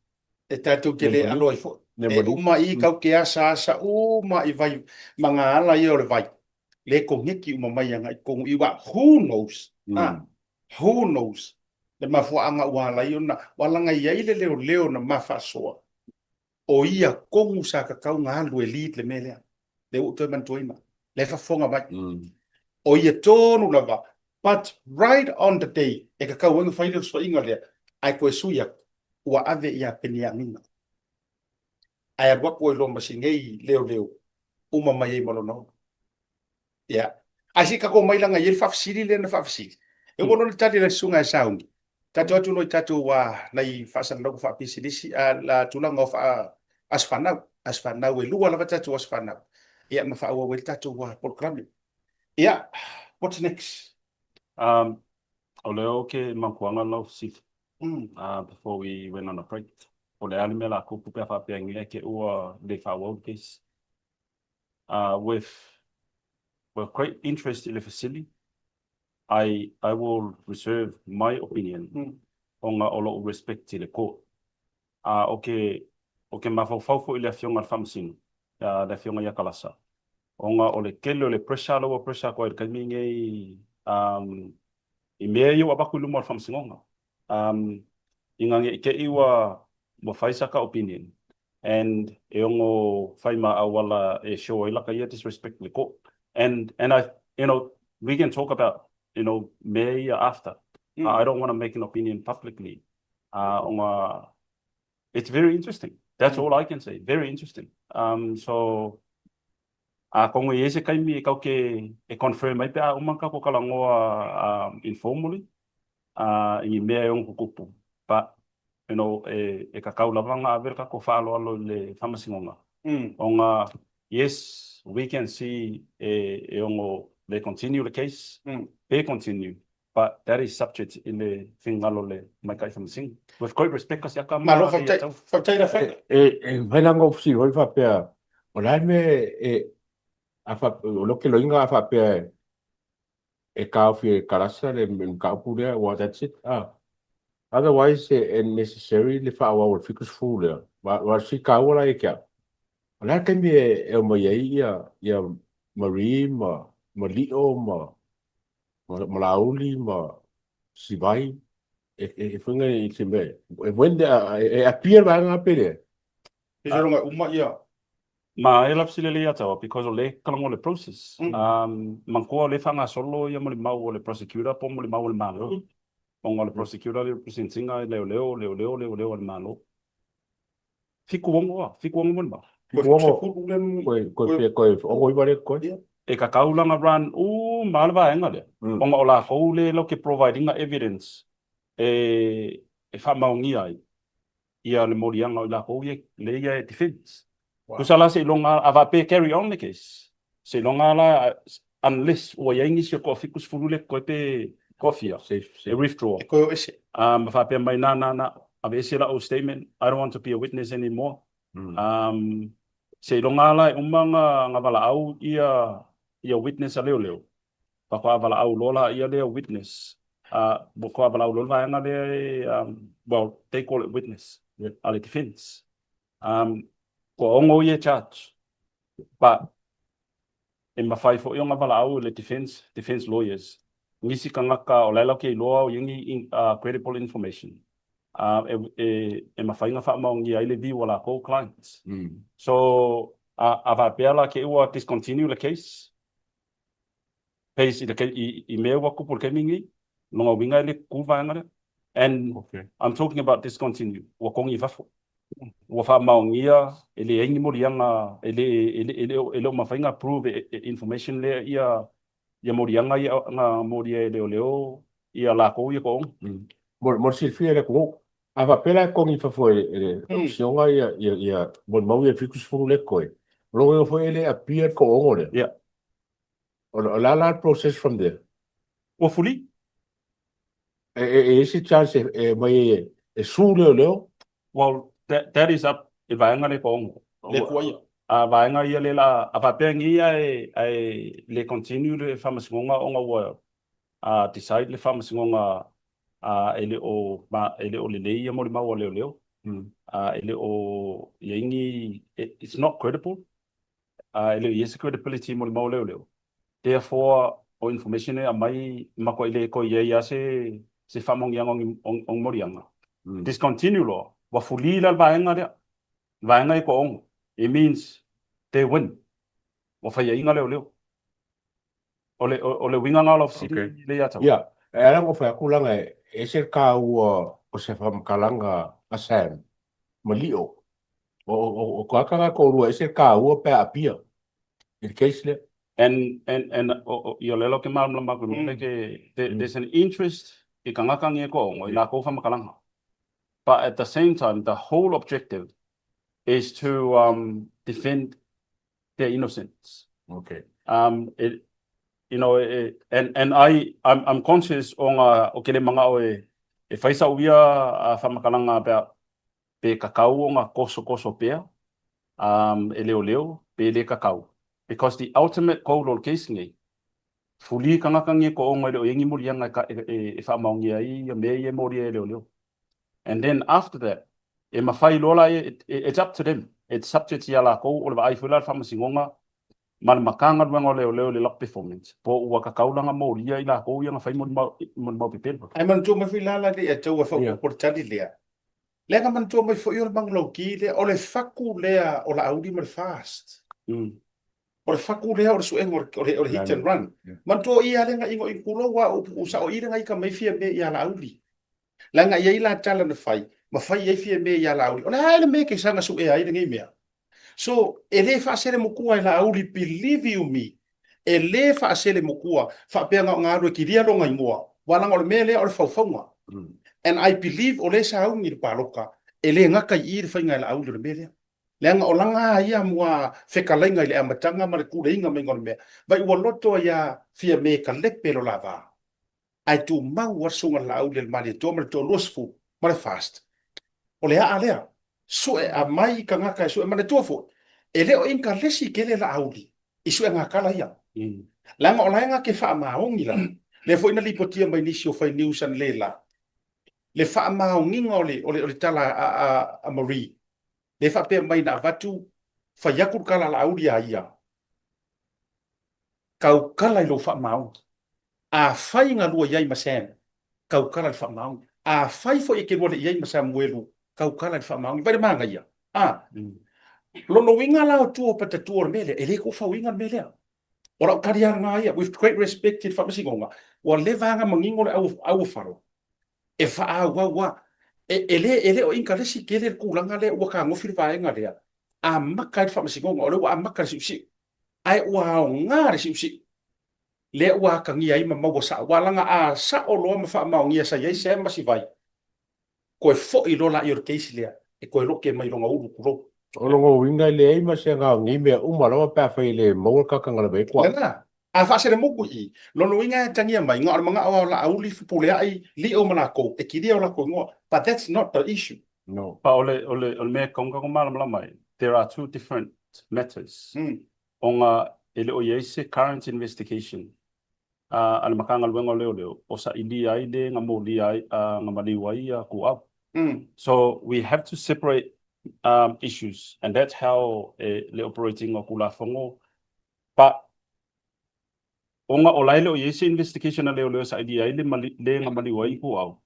E tatou te le alo ai foi. E uma i kau ke asaasa uma i vai ma ngā ala ia o le vai. Le koneki uma mai agai i totonu i aua who knows? A, who knows? Le mafuaaga ua ala ai ona, ua laga i ai le leoleo na ma faasoa. O ia kogu sa kakau ga alu e lead le mea lea. Lea ua ou toe manatuaina. Lea e faafofoga mai. O ia tonu lava, but right on the day e kakau ai ona fai le osofaiga lea, ae toe sui atu, ua ave ia Peniamina. Ae alu atu ai loa ma si nei leoleo, uma mai ai ma lona ola. Ia. Ae se i tatou omai leaga e i ai le faafesili lea na faafesili. E oo loa le tali a le susuga ia Sauni, tatou atu loa i tatou nai faasalalauga faapisinisi, la tulaga o faa aso fanau, aso fanau e lua lava tatou aso fanau, ia ma faaauau ai le tatou polokalame. Ia, what's next? O lea ou te manatuaga lau fesili before we went on a break. O le a le mea o le a tupu pe a faapea nei te i ua le faaauau le case? With with great interest i le fesili, I I will reserve my opinion ona o lo'u respect i le court. A o ke o ke mafaufau foi i le afioga i le Faamasino, le afioga ia Kalasa, ona o le tele o le pressure la ua pressure atu ai i le taimi lenei i mea ia ua avatu i luma o le Faamasinoga. Ina ne i te i ua ua fai saka opinion and e ono fai ma auala e show ai laka ia disrespect i le court and and I you know we can talk about you know mea ia after I don't want to make an opinion publicly ona it's very interesting that's all I can say very interesting so atonu e i ai se taimi e tatou te e confirm ai pe a uma ona tatou talanoa informally i ni mea e ono tutupu but you know e tatau lava ona ave le tatou faaaloalo i le Faamasinoga ona yes we can see e ono le continue le case pe continue but that is subject i le finagalo o le Tamaitai Faamasino with great respect kasi aka ma Malo faafetai faafetai Rafaela. E mafai la ona ou fesili foi faapea, o le a le mea e, a faapea, o lou keloiga a faapea e taofi e Kalasa le mataupu lea, well that's it ah. Otherwise e necessary le faaauau o le 70 lea, aua o le sui taua la ia te au. O le a le taimi e omai ai ia Marie ma Lio ma Laauli ma Sivai e faiga i se mea e when e appear vaega pe leai. Pe sologa uma ia. Ma e lava sili lelei ia te au because o lea e talanoa le process. Manatua o lea e faagasolo ia molimau a le prosecutor po o molimau a le Malo. Ona o le prosecutor le represent ina e leoleo, leoleo, leoleo a le Malo. 76 lava, 76 molimau. 76, koe, koe, koe, koe, 69 lea koe. E kakau la nga run uma lava le vaega lea, ona o latou lea latou te provide ina evidence e faamaonia ai ia le moliaga o i latou ia lea ia e defense. Tusa la seiloga a faapea e carry on le case, seiloga la unless ua i ai nisi o toa 70 lea totoe pe toafia e withdraw. E toe o ese. Ma faapea mai na na na aveese lau statement, I don't want to be a witness anymore. Seiloga la e uma ona valaau ia ia witness a leoleo, faatoa valaau loa laia lea witness, faatoa valaau loa le vaega lea e, well, they call it witness, a le defence. Toaono ia e charge, but E mafai foi ona valaau e le defense, defense lawyers, nisi tagata o la e latou te iloa o i ai ni credible information e mafai ona faamaonia ai le view a latou clients. So, a faapea la te i ua discontinue le case, case i mea ua tupu i le taimi lenei, lona uiga e le tutu le vaega lea. And I'm talking about discontinue, ua togi i fafo. Ua faamaonia e leai ni moliaga, e le o mafai ona prove e information lea ia moliaga ia na molia e leoleo ia latou ia toaono. Mo le silafia e le atunuu, a faapea la e togi i fafo e le Faamasinoga ia molimau ia e 70 lea e totoe, o lona uiga foi e le appear le toaono lea. Ia. O le a la le process from there? Ua fuli. E i ai se chance e aumai ai e sue leoleo? Well, that is up i vaega lea toaono. Le tuaia. A vaega ia lea la, a faapea nei ae le continue le faamasinoga ona ua decide le faamasinoga e le o e le o lelei ia molimau a leoleo. E le o i ai ni, it's not credible. E le o i ai se credibility i molimau a leoleo. Therefore, o information e aumai matuai le toe i ai lava se se faamaoniaga o ni moliaga. Discontinue loa, ua fuli la le vaega lea, le vaega e toaono. It means they win. Ua faiaina leoleo. O le o le uiga lena o lau fesili Leiataua. Ia, e ala ona ou fai atu leaga e ese le taua o se faamatalaga a Sam ma Lio. O tagata na e toalua e ese le taua pe a aapia i le case lea. And and and ia o lea la ou te malamalama atu i le mea lea ke there's an interest i tagata nei e toaono i latou faamatalaga. But at the same time the whole objective is to defend their innocence. Okay. It, you know, it, and, and I, I'm, I'm conscious ona o ke le mana'o e, e fai sa'u ia faamatalaga about pe kakau ona kosokoso pea e leoleo pe le kakau. Because the ultimate goal o le case nei, fuli tagata nei toaono e le o i ai ni moliaga e faamaonia ai ia mea ia e molia e leoleo. And then after that, e mafai loa la it's up to them, it's subject ia latou o le vaai foi la le faamasinoga ma le Matagaluega o Leoleo i le lot performance, po ua kakau la na molia i latou ia na fai molimau pepelo. Ae manatua mai foi la la le Ataua faaopoopo le tali lea. Leaga manatua mai foi o le Manulauki lea, o le faku lea o Laauli ma le Fast. O le faku lea o le suega o le, o le hit and run. Manatua o ia lea na inoino tulou a upu sao i le na ika mai Fiame ia Laauli. Leaga e i ai la tala na fai, ma fai i ai Fiame ia Laauli. O le a le mea ke saga suea ai lenei mea? So, e le faaselemukua e Laauli, believe you me, e le faaselemukua faapea na o na alu e kilia lona igoa, aua leaga o le mea lea o le faufauga. And I believe o lea e sauni i le paloka, e le gata i i le faiga e Laauli o le mea lea. Leaga o lana ia mua fetalaiga i le amataga ma le tuleiga maiga o le mea, vai ua loto ai ia Fiame e kalepe lo la va. Ae tumau lava le susuga i le Laauli a le Malietoa ma le toa-20 ma le Fast. O le aa lea, sue aumai tagata e sue. Manatua foi, e le o inkalesi tele Laauli i suegakala ia. Leaga o la e na te faamaoni lava. Lea foi na lipotia mai nisi o fai news analeila, le faamaoniga o le, o le, o le tala a, a, a Marie, lea e faapea mai na avatu, fai atu le tala a Laauli ia ia, Tautala i lou faamaoni. Afai na lua i ai ma Sam, tautala i le faamaoni. Afai foi e te lua le i ai ma Samuelu, tautala i le faamaoni. Vaai le manaia. A. Lona uiga la o tua o patatua o le mea lea, e le tuufauina le mea lea. O lau tali lava lena ia, with great respect i le Faamasinoga, ua leva lava ona manino le auofalo, e faaauau lava. E, e le, e le o inkalesi tele le tulaga lea ua tagofi le vaega lea, amata ai le Faamasinoga, o lea ua amata le siusiu. Ae ua aoga le siusiu lea ua atagia ai ma maua sao. Aua leaga a sao loa ma faamaonia sa i ai Sam ma Sivai, toe foi loa laia o le case lea e toe lote mai lona ulu tulou. O lona uiga e leai ma se agaga o nei mea uma lava pe afai e le maua le tagata na lavea ai toa. Lena, a faaselemutu i i, lona uiga e atagia mai, na o le manao lava o Laauli, Fepuleai, Lio ma lakou e kilia o lakou igoa, but that's not the issue. No. But o le, o le, o le mea e tatau ona malamalama ai, there are two different matters. Ona e le o i ai se current investigation a le Matagaluega o Leoleo o sailia ai le na molia ai, na maliu ai ia Tuau. So we have to separate issues and that's how e le operate ina o Tulafono but. Ona o la e le o i ai se investigation a leoleo e sailia ai le le na maliu ai Ituau,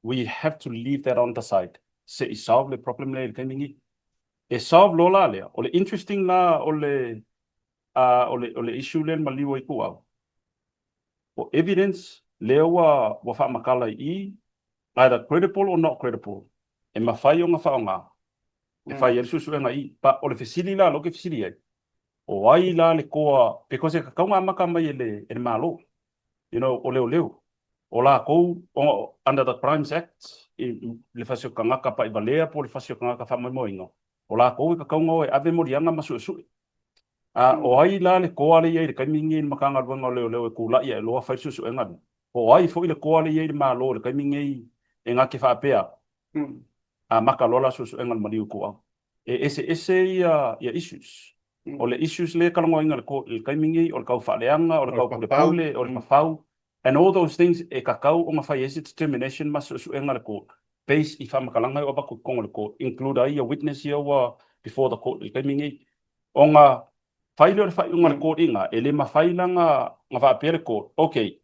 we have to leave that on the side se i solve le problem lea i le taimi nei. E solve loa la lea, o le interesting la o le o le o le issue lea na maliu ai Ituau, o evidence lea ua ua faamatala i i, either credible or not credible, e mafai ona faaaoga e fai ai le suesuega i i. But o le fesili la lea ou te fesili ai, O ai la le koa, because e tatau ona amata mai e le, e le Malo, you know, o leoleo. O lakou, o, under the Crimes Act, i le fasi o tagata paʻivalea po o le fasi o tagata faamoemoeina, o lakou e tatau ona o e ave moliaga ma suesue. A o ai la le koa lea i ai i le taimi lenei i le Matagaluega o Leoleo e tulai ae loa fai le suesuega lea? Po o ai foi le koa lea i ai i le Malo i le taimi lenei e na te faapea, amata loa la suesuega i le maliu ituau? E eseese ia issues. O le issues lea e talanoaina i le taimi lenei, o le tau faaleaga, o le tau pulepule, o le papau, and all those things e tatau ona fai ai se determination ma suesuega a le court based i faamatalaga ia ua avatu i totonu o le court, include ai ia witness ia ua before the court i le taimi lenei. Ona fai lea o le faaiuga a le court i ina, e le mafai la ona faapea le court, okay,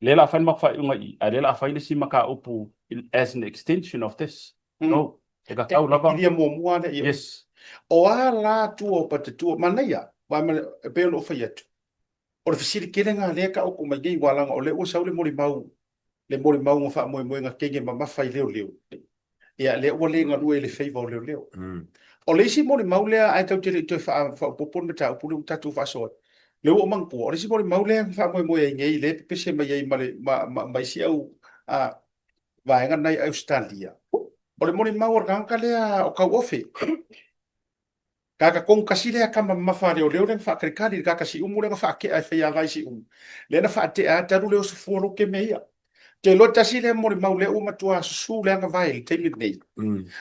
lea la fai le matou faaiuga i i, ae lea la fai le isi mataupu as an extension of this. No, e tatau lava. E kilia muamua lea i o. Yes. O a la tua o Patatua, manaia, e pei ona ou fai atu, o le fesili tele lena lea e taoto mai nei, aua leaga o lea ua sau le molimau, le molimau na faamoemoe na teine mamafa i leoleo, ia lea ua le galue i le favour o leoleo. O le isi molimau lea, ae tatou te le i toe faaopoopo le mataupu lea ua tatou faasoa ai, lea ua ou manatua, o le isi molimau lea na faamoemoe ai nei, lea e pepese mai ai ma le, ma, ma, ma isi au vaega na i Ausetalia, o le molimau a le tagata lea o Tauofe. Tagata tonu tasi lea tama mamafa a leoleo lea na faatalikali, le tagata siumu lea na faatea e faiava i Siumu, lea na faatea atu alu lea oso fua lote mea ia. Ou te iloa tasi lea molimau lea ua matua susu le agavae i le taimi lenei.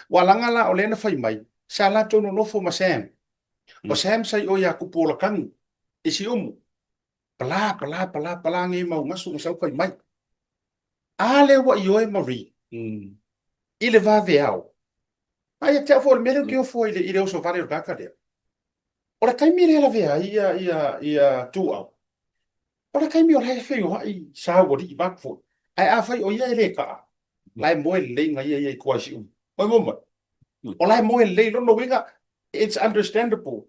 Ua laga la o lea na fai mai, sa latou nonofo ma Sam. O Sam sa i o ia Tupuola Tanu i Siumu. Pala, pala, pala, pala nei mau gasu na sau fai mai. A lea ua ioe Marie i le vaveao. A ia te au foi o le mea lea ou te ofo ai i le oso vale o le tagata lea. O le taimi lea e lavea ai ia, ia, ia Tuuau, o le taimi o la e feioai Saualii vaeatu foi. Ae afai o ia e le kaa, la e moe lelei na ia ia i tua i Siumu. Oi mo mai. O la e moe lelei, lona uiga, it's understandable.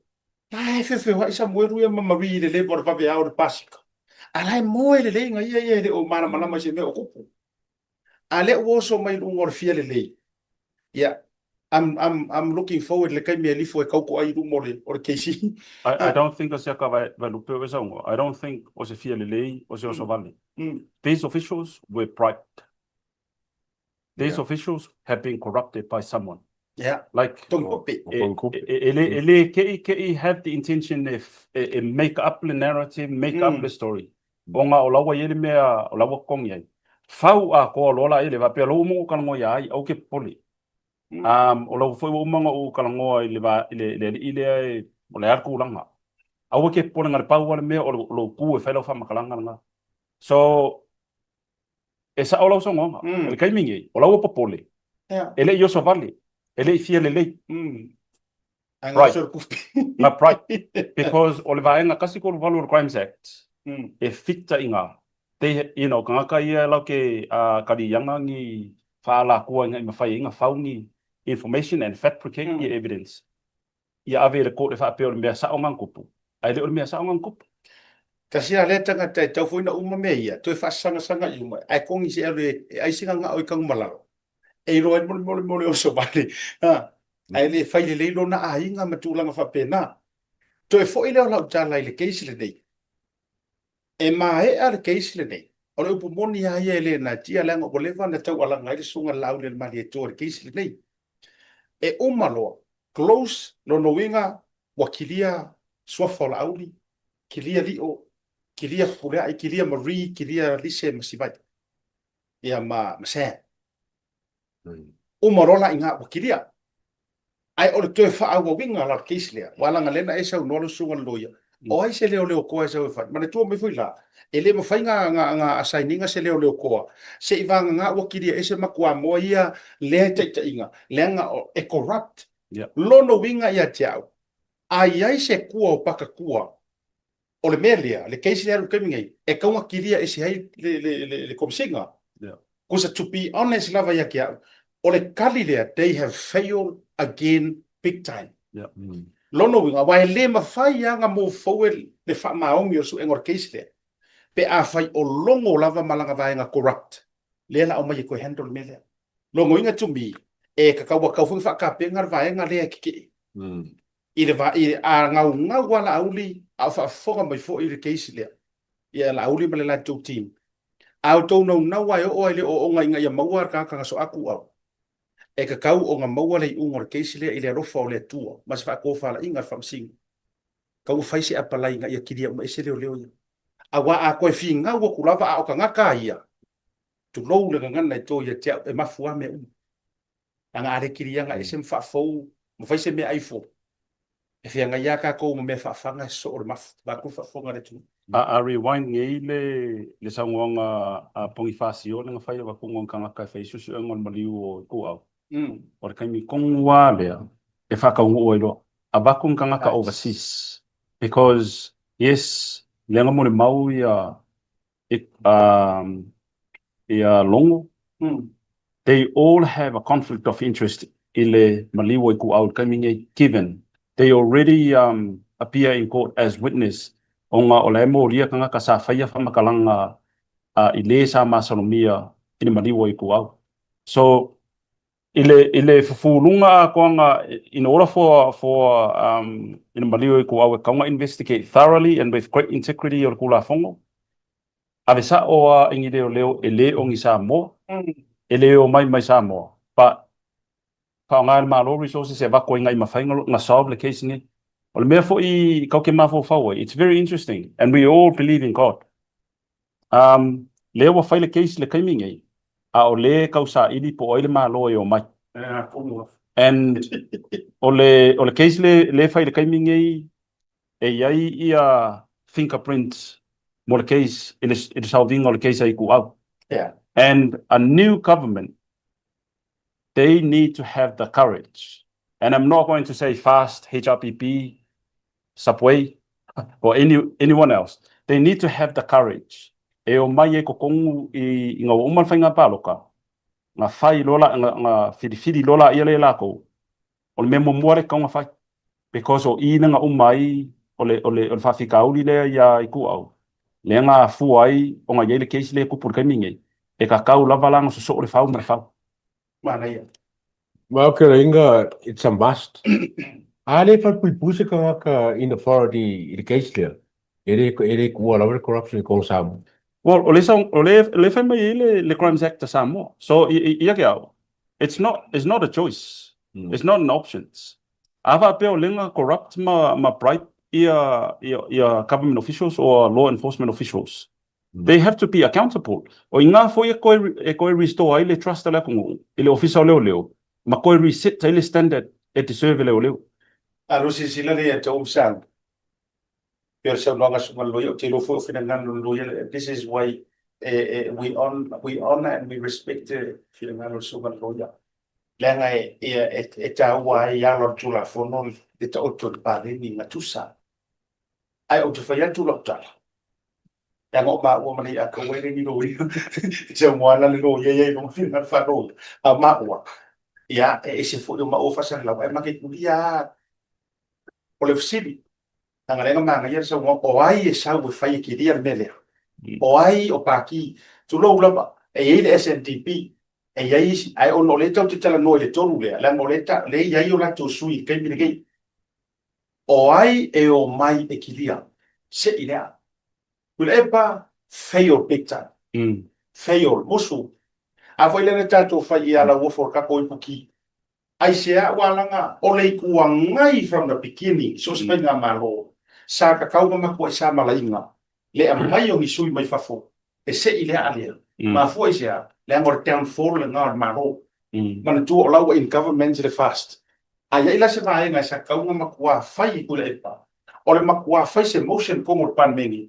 La e feofeoai Samuelu ia ma Marie i le leva o le vaveao o le Pasika. A la e moe lelei na ia ia e le o malamalama i se mea o tupu. A lea ua oso mai luga o le fia lelei. Ia, I'm, I'm, I'm looking forward le taimi e lifo e tauto ai i luma o le, o le KC. I, I don't think o se aka vai, vai lupe o e saunoa. I don't think o se fia lelei o se oso vale. These officials were bribed. These yeah. officials have been corrupted by someone. Yeah. Like, Tongi e, e, e, le, e le ke'i ke'i have the intention e, e, e make up le narrative, make mm. up le story. Ona o laua i ai le mea o laua totogi ai. Fau atoa loa la i le faapea lou uma ona ou talanoa ia ai, aua ke popole. Um, o lau foi ua uma ona ou talanoa i le, va, i le, le alii lea e, o le a le tulaga. Aua ke popole na le pau lava le mea o lou tu e fai lau faamatalaga lena. So, e sao lau saunoaga. Mm. I le taimi nei, o laua popole, yeah. e le i oso vale, e le i fia lelei. Mm. Right. Na bribe. Because o le vaega 138 o le Crimes Act, mm. e fita i ngā. They, you know, kangaka ia lau ke uh, kalianga ni whaalakua i ngai mawhai inga whau ni information and fabricate mm. evidence. Ia ave i le court e whaapea o le mea sao ngā kupu. Ae le o le mea sao ngā kupu. Tasi la lea tagata e tau foi na uma mea ia, toe faasangasaga i uma, ae kongi se alu e, e ai se gagao i Tanumalalo. E iloa ai mo le mo le oso vale. Ha. Ae le fai lelei lona aiga ma tulaga faapena. Toe foi lea o lau tala i le case lenei. E maea le case lenei. O le upu moni lava ia e le natia leaga ua leva ona taualaga ai le susuga i le Laaulialemalietoa i le case lenei. E uma loa, close, lona uiga ua kilia suafa o Laauli, kilia Lio, kilia Fepuleai, kilia Marie, kilia Lise ma Sivai. Ia ma, ma Sam. Uma loa la i ina ua kilia. Ae o le toe faaauauina la o le case lea, aua leaga lea na e saunoa lau susuga i le loia, o ai se leoleo koa e sau e fai? Manatua mai foi la, e le mafai na, na, na assign ina se leoleo koa, se i vagana ua kilia ese makuamoa ia lea e taitaiga, leaga e corrupt. Yeah. Lona uiga ia te au, a i ai se kua o Pakatua. O le mea lea, le case lea alu i le taimi nei, e tatau ona kilia ese ai le, le, le, le Komesina. Yeah. Cause to be honest lava ia te au, o le tali lea, they have failed again big time. Yeah. Lona uiga, aua e le mafai lava ona move forward le faamaoni o le suega o le case lea, pe afai o logo lava ma lana vaega corrupt, lea la aumai e toe handle le mea lea. Lona uiga to me, e tatau ua tatau foi ona faatapena le vaega lea e tetee. I le va, i, a gaugau lava Laauli, a o faafofoga mai foi le case lea, ia Laauli ma le latou team. A outou naunau lava e oo lava i le ooooga ina ia maua le tagata na soatu au, e tatau ona maua le iuga o le case lea i le alofa o le Atua ma se faatofalaiga a le Faamasino. Tatau ona fai se apalai ina ia kilia uma ese leoleo ia. Aua a toe finau atu lava a o tagata a ia, tulou le gagana e to ia te au, e mafu lava mea uma. Leaga a le kiliaga ese ma faafou ma fai se meaai fou, e feagai lava tatou ma mea faafaga e sosoo le mafu, vaeatu le faafofoga a le atunuu. A a rewind nei le le saunoaga a Ponifasio lea na fai avatuga o ni tagata e fai suesuega o le maliu o Ituau, o le taimi tonu lava lea e faataunuu ai loa, avatu ni tagata overseas because yes lea na molimau ia ia Logo, they all have a conflict of interest i le maliu o Ituau i le taimi nei, given they already appear in court as witness ona o la e molia tagata sa faia faamatalaga i le sa masalomia i le maliu o Ituau. So, I le, i le fufuluga atoaga in order for, for um, i le maliu o Ituau e tatau ona investigate thoroughly and with great integrity o le Tulafono, ave sa'o a i ni leoleo e le o ni Samoa, e le omai mai Samoa, but faaaoga e le Malo resources e avatu ai ina ia mafai ona solve le case lenei. O le mea foi tatou te mafaufau ai, it's very interesting and we all believe in God. Um, lea ua fai le case i le taimi nei, a o lea e tau saili po o ai le Malo e omai. And o le, o le case le, le fai i le taimi nei, e i ai ia fingerprints mo le case, i le, i le solve-inga o le case a Ituau. Yeah. And a new government, they need to have the courage. And I'm not going to say fast, HRPP, Subway, or any, anyone else. They need to have the courage e omai ai totonu i, ina ua uma le faiga palota, na fai loa la, na, na filifili loa laia lea e latou, o le mea muamua lea e tatau ona fai. Because o i lea na uma ai o le, o le, o le faafitauli lea iā Ituau, lea na afua ai ona i ai le case lea e tupu i le taimi nei, e tatau lava la ona sosoo le fau ma le fau. Manaia. Ma o ke inga, it's a must. A le falepuipui se tagata in authority i le case lea, e le, e le tuua lava le corruption i totonu o Samoa. Well, o le, o le, le fai mai ai le, le Crimes Act a Samoa. So, ia ke au, it's not, it's not a choice. It's not an options. A faapea o lea na corrupt ma, ma bribe ia, ia, ia government officials or law enforcement officials. They have to be accountable. O i ina foi e toe, e toe restore ai le trust a le atunuu i le Ofisa o Leoleo ma toe reset ai le standard e deserve e leoleo. A lo silasila lea ia te ou sau, pei o le saunoaga a Susuga i le Loia, ou te iloa foi o finagalo o le Loia, this is why we we honour and we respect le finagalo o le Susuga i le Loia. Leaga e taua ai i alo o le Tulafono le taoto o le paleni gatusa. Ae ou te fai atu lau tala, leaga o maua ma Lei'akaua e le ni loia, e te moana le loia ia i luga o le faaloia, a o maua, ia, e ese foi o maua faasalalau, ae ma te tulia lava. O le fesili, leaga lea na manaia le saunoaga, o ai e sau e fai e kilia le mea lea? O ai o Paki? Tulou lava, e i ai le SNDP, e i ai isi, ae ona o lea tatou te talanoa i le tolu lea, leaga o lea e i ai o latou sui i le taimi lenei. O ai e omai e kilia? Seʻi lea. Tuilaepa, fail big time. Fail, musu. A foi lea na tatou fai i Alauofo o le tatou ipuki. Aisea ua alaga o le Itu Agai from the beginning, so o se faigamalo, sa tatau ona matuai samalaiga le aumai o ni sui mai fafo e seʻi le aa lea. Mafua i se a? Leaga o le downfall lena o le Malo. Manatua o la ua in government le FAST. A i ai la se vaega e sa tatau ona matua fai i Tuilaepa, o le matua fai se motion tonu o le Palemene,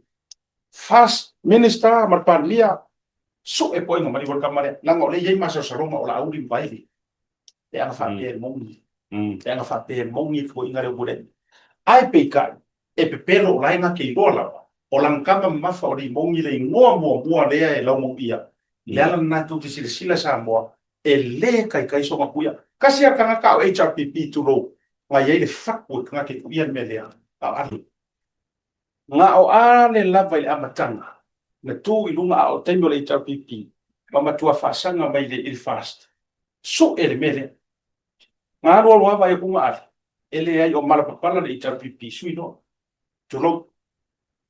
FAST Minister ma le Palemia, sue po o ai na maliu ai le tama lea, leaga o lea e i ai masalosaloga o Laauli ma Vaele. Leaga faapea e moni. Leaga faapea e moni le tuuaiga lea ua tulai. Ae peitai, e pepelo o la e na te iloa lava. O lana tama mamafa o Limogi le igoa muamua lea e laumauia, le ala lena tou te silasila Samoa, e le taitai sona kuia. Tasi a tagata a o HRPP tulou, na i ai le fatu e tagata e kuia le mea lea, a o Ale. Na o Ale lava i le amataga, na tu i luga a o taimi o le HRPP, ma matua faasaga mai i le FAST, sue le mea lea. Na alu alu lava ai atu ga Ale, e leai o malapapala le HRPP, sui loa. Tulou.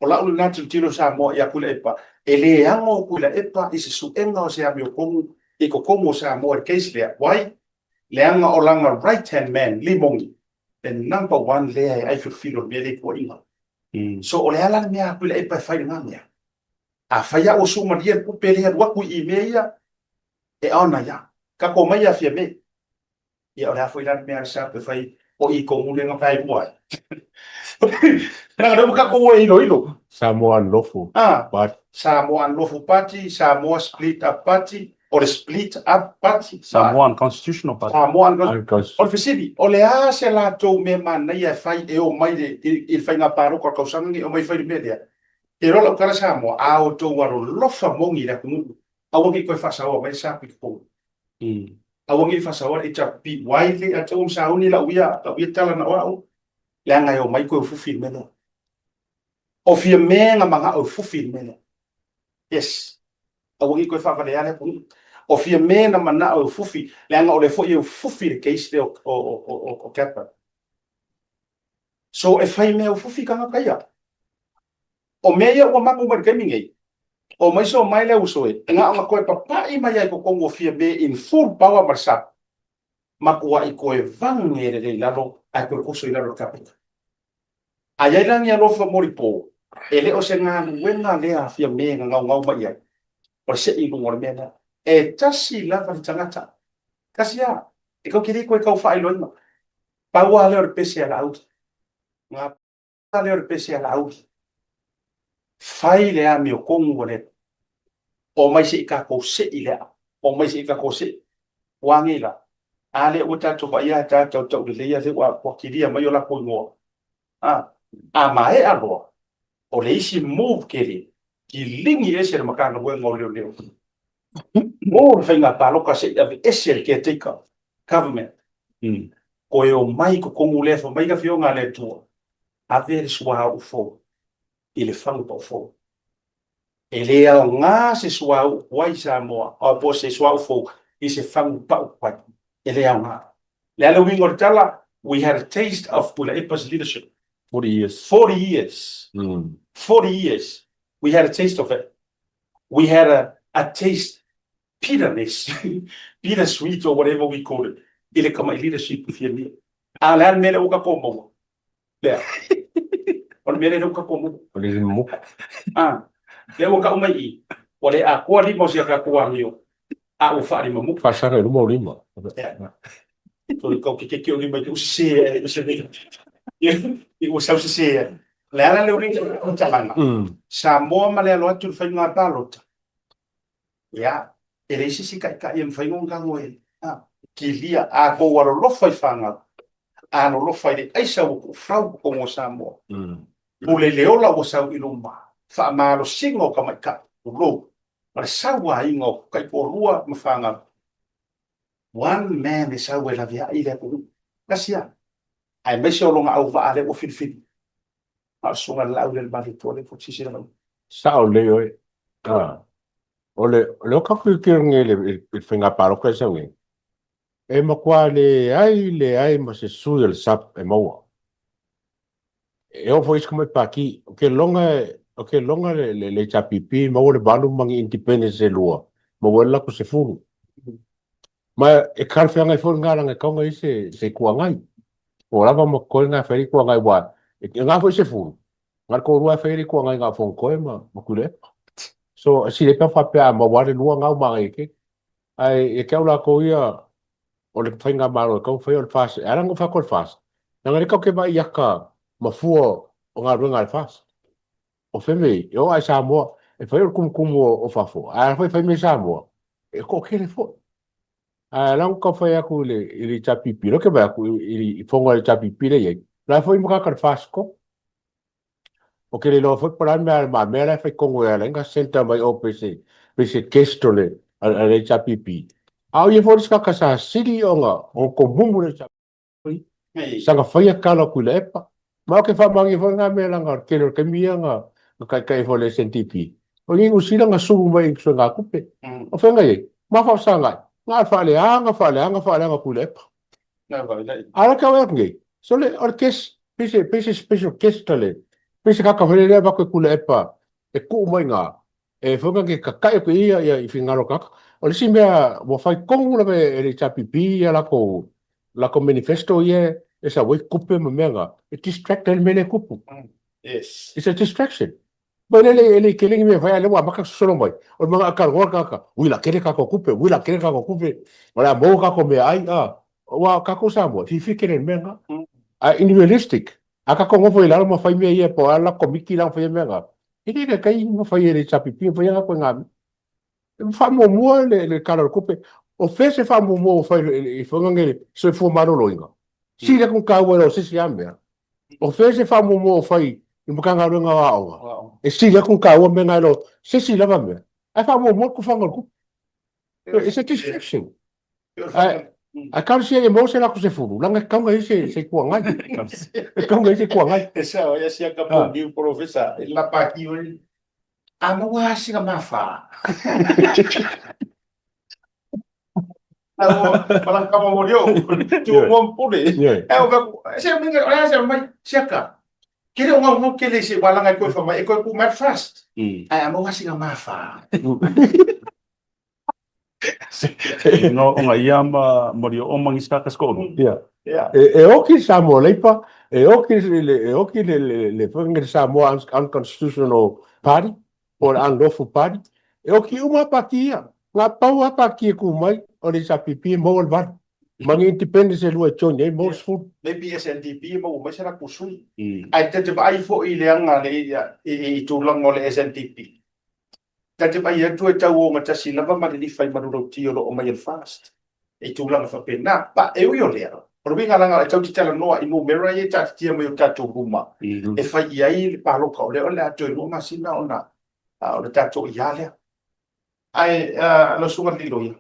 O lau lena tilotilo Samoa ia Tuilaepa, e le ano Tuilaepa i se suega o se amiotonu i totonu o Samoa i le case lea. Why? Leaga o lana right hand man, Limogi, le number one lea e ai filofilo i le mea lea i tuuaiga. So o le a la le mea a Tuilaepa e fai i lena mea? Afai lava ua sumalia le tupe lea e alu atu i mea ia, e ona ia. Tatou omai ia Fiame. Ia o le a foi la le mea a le SAP e fai o i tonu lea na vaelua ai. Leaga lea ua tatou o e iloilo. Samoa Unlawful Ah, Party. Samoa Unlawful Party, Samoa Split Up Party, o le Split Up Party. Samoa Unconstitutional Party. Samoa Unconstitutional. Unconstitutional. O le fesili, o le a se latou mea manaia e fai e omai i le, i le faiga palota o le tausaga lenei, e omai e fai le mea lea? Te iloa lau tala Samoa, a outou alolofa moni i le atunuu, aua ne i toe faasaoa mai le SAP i totonu. Aua ne i faasaoa le HRPP, wai le ia te ua sauni lau ia, lau ia tala na o au, leaga e omai koe ufufi i le mea lea. O Fiame na manao e ufufi i le mea lea. Yes. Aua ne i toe faavalea le atunuu. O Fiame na manao e ufufi, leaga o lea foi e ufufi le case lea o, o, o, o, o Kappa. So e fai mea ufufi tagata ia. O mea ia ua mapu mai i le taimi nei, o mai so mai le uso e, na ona toe papaʻi mai ai totonu o Fiame in full power ma le sap, matuai toe vage lelei i lalo ae toe toso i lalo le kapeta. A i ai la ni alofa molipo, e le o se galuega lea a Fiame na gaugau mai i ai, o le seʻi i luga o le mea lea. E tasi lava le tagata, tasi lava, e tou te le toe tau faailoaina. Pau lava lea o le pese a Laauli. Na lea o le pese a Laauli. Fai le amiotonu a le Atua. Omai se i tatou sei le aa. Omai se i tatou sei. Ua nei la. A lea ua tatou vaaia a tatou tauleleia lea ua ua kilia mai o latou igoa. A, a maea loa, o le isi move tele, kiligi ese le Matagaluega o Leoleo. Mo le faiga palota se i aveese le caretaker government. Koe omai i totonu lea fai mai le Afioga a le Atua, ave le suauu fou i le fagu pau fou. E le aoga se suauu tuai i Samoa, po o se suauu fou i se fagu pau tuai. E le aoga. Le a le uiga o le tala? We had a taste of Tuilaepa's leadership. 40 years. 40 years. 40 years. We had a taste of it. We had a, a taste bitterness, bitter sweet or whatever we call it, i le tamai leadership i Fiamē. A o le a le mea lea ua tatou maua? Lea. O le mea lea ua tatou maua. O le limuku. Ah, lea ua tau mai i, ua le atoa lima o si a tatou amio, a ua faalimamuku. Faasaga i luma o lima. Yeah. So i kau ke keke o lima i te usese e, se i ua sau sese e. Le ala le uri o talanga. Samoa ma le alo atu le faiga palota. Ia, e leai se isi taitai e mafai ona tago e kilia a tou alolofa i fanau, alolofa i le aisa ua tuufau totonu o Samoa. Pule le ola ua sau i luma, faamalosiga o tamaitai, tulou, ma le sauaina o taitoalua ma fanau. One man e sau e laveai le atunuu. Tasi lava. Aemaise o lona auvaa lea ua filifili. A o le susuga i le Laauli a le Malietoa lea foi silasila mai. Sao lelei oe. O le o le oka tilotilo nei i le i le faiga palota e sau nei, e matua leai leai ma se sui o le SAP e maua. E oo foi isi tamai pati, ou te lagona ou te lagona le le le HRPP maua le 8 ma ni independents e lua, maua ai le latou 10. Ma e talafeagai foi lena leaga e tatau ona i ai se se Itu Agai. Ua lava ma totoe na e fai ai le Itu Agai aua e na foi 10, na o le toalua e fai ai le Itu Agai na o Fonotoe ma ma Tuilaepa. So e sili ai pe ana faapea a maua lava le lua na ua manaia tele. Ae ia te au latou ia o le faigamalo e tatau ona faia o le FAST. E ala ona ou fai atu o le FAST, leaga o lea tatou te vaai i ata mafua o galuega a le FAST. O fea mea e oo lava i Samoa, e fai o le tumutumu o fafo, ae a foi e fai mea i Samoa, e toatele foi. Ae la ua tau fai atu i le, i le HRPP, lea ou te vaai atu i, i, i fono a le HRPP lea e i ai, la e foi ma tagata o le FAST. Ou te le iloa foi po o le a le mea a Le Mamea la e fai tonu e ala ai ona centre mai o pei se pei se guest o le a le HRPP. A o ia foi le isi tagata sa sili ona tomumu i le HRPP sa na faia tala o Tuilaepa. Ma ou te faamaonia foi lena mea leaga o le tele o le taimi ia na taitai ai foi le SNDP. O i Niu Sila na sulu mai i suegatupe. O fea na i ai? Ma faafesagai, na o le faaleaga, faaleaga, faaleaga o Tuilaepa. A o le tau atu nei, sole, o le guest, pei se, pei se special guest le, pei se tagata foi lele e avatu e Tuilaepa e tuu mai i ina, e foi na te tata'i atu i ai ia, ia i finagalo o tagata. O le isi mea ua fai tonu lava e le HRPP ia latou, latou manifesto ia e sau ai tupe ma mea na, e distract ai le mea lea e tupu. Yes. It's a distraction. Ma e le, e le tele ni mea e fai, a o lea ua amata ona sosolo mai. O le manao e talanoa le tagata, ui la tele tatou tupe, ui la tele tatou tupe, o le a maua tatou meaai, a. Aua o tatou Samoa, e fiafia tele i le mea lena. Ae in realistic, a tatou nofo i lalo ma fai mea ia po o a la komiti la ma faia mea na, e le taitai ona fai e le HRPP ma faia na ituaiga mea. E faamuamua le, le Tala o le Tupe. O fea se faamuamua ua fai i foiga nei le soifua maloloina? Sili atu ona taua i lo se isi lava mea. O fea se faamuamua ua fai i le Matagaluega o Aoga? E sili atu ona taua mea na i lo se isi lava mea. Ae faamuamua le tufaga o le tupe. It's a distraction. Ae, ae talosia ia maua se latou sefulu, leaga e tatau ona i ai se, se Itu Agai. E tatau ona i ai se Itu Agai. E sao, e asi aka po niu polofesa, e la paki oi. A maua lava sina mafa. Ma lana tama moli o, tu mua ma pule. E o vaku, se minga, o le a se mai, siaka. Kele o ngau ngau kele se walaga e koe whamai, e koe ku mad fast. Ae a maua sina mafa. No, o ia ma moli o mangis ka kasko. Yeah. Yeah. E, e oki Samoa Leipa, e oki le, e oki le, le, le, le Samoa Unconstitutional Party, po o le Unlawful Party, e oki uma pati ia. Ngā pau a pati e kū mai, o le HRPP e maua le valu. Ma ni independence e lua e join ai, maua le sefulu. Maybe SNDP e maua mai se latou sui. Ae ta te vaai foi i le aga le, i, i tulaga o le SNDP. Ta te vaai atu e tau ogatasi lava ma le lifai manulauti o lo o mai e le FAST i tulaga faapena. But e ui o lea, o le uiga leaga e tatou te talanoa i numera ia e taatitia mai o tatou luma e fai i ai le palota o lea o le a toe lua masina ona o le tatou IA lea. Ae lau susuga i le loia.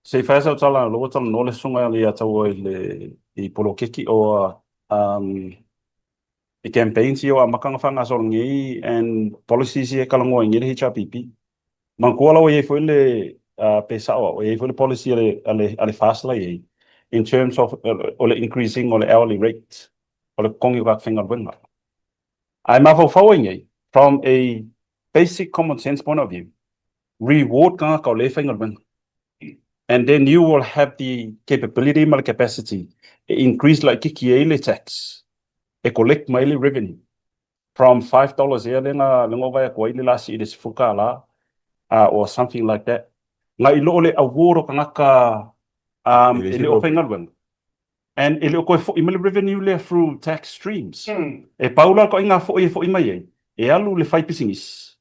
Se i fai sau tala, lea ua talanoa le susuga ia Taua i le i poloketi o i campaigns ia o amataga faagasolo nei and policies ia e talanoa ai nei le HRPP. Manatua la ua i ai foi le pe sao au, ua i ai foi le policy a le a le a le FAST la i ai in terms of o le increase ina o le hourly rate o le totogi o tagata faigaluega. Ae mafaufau ai nei from a basic common sense point of view, reward tagata o lea e faigaluega and then you will have the capability ma le capacity e increase laitiiti ai le tax e collect mai le revenue from $5 ea lea na vaai atu ai le lasi i le $10 or something like that nai lo le award o tagata e le o faigaluega and e le o toe foi mai le revenue lea through tax streams. E pau la le ituaiga foi e foi mai ai e alu le fai pisinisi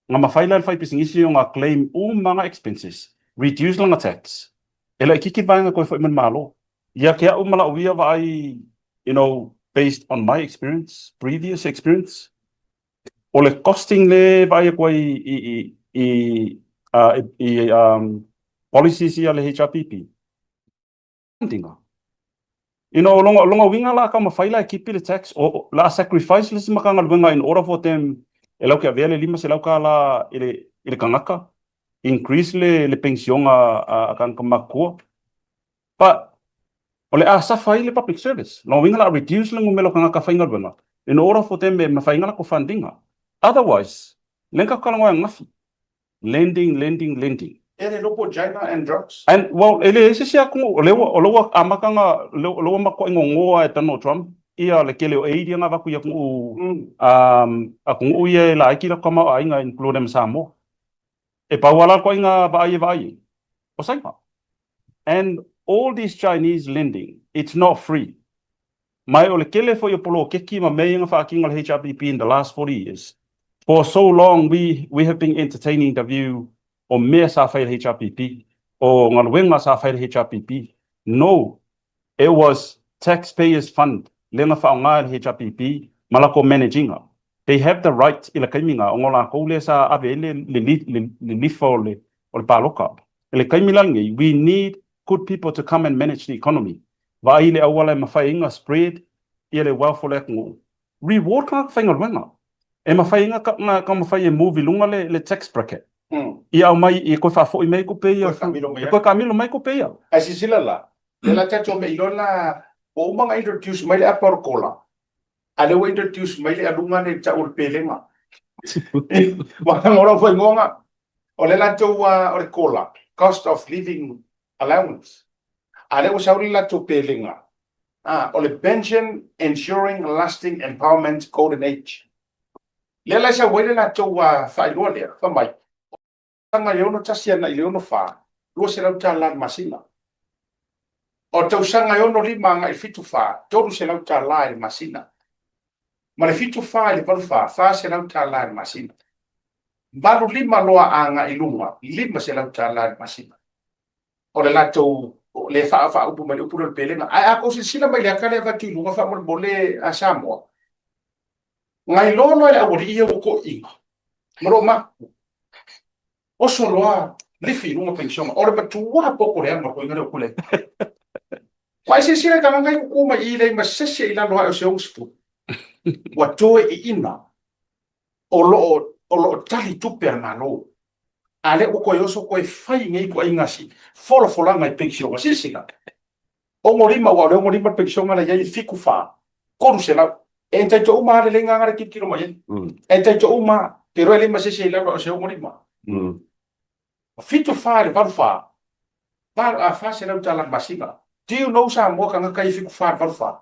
Nga mafai la e le faipisinisi ona claim uma ana expenses, reduce lana tax, e laitiiti le vaega toe foi mai le Malo. Ia te au ma lau ia vaai, you know, based on my experience, previous experience, o le costing lea e vaai atu ai i, i, i, i, i policies ia a le HRPP, funding. You know, o lona, lona uiga la a taumafai la e kipi le tax, o, la a sacrifice le isi Matagaluega in order for them e latou te avea le $500 i le, i le tagata, increase le, le penisiona a, a tagata matutua. But, o le a suffer ai le public service. Lona uiga la a reduce le numera o tagata faigaluega in order for them e mafai ai ona latou fund ina. Otherwise, lea na tatou talanoa ai ananafi, Lending, lending, lending. E le lopo China and drugs. And well, e leai se isi atunuu, o lea ua, o lea ua amata ona, o lea ua matuai gogoa e Donald Trump ia le tele o aid ia na avatu i atunuu, um, atunuu ia e laiti latou tamaoaiga including ma Samoa. E pau lava la le ituaiga vaai e vaai ai, o Saina. And all these Chinese lending, it's not free. Ma o le tele foi o poloketi ma mea ia na faatino e le HRPP in the last 40 years, for so long we we have been entertaining the view o mea sa fai e le HRPP, o galuega sa fai e le HRPP. No, it was taxpayers fund lea na faaaoga e le HRPP ma latou manage ina. They have the right i le taimi na, ona o latou lea sa ave ai le lilifa o le paloka. I le taimi la lenei, we need good people to come and manage the economy. Vaai i le auala e mafai ai ona spread ia le wealth o le atunuu. Reward tagata faigaluega. E mafai ai ona taumafai e move i luga le tax bracket. Ia aumai, ia toe faafoi mai tupe ia. E toe taamilo mai tupe ia. Ae silasila la, lea la tatou mea iloa la, ua uma ona introduce mai le apa o le kola, A lea ua introduce mai le aluga lea i tau o le pelega. Ua o lau faaigoa o le latou o le COLA, Cost of Living Allowance. A lea ua sau le latou pelega, o le Pension Ensuring Lasting Empowerment Golden Age. Lea la e sau ai le latou faailoa lea, fai mai, tausaga i le 61 agai i le 64, $200 i le masina. O le tausaga e 65 agai i le 74, $300 i le masina. Ma le 74 i le 84, $400 i le masina. 85 loa agai i luga, $500 i le masina. O le latou le faaupu mai le upu lea o le pelega. Ae a tou silasila mai i le ata lea e avatu i luga faamolemole a Samoa, Na iloa loa e le aualii ia ua toeaiina ma lou matua, oso loa lifi i luga penisiona. O le matua poto leaga o le toeaina lea o Tuilaepa. Ua e silasila i tagata ia tutu mai i i leai ma se isi i lalo ae o se 60. Ua toeaiina o lo o o lo o tali tupe a le Malo. A lea ua toe oso toe fai nei ituaiga folafolaga i penisiona. Silasila, 65 aua o le 65 le penisiona la i ai e 74, 300. E entitle uma lava le leiga na le tilotilo mai ai. E entitle uma lava. Te iloa e leai ma se isi e i lalo o se 65. 74 i le 84, $400 i le masina. Do you know Samoa tagata ia 74 i le 84?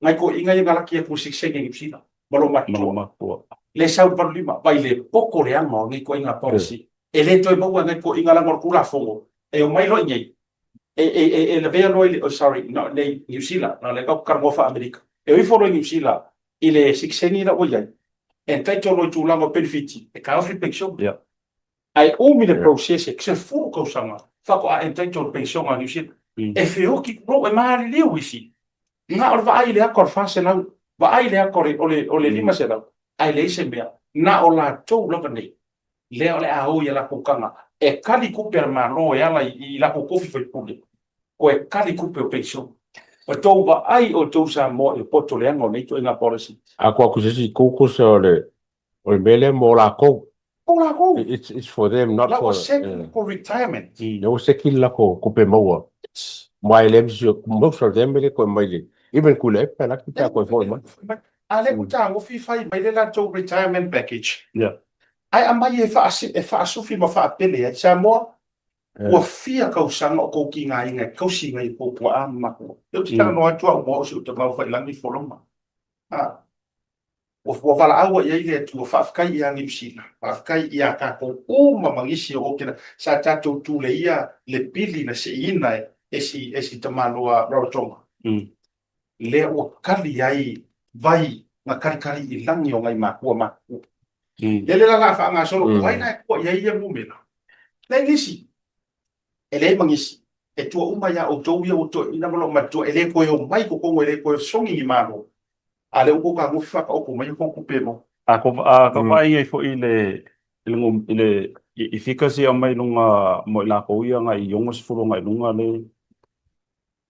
Nai toeaiina ia na laki atu i le sitiseni i Niu Sila ma lou matutua. Le sau i le 85, vai le poto leaga o nei ituaiga policy. E le toe maua e nai toeaiina leaga o le Tulafono e omai loa i inei e, e, e, e lavea loa i le, oh, sorry, no, nei Niu Sila, na lea tatou talanoa faa-Amerika. E o ifo loa i Niu Sila i le sitiseni la ua i ai, entitle loa i tulaga o penefiti, e taofi le penisione. Yeah. Ae umi le process e 10 tausaga faatoa entitle le penisione a Niu Sila. E feoti tulou, e maliliu isi. Na o le vaai i le ata o le 400, vaai i le ata o le, o le, o le 500, ae leai se mea. Na o latou lava nei lea o le a o i a latou taga e kali tupe a le Malo e ala i latou tofi faipule, toe kali tupe o penisione. Ua tou vaai outou Samoa i le poto leaga o nei ituaiga policy. A tuu atu i se isi itu tusa o le o le mea lea mo latou. Mo latou. It's for them not for. La ua seki latou retirement. Lea ua seki le latou tupe maua. Ma e leai ma se isi, most of them e le toe mai le, even Tuilaepa e laki pe a toe foi mai. A lea ua tagofi fai mai le latou retirement package. Ae aumai e e faasufi ma faapele ai Samoa, ua fia tausaga o tou tigaina e tausi nai tou tuaa ma matua. Lea ou te talanoa atu au ma au o si ou tama ua faiilagi folauga. Ua valaau ai i ai le Atua, faafetai ia Niu Sila, faafetai ia tatou uma ma nisi o okena sa tatou tuleia le pili na siiina e si e si tamaloa Rarotonga. Lea ua kali ai vai na kalikali i lagi o nai makua matutua. Lele la la faagasolo, o ai la e tua i ai ia numera? Leai nisi. E leai ma nisi. E tua uma iā outou ia ua toeaina ma lou matua, e le toe omai i totonu, e le toe sogi ni Malo. A lea ua tou tagofi faataoto mai a tou tupe e maua. A ko a ka vaai ai foi i le i le i le i figures ia aumai i luga mo i latou ia agai i 60 agai i luga le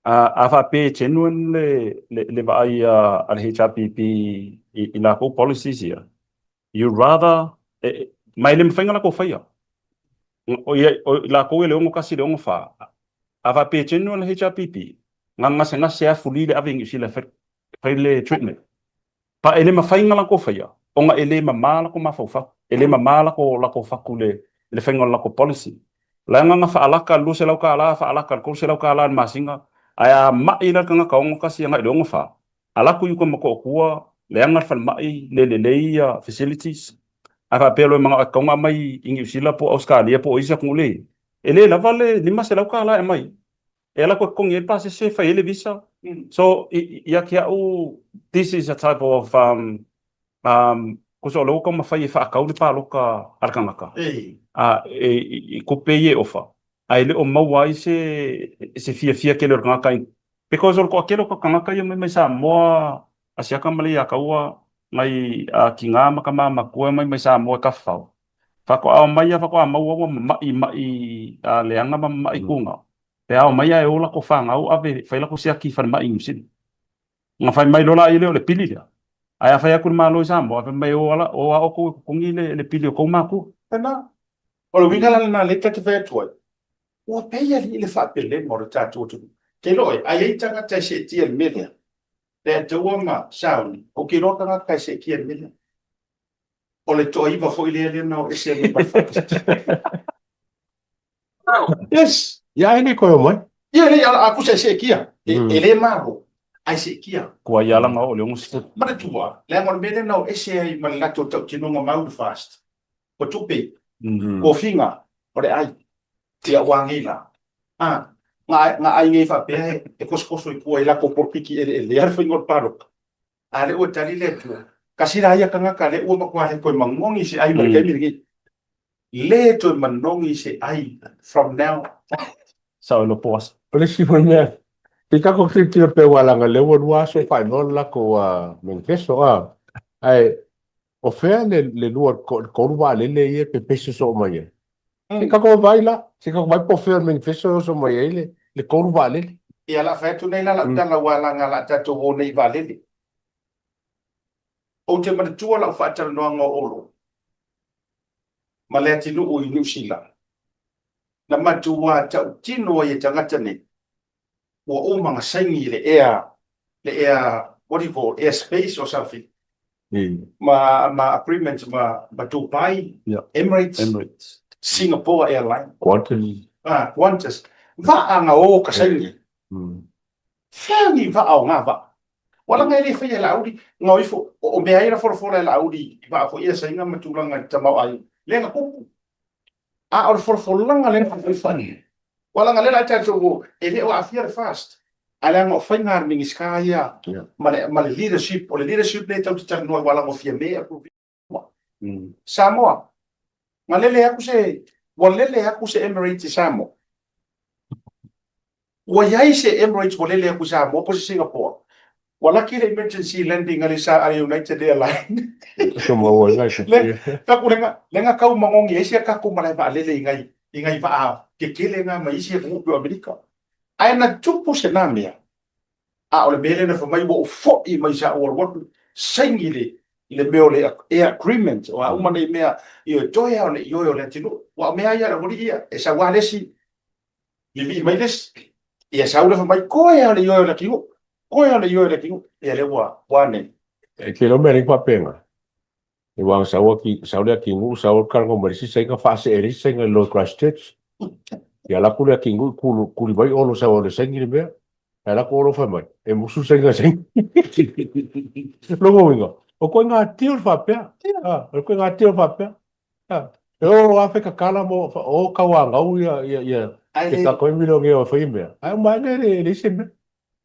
a a faapea e genuine le le le vaai a a le HRPP i i latou policies ia you rather e, ma e le mafai ona latou faia. O ia o latou ia le 61 i le 64 a faapea e genuine le HRPP na gasegase lava fuli le ave i Niu Sila e fai fai le treatment. Pa e le mafai ona latou faia ona e le mama latou mafaufau, e le mama latou latou fatu i le i le faiga o le latou policy. Leaga na faalaka le $200, faalaka le $300 i le masina, ae a mai la le tagata 61 agai i le 64, alu atu i uka Motootua, leaga le falemai, le lelei ia facilities, ae faapea loa e manao e tatau ona aumai i Niu Sila po o Ausetalia po o isi atunuu lea e i ai, e le lava le $500 e aumai e alu atu e totogi ai le pasese e fai ai le visa. So, ia te au, this is a type of, um, um, tusa o lea ua taumafai e faatau le palota a le tagata, a, e, i tupe ia e ofa, ae le o maua ai se, se fiafia tele o le tagata i, because o le toatele o tagata ia mai mai Samoa, Asiata ma le Iataua. Nai tiga ma tama matua e omai mai Samoa e tafafao, faatoa omai lava faatoa maua ua mama'i ma'i leaga ma mama'i tuga, pe a omai ae o latou fanau ave fai latou siaki i falemai i Niu Sila. Ona fai mai loa laia lea o le pili lea. Ae a fai atu le Malo i Samoa, fai mai o ala o a outou e totogi le pili o tou matua. Lena. O le uiga la lena lea ta te fai atu ai, ua pei alii le faapelega o le tatou atunuu. Te iloa oe, a i ai tagata e seetia i le mea lea, Leiataua ma Sauni, ou te iloa tagata e seetia i le mea lea. O le toaiva foi lea lea na o ese ai ma le FAST. Yes. Ia e le toe omai. Ia le a tusa e seetia. E, e le malo, ae seetia. Kua ia langa o le 60. Manatua, leaga o le mea lea na o ese ai ma le latou tautinoga mau le FAST. O tupe, tofiga, o le ai. Ia ua agei la. A, nga, nga ai nei faapea e, e kosokoso i tua i latou polokiki eleelea le faiga o le palota. A lea ua tali le Atua, kasi la ia tagata lea ua matua le toe manogi se ai ma le taimi lenei. Le toe manogi se ai from now. Sao e lopo asa. O le isi foi mea, i tatou tilotilo pea aua leaga o lea ua lua aso o faailoa le latou manifesto a, ae O fea le le lua le tolu vaalele ia e pepese soo mai ai? Se i tatou vaai la, se i tatou vaai po o fea o le manifesto e oso mai ai le le tolu vaalele. Ia la fai atu nei la lau tala aua leaga la tatou o nei i vaalele. Ou te manatua lau faatalanoaga o Olo ma Leatinuu i Niu Sila, na matua tautino ai e tagata nei ua uma ona saini le air, le air, what do you call, air space or something, ma, ma agreement ma, ma Dubai, Emirates, Emirates, Singapore Airline, Qantas. Ah, Qantas. Vaa na o ka saini. Fea ni vaa o ngā vaa. Wala ngai le whaia la auri, ngā ifo, o mea ai la folafola e la auri, i vaa fo ia sainga ma tūlanga i tamau ai. Le nga kupu. A o le folafolaga lea na fai. Ua leaga lea la tatou e le o aafia le FAST, ae leaga o faiga a le Minisita ia ma le ma le leadership, o le leadership lea tatou te talanoa ai ua leaga o Fiame approve uma. Samoa, na lele atu se, ua lele atu se Emirates i Samoa. Ua i ai se Emirates ua lele atu i Samoa po o se Singapore. Ua laki le emergency landing a le sa a le United Airline. Le, taku le nga, le nga kau magongi ai sia tatou malae vaalele i ngai, i ngai vaa tetele na ma isi atunuu pei o Amerika. Ae na tupu se na mea, a o le mea lea na fai mai ua ou foi mai sa ou alu atu, saini le, le mea o le air agreement, o a uma nei mea, ioe, toe lava o le ioe o le atunuu. Aua o mea lava ia a le aualii ia, e sau lava le isi, Vivii mai le isi. Ia sau le fai mai, koe lava le ioe o le atunuu. Koe lava le ioe o le atunuu. Ia lea ua, ua ane. E te iloa mea nei faapena. E ua sau ati, sau le atinuu, sau le talanoa ma le isi saina, faasee le isi saina i lalo i Christchurch. Ia alu atu le atinuu kulu, kuli mai Olo sau le saini le mea. Ae alu atu Olo fai mai, e musu le saina saini. Lona uiga, o ituaiga deal faapea. A, o ituaiga deal faapea. E o a fai tatala mo o tauanau ia ia ia Ae te tatou e milionea e fai mea. Ae uma ane e leai se mea.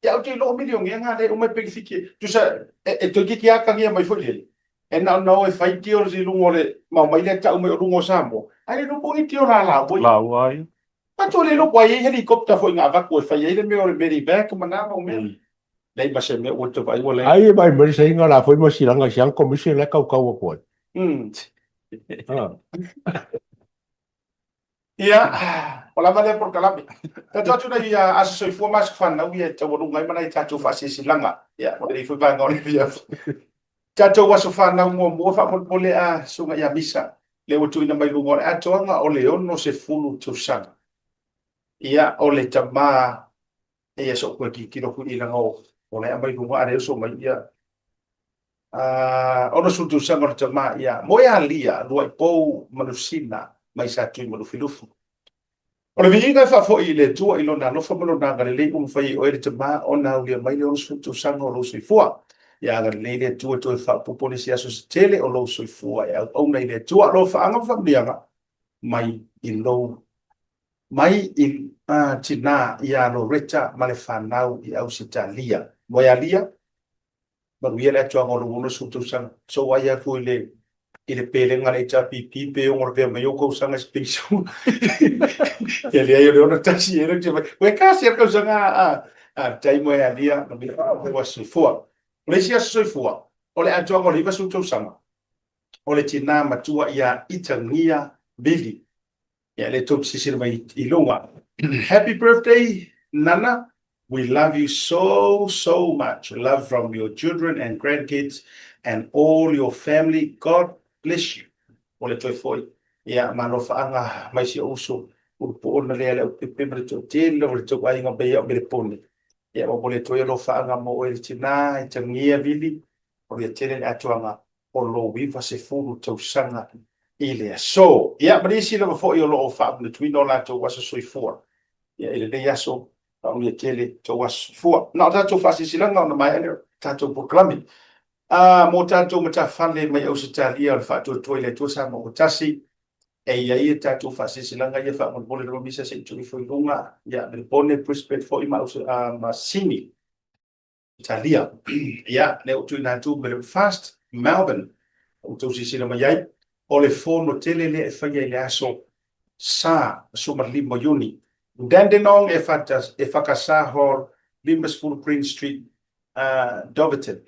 Ia ou te iloa o milionea na lea e uma e penefiti. Tusa e toeitiiti lava atagia mai foi lele. E na ona o e fai deals i luga o le ma omai lea tau mai o luga o Samoa. Ae le iloa po o ni deal a laua ia. Laua ai. Matou le iloa po o ai i ai helicopter foi na avatu e fai ai le mea o le medevac ma na mau mea. Leai ma se mea ua te vaai ua leai. Ai e vaai mai le saina la foi ma silaga i siana commission la e kaukau atu ai. Ia, ua lava lea polokalame. Tatou atu nei ia aso soifua ma aso fanau ia e taualuga ai ma nai tatou faasilasilaga. Ia, o lenei foi vaega o le afiafi. Tatou aso fanau muamua faamolemole a Susuga ia Misa, lea ua tuuina mai luga o le atoaga o le 60 tausaga. Ia, o le tama Ia so koe tilotilo atu i leaga o la e aumai luga a le oso mai ia 60 tausaga o le tama ia Moealia Luaipou Manusina mai Satui ma Lufilufi. O le viiga e faafoi i le Atua i lona alofa ma lona agalelei ua mafai e oe le tama ona aulia mai le 60 tausaga o lou soifua. Ia agalelei le Atua e toe faaopoopo nisi aso se tele o lou soifua e auauna i le Atua. Alofaaga ma faamanuiaga mai i lou mai i tinā ia Loretta ma le fanau i Ausetalia. Moealia, manuia le atoaga o lou 60 tausaga. So ai atu i le i le pelega a le HRPP pe ono lavea mai ou tausaga i se penisione. Ia leai o le 61 ea lea ou te fai. Ua e kasi lava le tausaga a, a, tai Moealia, manuia le aso soifua. O le isi aso soifua, O le atoaga o le 90 tausaga, o le tinā matua ia Itagia Vili. Ia, lea tou te silasila mai i luga. Happy birthday, Nana. We love you so, so much. Love from your children and grandkids and all your family. God bless you. O le toe foi, ia, ma alofaaga mai si ou uso, ulupuona lea le aupepe ma le toatele lava o le tou aiga mai au Melepone. Ia, momoli atu ai alofaaga mo oe le tinā, Itagia Vili, o ia tele le atoaga o lou 90 tausaga i le aso. Ia, ma nisi lava foi o lo o faamanatuina o latou aso soifua. Ia, i lenei aso, faamanuia tele tou aso soifua. Na o tatou faasilasilaga ona maea lea o tatou polokalame. A, mo tatou matafale mai Ausetalia o le Faatuatua i le Atua Samoa ua Tasi, e i ai a tatou faasilasilaga ia faamolemole lava misa se i tuu ifo i luga, ia, Melebone, Brisbane foi ma, ma Sini. Italia. Ia, lea ua tuuina atu ma le Fast Melbourne, ua outou silasila mai ai, o le fono tele lea e faia i le aso Sa, 15 o Iuni. Dandenong e Whakasā Hall, 50 Green Street, Doverton.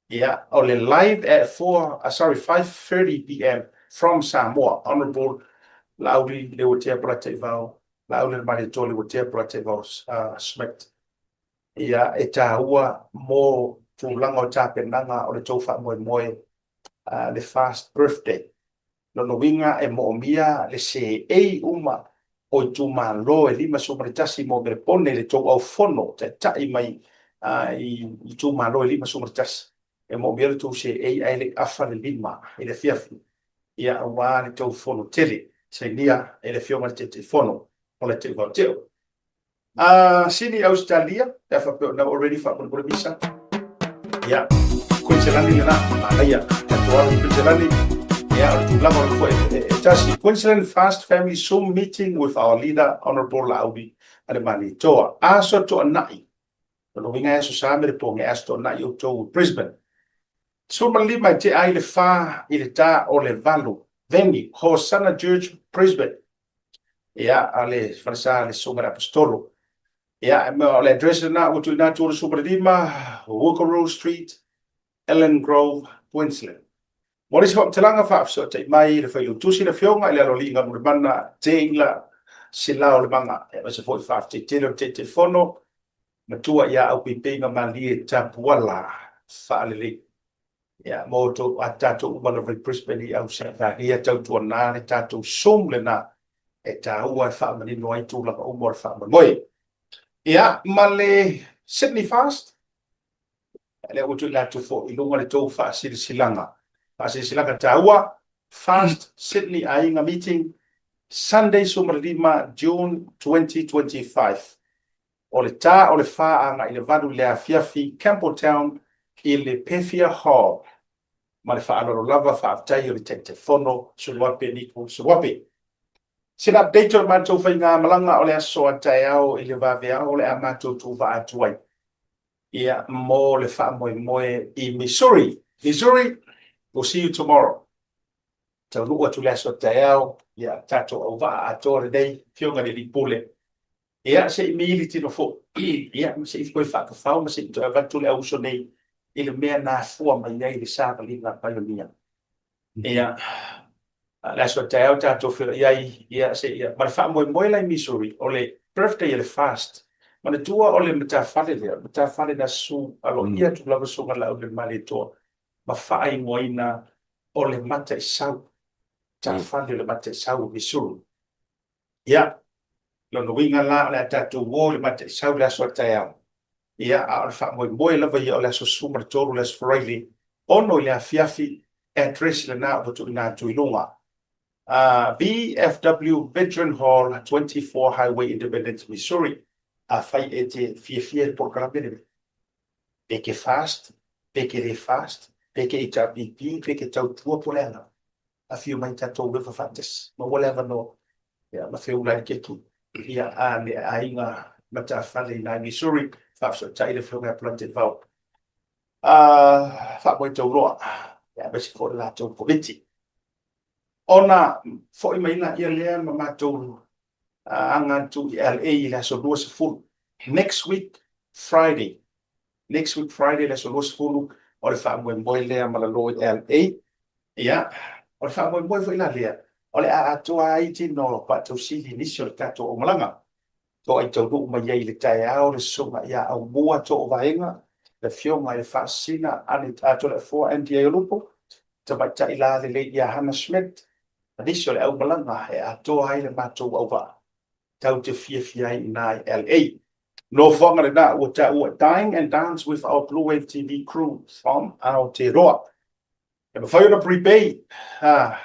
Ia, o le live at 4, sorry, 5:30 pm from Samoa, Honourable Laauli Leuatea Polataivao, Laauli Malietoa Leuatea Polataivao Schmidt. Ia, e tāua mō tulaga o tapenaga o le tou faamoemoe le fast birthday. Lona uiga e moomia le seei uma o itumalo e 51 mo Melepone i le tou aufono taitai mai i itumalo e 51. E moomia le tou seei ae le i afa le 5 i le afiafi, ia, aua le tou fono tele sainia e le Afioga i le Taitaifono o le Teuvaoteo. Sini Ausetalia, pe a faapea o lena ua ready faamolemole misa. Ia, Kuiniselani lena, manaia, tatou alo i Kuiniselani. Ia, o le tulaga o le foi e tasi. Queensland Fast Family Zoom meeting with our leader, Honourable Laauli Alemani Toa. Aso Toanai. Lona uiga e aso Sa me le po, e aso Toanai outou i Brisbane. 15 e tea ai le fa i le ta o le valu. Venue, Hosanna Church, Brisbane. Ia, a le falesa le Susuga i le Aposetolo. Ia, o le address lena ua tuuina atu o le 15 Wookaroo Street, Ellen Grove, Queensland. Mo nisi faamatalaga faafesootai mai le Failautusi le Afioga i le Aloalii Galulemana Teila Silaolemaga, aemaise foi faafetai tele o le Taitaifono matua ia Aupeipeiga Malie Tapuala Faalelei. Ia, mo tou, a tatou uma lava i Brisbane i Ausetalia, tautuana le tatou Zoom lena e taua e faamanino ai tulaga uma o le faamoemoe. Ia, ma le Sydney Fast, lea ua tuuina atu foi i luga le tou faasilasilaga. Faasilasilaga taua, Fast Sydney Aiga Meeting, Sunday 15 June 2025. O le ta o le fa agai i le valu i le afiafi Campbelltown i le Pefia Hall. Ma le faaaloalo lava, faafetai o le Taitaifono Suluape Niko Suluape. Sina update o le matou faigamalaga o le aso a taeao i le vaveao o le a matou tuuvaa atu ai ia mo le faamoemoe i Missouri. Missouri, we'll see you tomorrow. Taunuu atu le aso a taeao, ia tatou auvaa atoa lenei Afioga i le Alii Pule. Ia, se i mili tino foi, ia, ma se i toe faatafao ma se i toe avatu le auuso nei i le mea na afua mai ai le savaliga a Paionia. Ia, le aso a taeao tatou feiloai ai, ia, se i, ma le faamoemoe la i Missouri, o le birthday a le fast. Manatua o le matafale lea, o le matafale na susu aloaia atu lava Susuga Laaulialemalietoa ma faaigoaina o le Mataisau, matafale o le Mataisau o Missouri. Ia, lona uiga la o le a tatou o i le Mataisau i le aso a taeao. Ia, a o le faamoemoe lava ia o le aso 13 le aso Faraile, 6 i le afiafi, address lena ua tuuina atu i luga. VFW Veteran Hall, 24 Highway Independence, Missouri. Afai e te fiafia i le polokalame lenei, pe ke fast, pe ke le fast, pe ke HRPP, pe ke tautua po o le a lava. Afio mai tatou eva faatasi, maua le avanoa, ia, ma feula ai le keiki, ia, a le aiga matafale i ina i Missouri, faafesootai le Afioga ia Polataivao. Faamoe tauloa, ia, aemaise foi le latou Komiti. Ona foi mai laia lea ma matou aga atu i LA i le aso 20, next week Friday, next week Friday le aso 20. O le faamoemoe lea ma lalo i LA. Ia, o le faamoemoe foi la lea, o le a atoa ai tino faatausili i nisi o le tatou aumalaga. Toai taunuu mai ai i le taeao le Susuga ia Aumua Toovaega, le Afioga i le Faasisina Toleafoa Andy Aiolupo, Tamaitai Lalelei ia Hannah Schmidt, ma nisi o le aumalaga e atoa ai le matou auvaa tatou te fiafia ai i ina i LA. Nofoaga lena ua taua Dine and Dance with our Blue Wave TV crew from Aotearoa. E mafai ona prepay,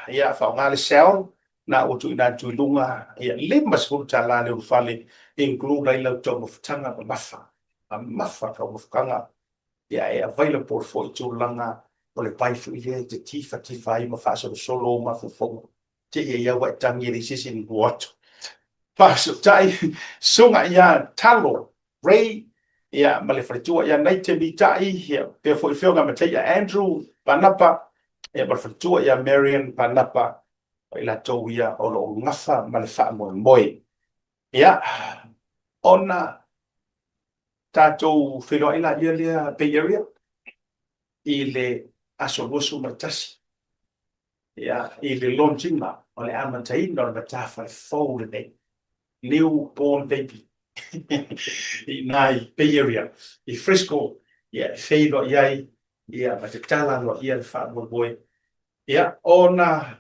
ia, faaaoga le cell na ua tuuina atu i luga, ia, $50 le ulufale, include ai lau taumafataga mamafa, mamafa taumafataga, ia, e available foi tulaga o le vai foi lea e te tifatifa ai ma faasolosolo ou mafaufauga. Te i ai ua e tagi e leai se isi e lua atu. Faafesootai, Susuga ia Talo Ray, ia, ma le faletua ia Naite Mitai, ia, pea foi Afioga Mataia Andrew Panapa, ia, ma le faletua ia Marion Panapa, o i latou ia o lo o gafa ma le faamoemoe. Ia, ona tatou feiloai laia lea Bay Area i le aso 21 ia, i le launching o le amataina o le matafale fou lenei, New Born Baby, i ina i Bay Area, i Frisco, ia, e feiloai ai, ia, ma tatala aloaia le faamoemoe. Ia, ona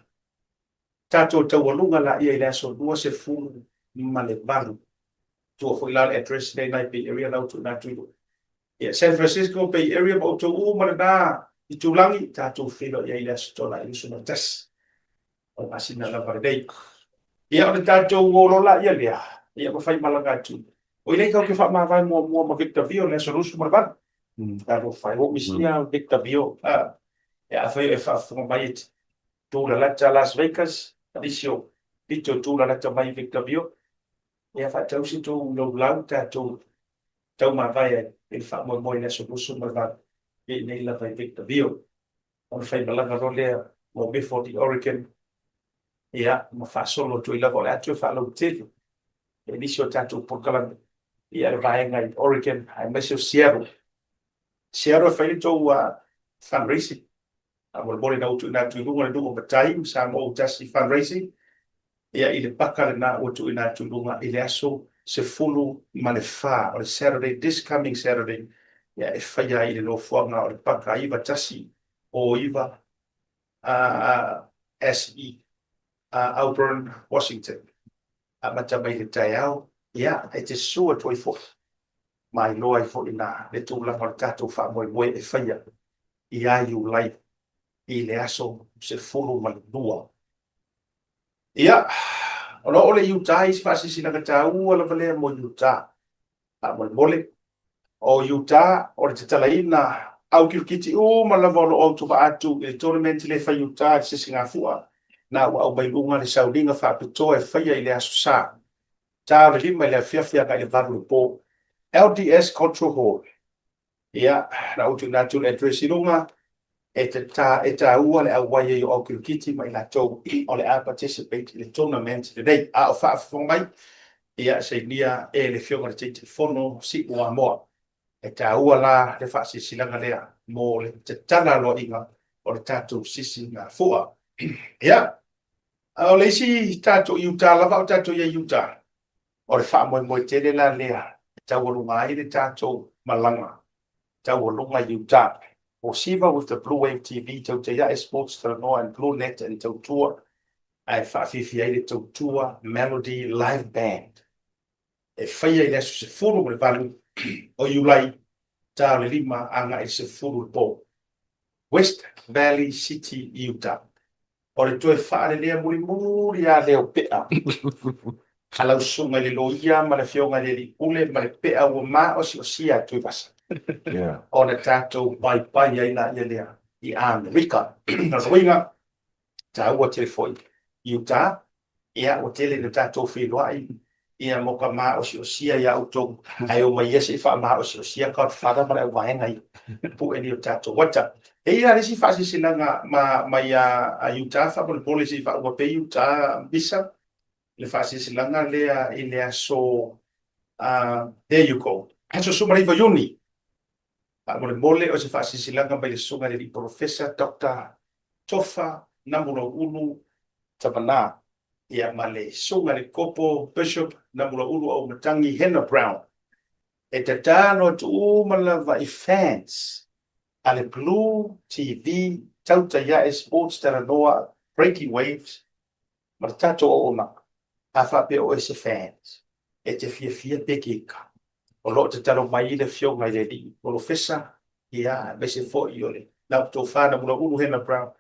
tatou taualuga laia i le aso 28. Tua foi la le address lea i ina i Bay Area la ua tuuina atu i luga. Ia, San Francisco Bay Area ma outou uma lena itulagi, tatou feiloai ai i le Aso Toonai 21 o le masina lava lenei. Ia, o le tatou o loa laia lea, ia ma faimalaga atu. O i lea tatou te faamavae muamua ma Victor Vio i le aso 28. Talofa e, ua ou misia Victor Vio. Ia, afai o e faafofoga mai e te tulalata Las Vegas, nisi o pito tulalata mai Victor Vio, Ia faatausi tou laulau tatou taumavae ai i le faamoemoe i le aso 28 i inei lava i Victorville. Ona faimalaga loa lea mo Medford i Oregon, ia, ma faasolo atu ai lava o le a toe faalautele e nisi o tatou polokalame ia le vaega i Oregon aemaise o Seattle. Seattle e fai le tou fundraising. Faamolemole ina ua tuuina atu i luga le nuu o Matai ma Samoa ua tasi fundraising, ia i le paka lena ua tuuina atu i luga i le aso 14 o le Saturday, this coming Saturday, ia e faia ai i le nofoaga o le paka 9109 SE Auburn, Washington. Amata mai i le taeao, ia e te susu atu ai foi ma iloa ai foi na le tulaga o le tatou faamoemoe e faia ia Iulai i le aso 12. Ia, ona oo lea i Utah, i se faasilasilaga taua lava lea mo Utah. Faamolemole, o Utah, o le tatalaina au kirikiti uma lava o lo o autovaa atu i le tournament lea e fai i Utah i le Sisigafua, na ua aumai luga le sauniga faapitoa e faia i le Aso Sa, ta o le 5 i le afiafi agai i le 8 i le po. LDS Cultural Hall. Ia, na ou tuuina atu le address i luga, e, te ta, e taua le auai ai o au kirikiti ma i latou o le a participate i le tournament lenei. A o faafofoga mai, ia, sainia e le Afioga i le Taitaifono Si'u Amoa. E taua la le faasilasilaga lea mo le tatala aloaiga o le tatou sisigafua. Ia, a o le isi tatou i Utah lava, a o tatou i ai i Utah, O le faamoemoe tele la lea e taualuga ai le tatou malaga taualuga i Utah. O Siva with the Blue Wave TV, Tautaiae Sports Talanoa and Blue Net and Tautua, ae faafiafia ai le Tautua Melody Live Band e faia i le aso 18 o Iulai, ta o le 5 agai i le 10 i le po. West Valley City, Utah. O le toe faalelea mulimuli lava lea o Pea a lau susuga i le loia ma le afioga i le alii pule ma le pea ua maosiosia e Tuivasa ona tatou paipai ai laia lea i Amerika. O lona uiga, taua tele foi i Utah, ia ua tele ina tatou feiloai ia mo ka maosiosia ia outou, ae omai ia se i faamaosiosia Godfather ma le auvaega ia pue ni o tatou ata. E i ai la le isi faasilasilaga ma mai a Utah faamolemole se i faauma pea Utah Misa le faasilasilaga lea i le aso there you go aso 19 Iuni. Faamolemole o se faasilasilaga mai le Susuga i le Alii Polofesa Doctor Tofa Namulauulu Tavana, ia ma le Susuga i le Kopo Bishop Namulauulu Auimatagi Hannah Brown. E tatalo atu uma lava i fans a le Blue TV Tautai Ae Sports Talanoa Breaking Waves ma le tatou auaunaga, a faapea o oe se fans e te fiafia pe kika, o lo o tatalo mai le Afioga i le Alii Polofesa, ia, aemaise foi o le Lau Tofa Namulauulu Hannah Brown,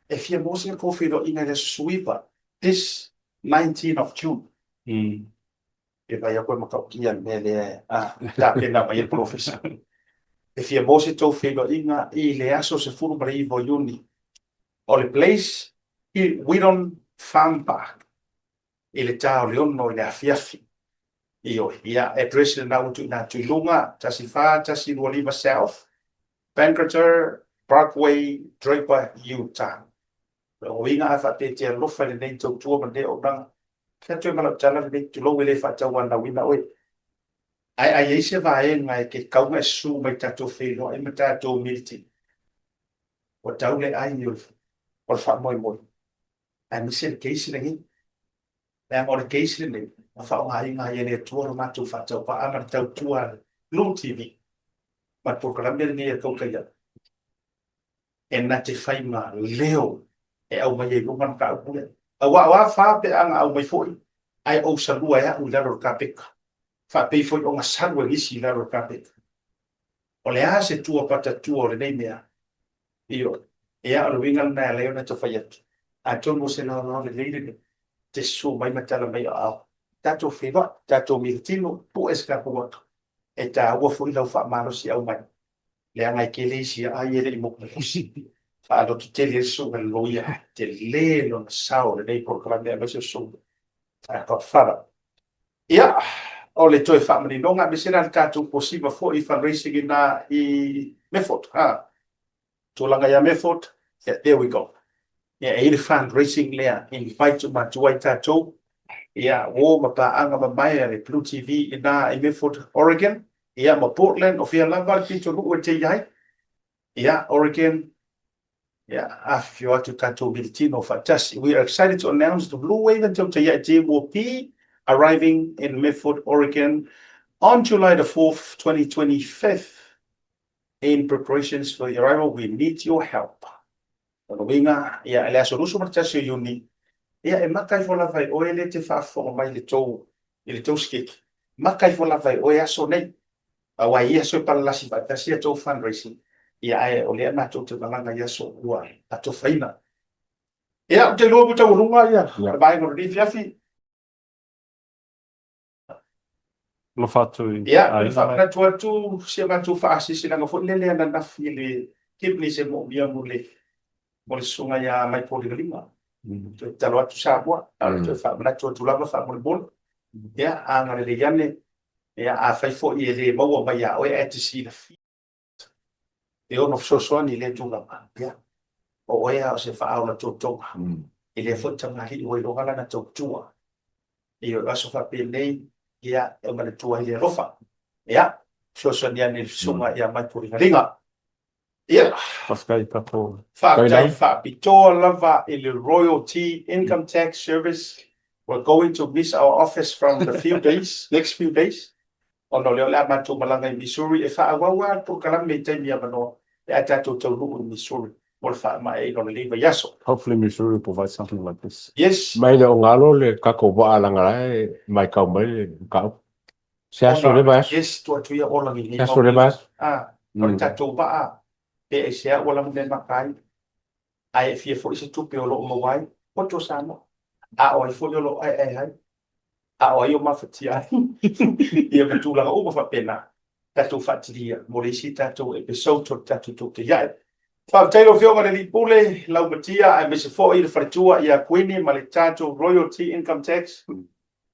e fia maua se tou feiloaiga i le Aso Suiva, this 19 of June. E vaai atu e matautia le mea lea e tapena mai ai le polofesa. E fia maua se tou feiloaiga i le aso 19 o Iuni. O le place i Wheaton Farm Park i le ta o le 6 i le afiafi. Ioe, ia, address lena ua tuuina atu i luga, 14125 South Bangerter Parkway, Draper, Utah. O lona uiga a faapea e te alofa i lenei tautua ma lenei auaunaga, fai atu ai ma lau tala lenei, tulou e le faatauanauina oe. Ae a i ai se vaega e tatau ona e susu mai tatou feiloai ma tatou militino, ua tau le ai o le faamoemoe, aemaise le case lenei. Leaga o le case lenei, na faaaogaina ai e le Atua lo matou faatauvaa ma le tautua a le Blue TV ma le polokalame lenei a Tautai Atu. E na te fai ma leo e aumai ai i luga le mataupu lea. Aua o a fa pe a na aumai foi, ae ou salua e a'u i lalo o le kapeta, faapei foi ona salu e nisi i lalo o le kapeta. O le a se tua patatua o lenei mea? Ioe. Ia, o le uiga lena e ala ai ona tau fai atu, atonu o se laolao lelei lenei, te susu mai ma tala mai aao, tatou feiloai, tatou militino, pue se tatou ata. E taua foi lau faamalosiau mai. Leaga e tele isi aai e le i mokumokusi. Faalototele ai le susuga i le loia, tele lona sao i lenei polokalame aemaise o susuga a Godfather. Ia, o le toe faamaninoga aemaise la le tatou posiva foi fundraising ina i Meford, ha. Tulaga ia Meford, yeah, there we go. Ia, e i ai le fundraising lea, invite uma atu ai tatou, ia, uo ma paaga mamae a le Blue TV ina i Meford, Oregon, ia, ma Portland, o fea lava le pitonuu e te i ai, ia, Oregon, ia, afifio atu tatou militino faatasi. We are excited to announce the Blue Wave and Tautai team will be arriving in Medford, Oregon on July the 4th, 2025. In preparations for the arrival, we need your help. Lona uiga, ia, i le aso 21 o Iuni, ia, e maka ifo lava e oe lea e te faafofoga mai i le tou, i le tou siketi. Maka ifo lava e oe aso nei. Aua e i ai aso e palalasi faatasi a tou fundraising, ia, ae o lea matou te malaga i aso ua atofaina. Ia, ou te iloa ua taualuga ia le vaega o lenei afiafi. Alofa atu i Ia, aiga. Faamanatu atu si a matou faasilasilaga foi lele ananafi i le kidneys e moomia mo le mo le susuga ia Michael Limalima. Toe tatalo atu Samoa, na ona toe faamanatu atu lava faamolemole. Ia, agalelei ane, ia, afai foi e le maua mai ia oe ae te silafia e ono fesoasoani i lea tulaga, ia, o oe lava o se faaola totoga i lea foi tamalii ua iloga lana tautua. I o aso faapenei, ia, e manatua ai le alofa. Ia, fesoasoani ane i le susuga ia Michael Ligaliga. Ia. Faafetai tatou. Faafetai faapitoa lava i le Royalty Income Tax Service. We're going to miss our office from the few days, next few days. Ona o lea o le a matou malaga i Missouri e faaauau lava le polokalame i taimi avanoa pe a tatou taunuu i Missouri mo le faamaeaina o lenei vaiaso. Hopefully Missouri will provide something like this. Yes. Mai le ogalo le tatou vaa leaga la e matau mai le mataupu. Se aso le vaiaso. Yes, tuu atu ia ola Se aso le vaiaso. Ah, o le tatou vaa pe aisea ua lava mea maka ai. Ae e fia foi se tupe o lo o maua ai, poto Samoa. A o ai foi o lo o aeae ai, a o ai o mafatia ai. Ia ma tulaga uma faapena. Tatou faatilia mo le isi tatou episode o le tatou Tautai Ae. Faafetai lau Afioga i le Alii Pule, Laumatia aemaise foi le faletua ia Kuini ma le tatou Royalty Income Tax.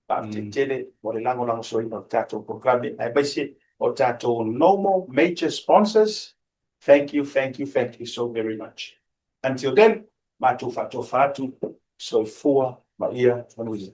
Faafetai tele mo le lagolagosoaina o le tatou polokalame aemaise o tatou normal major sponsors. Thank you, thank you, thank you so very much. Until then, matou faatofa atu, soifua ma ia manuia.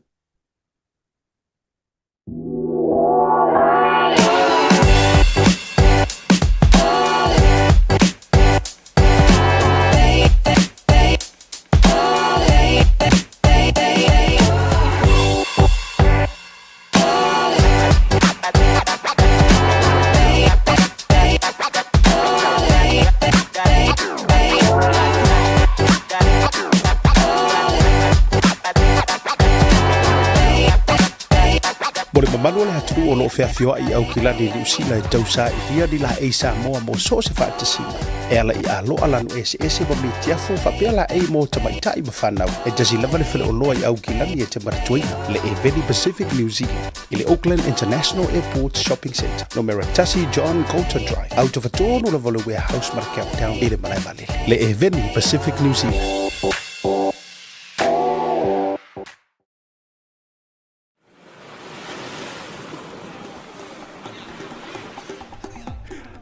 totonu o le atunuu o lo o feafioai i Aukilani i Niu Sila e tausailia ni laei Samoa mo so o se faatasiga, e ala i aloa lanu eseese ma mitiafu faapea laei mo tamaitai ma fanau. E tasi lava le faleoloa i Aukilani e te manatuaina, le Eveni Pacific New Zealand, i le Auckland International Airport Shopping Centre, numera 1 John Colton Drive, autofatonu lava o le Warehouse ma le Countdown i le malae vaalele. Le Eveni Pacific New Zealand.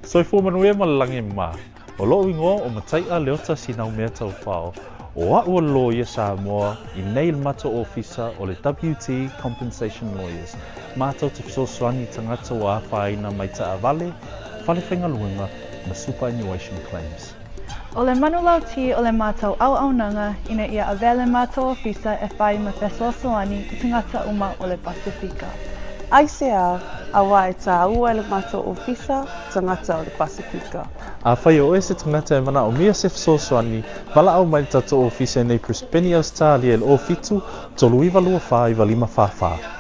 Soifua manuia ma le lagi mā. O loʻu igoa ʻo Mataiʻa Leota Sinaumea Taufao. ʻO aʻu o loia Samoa i nei le matou ofisa o le WT Compensation Lawyers. Matou te fesoasoani i tagata ua afaina mai taavale, fale faigaluega ma superannuation claims. ʻO le manulauti o le matou auaunaga ina ia avea le matou ofisa e fai ma fesoasoani i tagata uma o le Pasefika. Aisea, auā e tāua e le matou ofisa tagata o le Pasefika. Afai o oe se tagata e manaomia se fesoasoani, valaau mai le tatou ofisa i nei Brisbane, Ausetalia i le 07 39 24 95 44.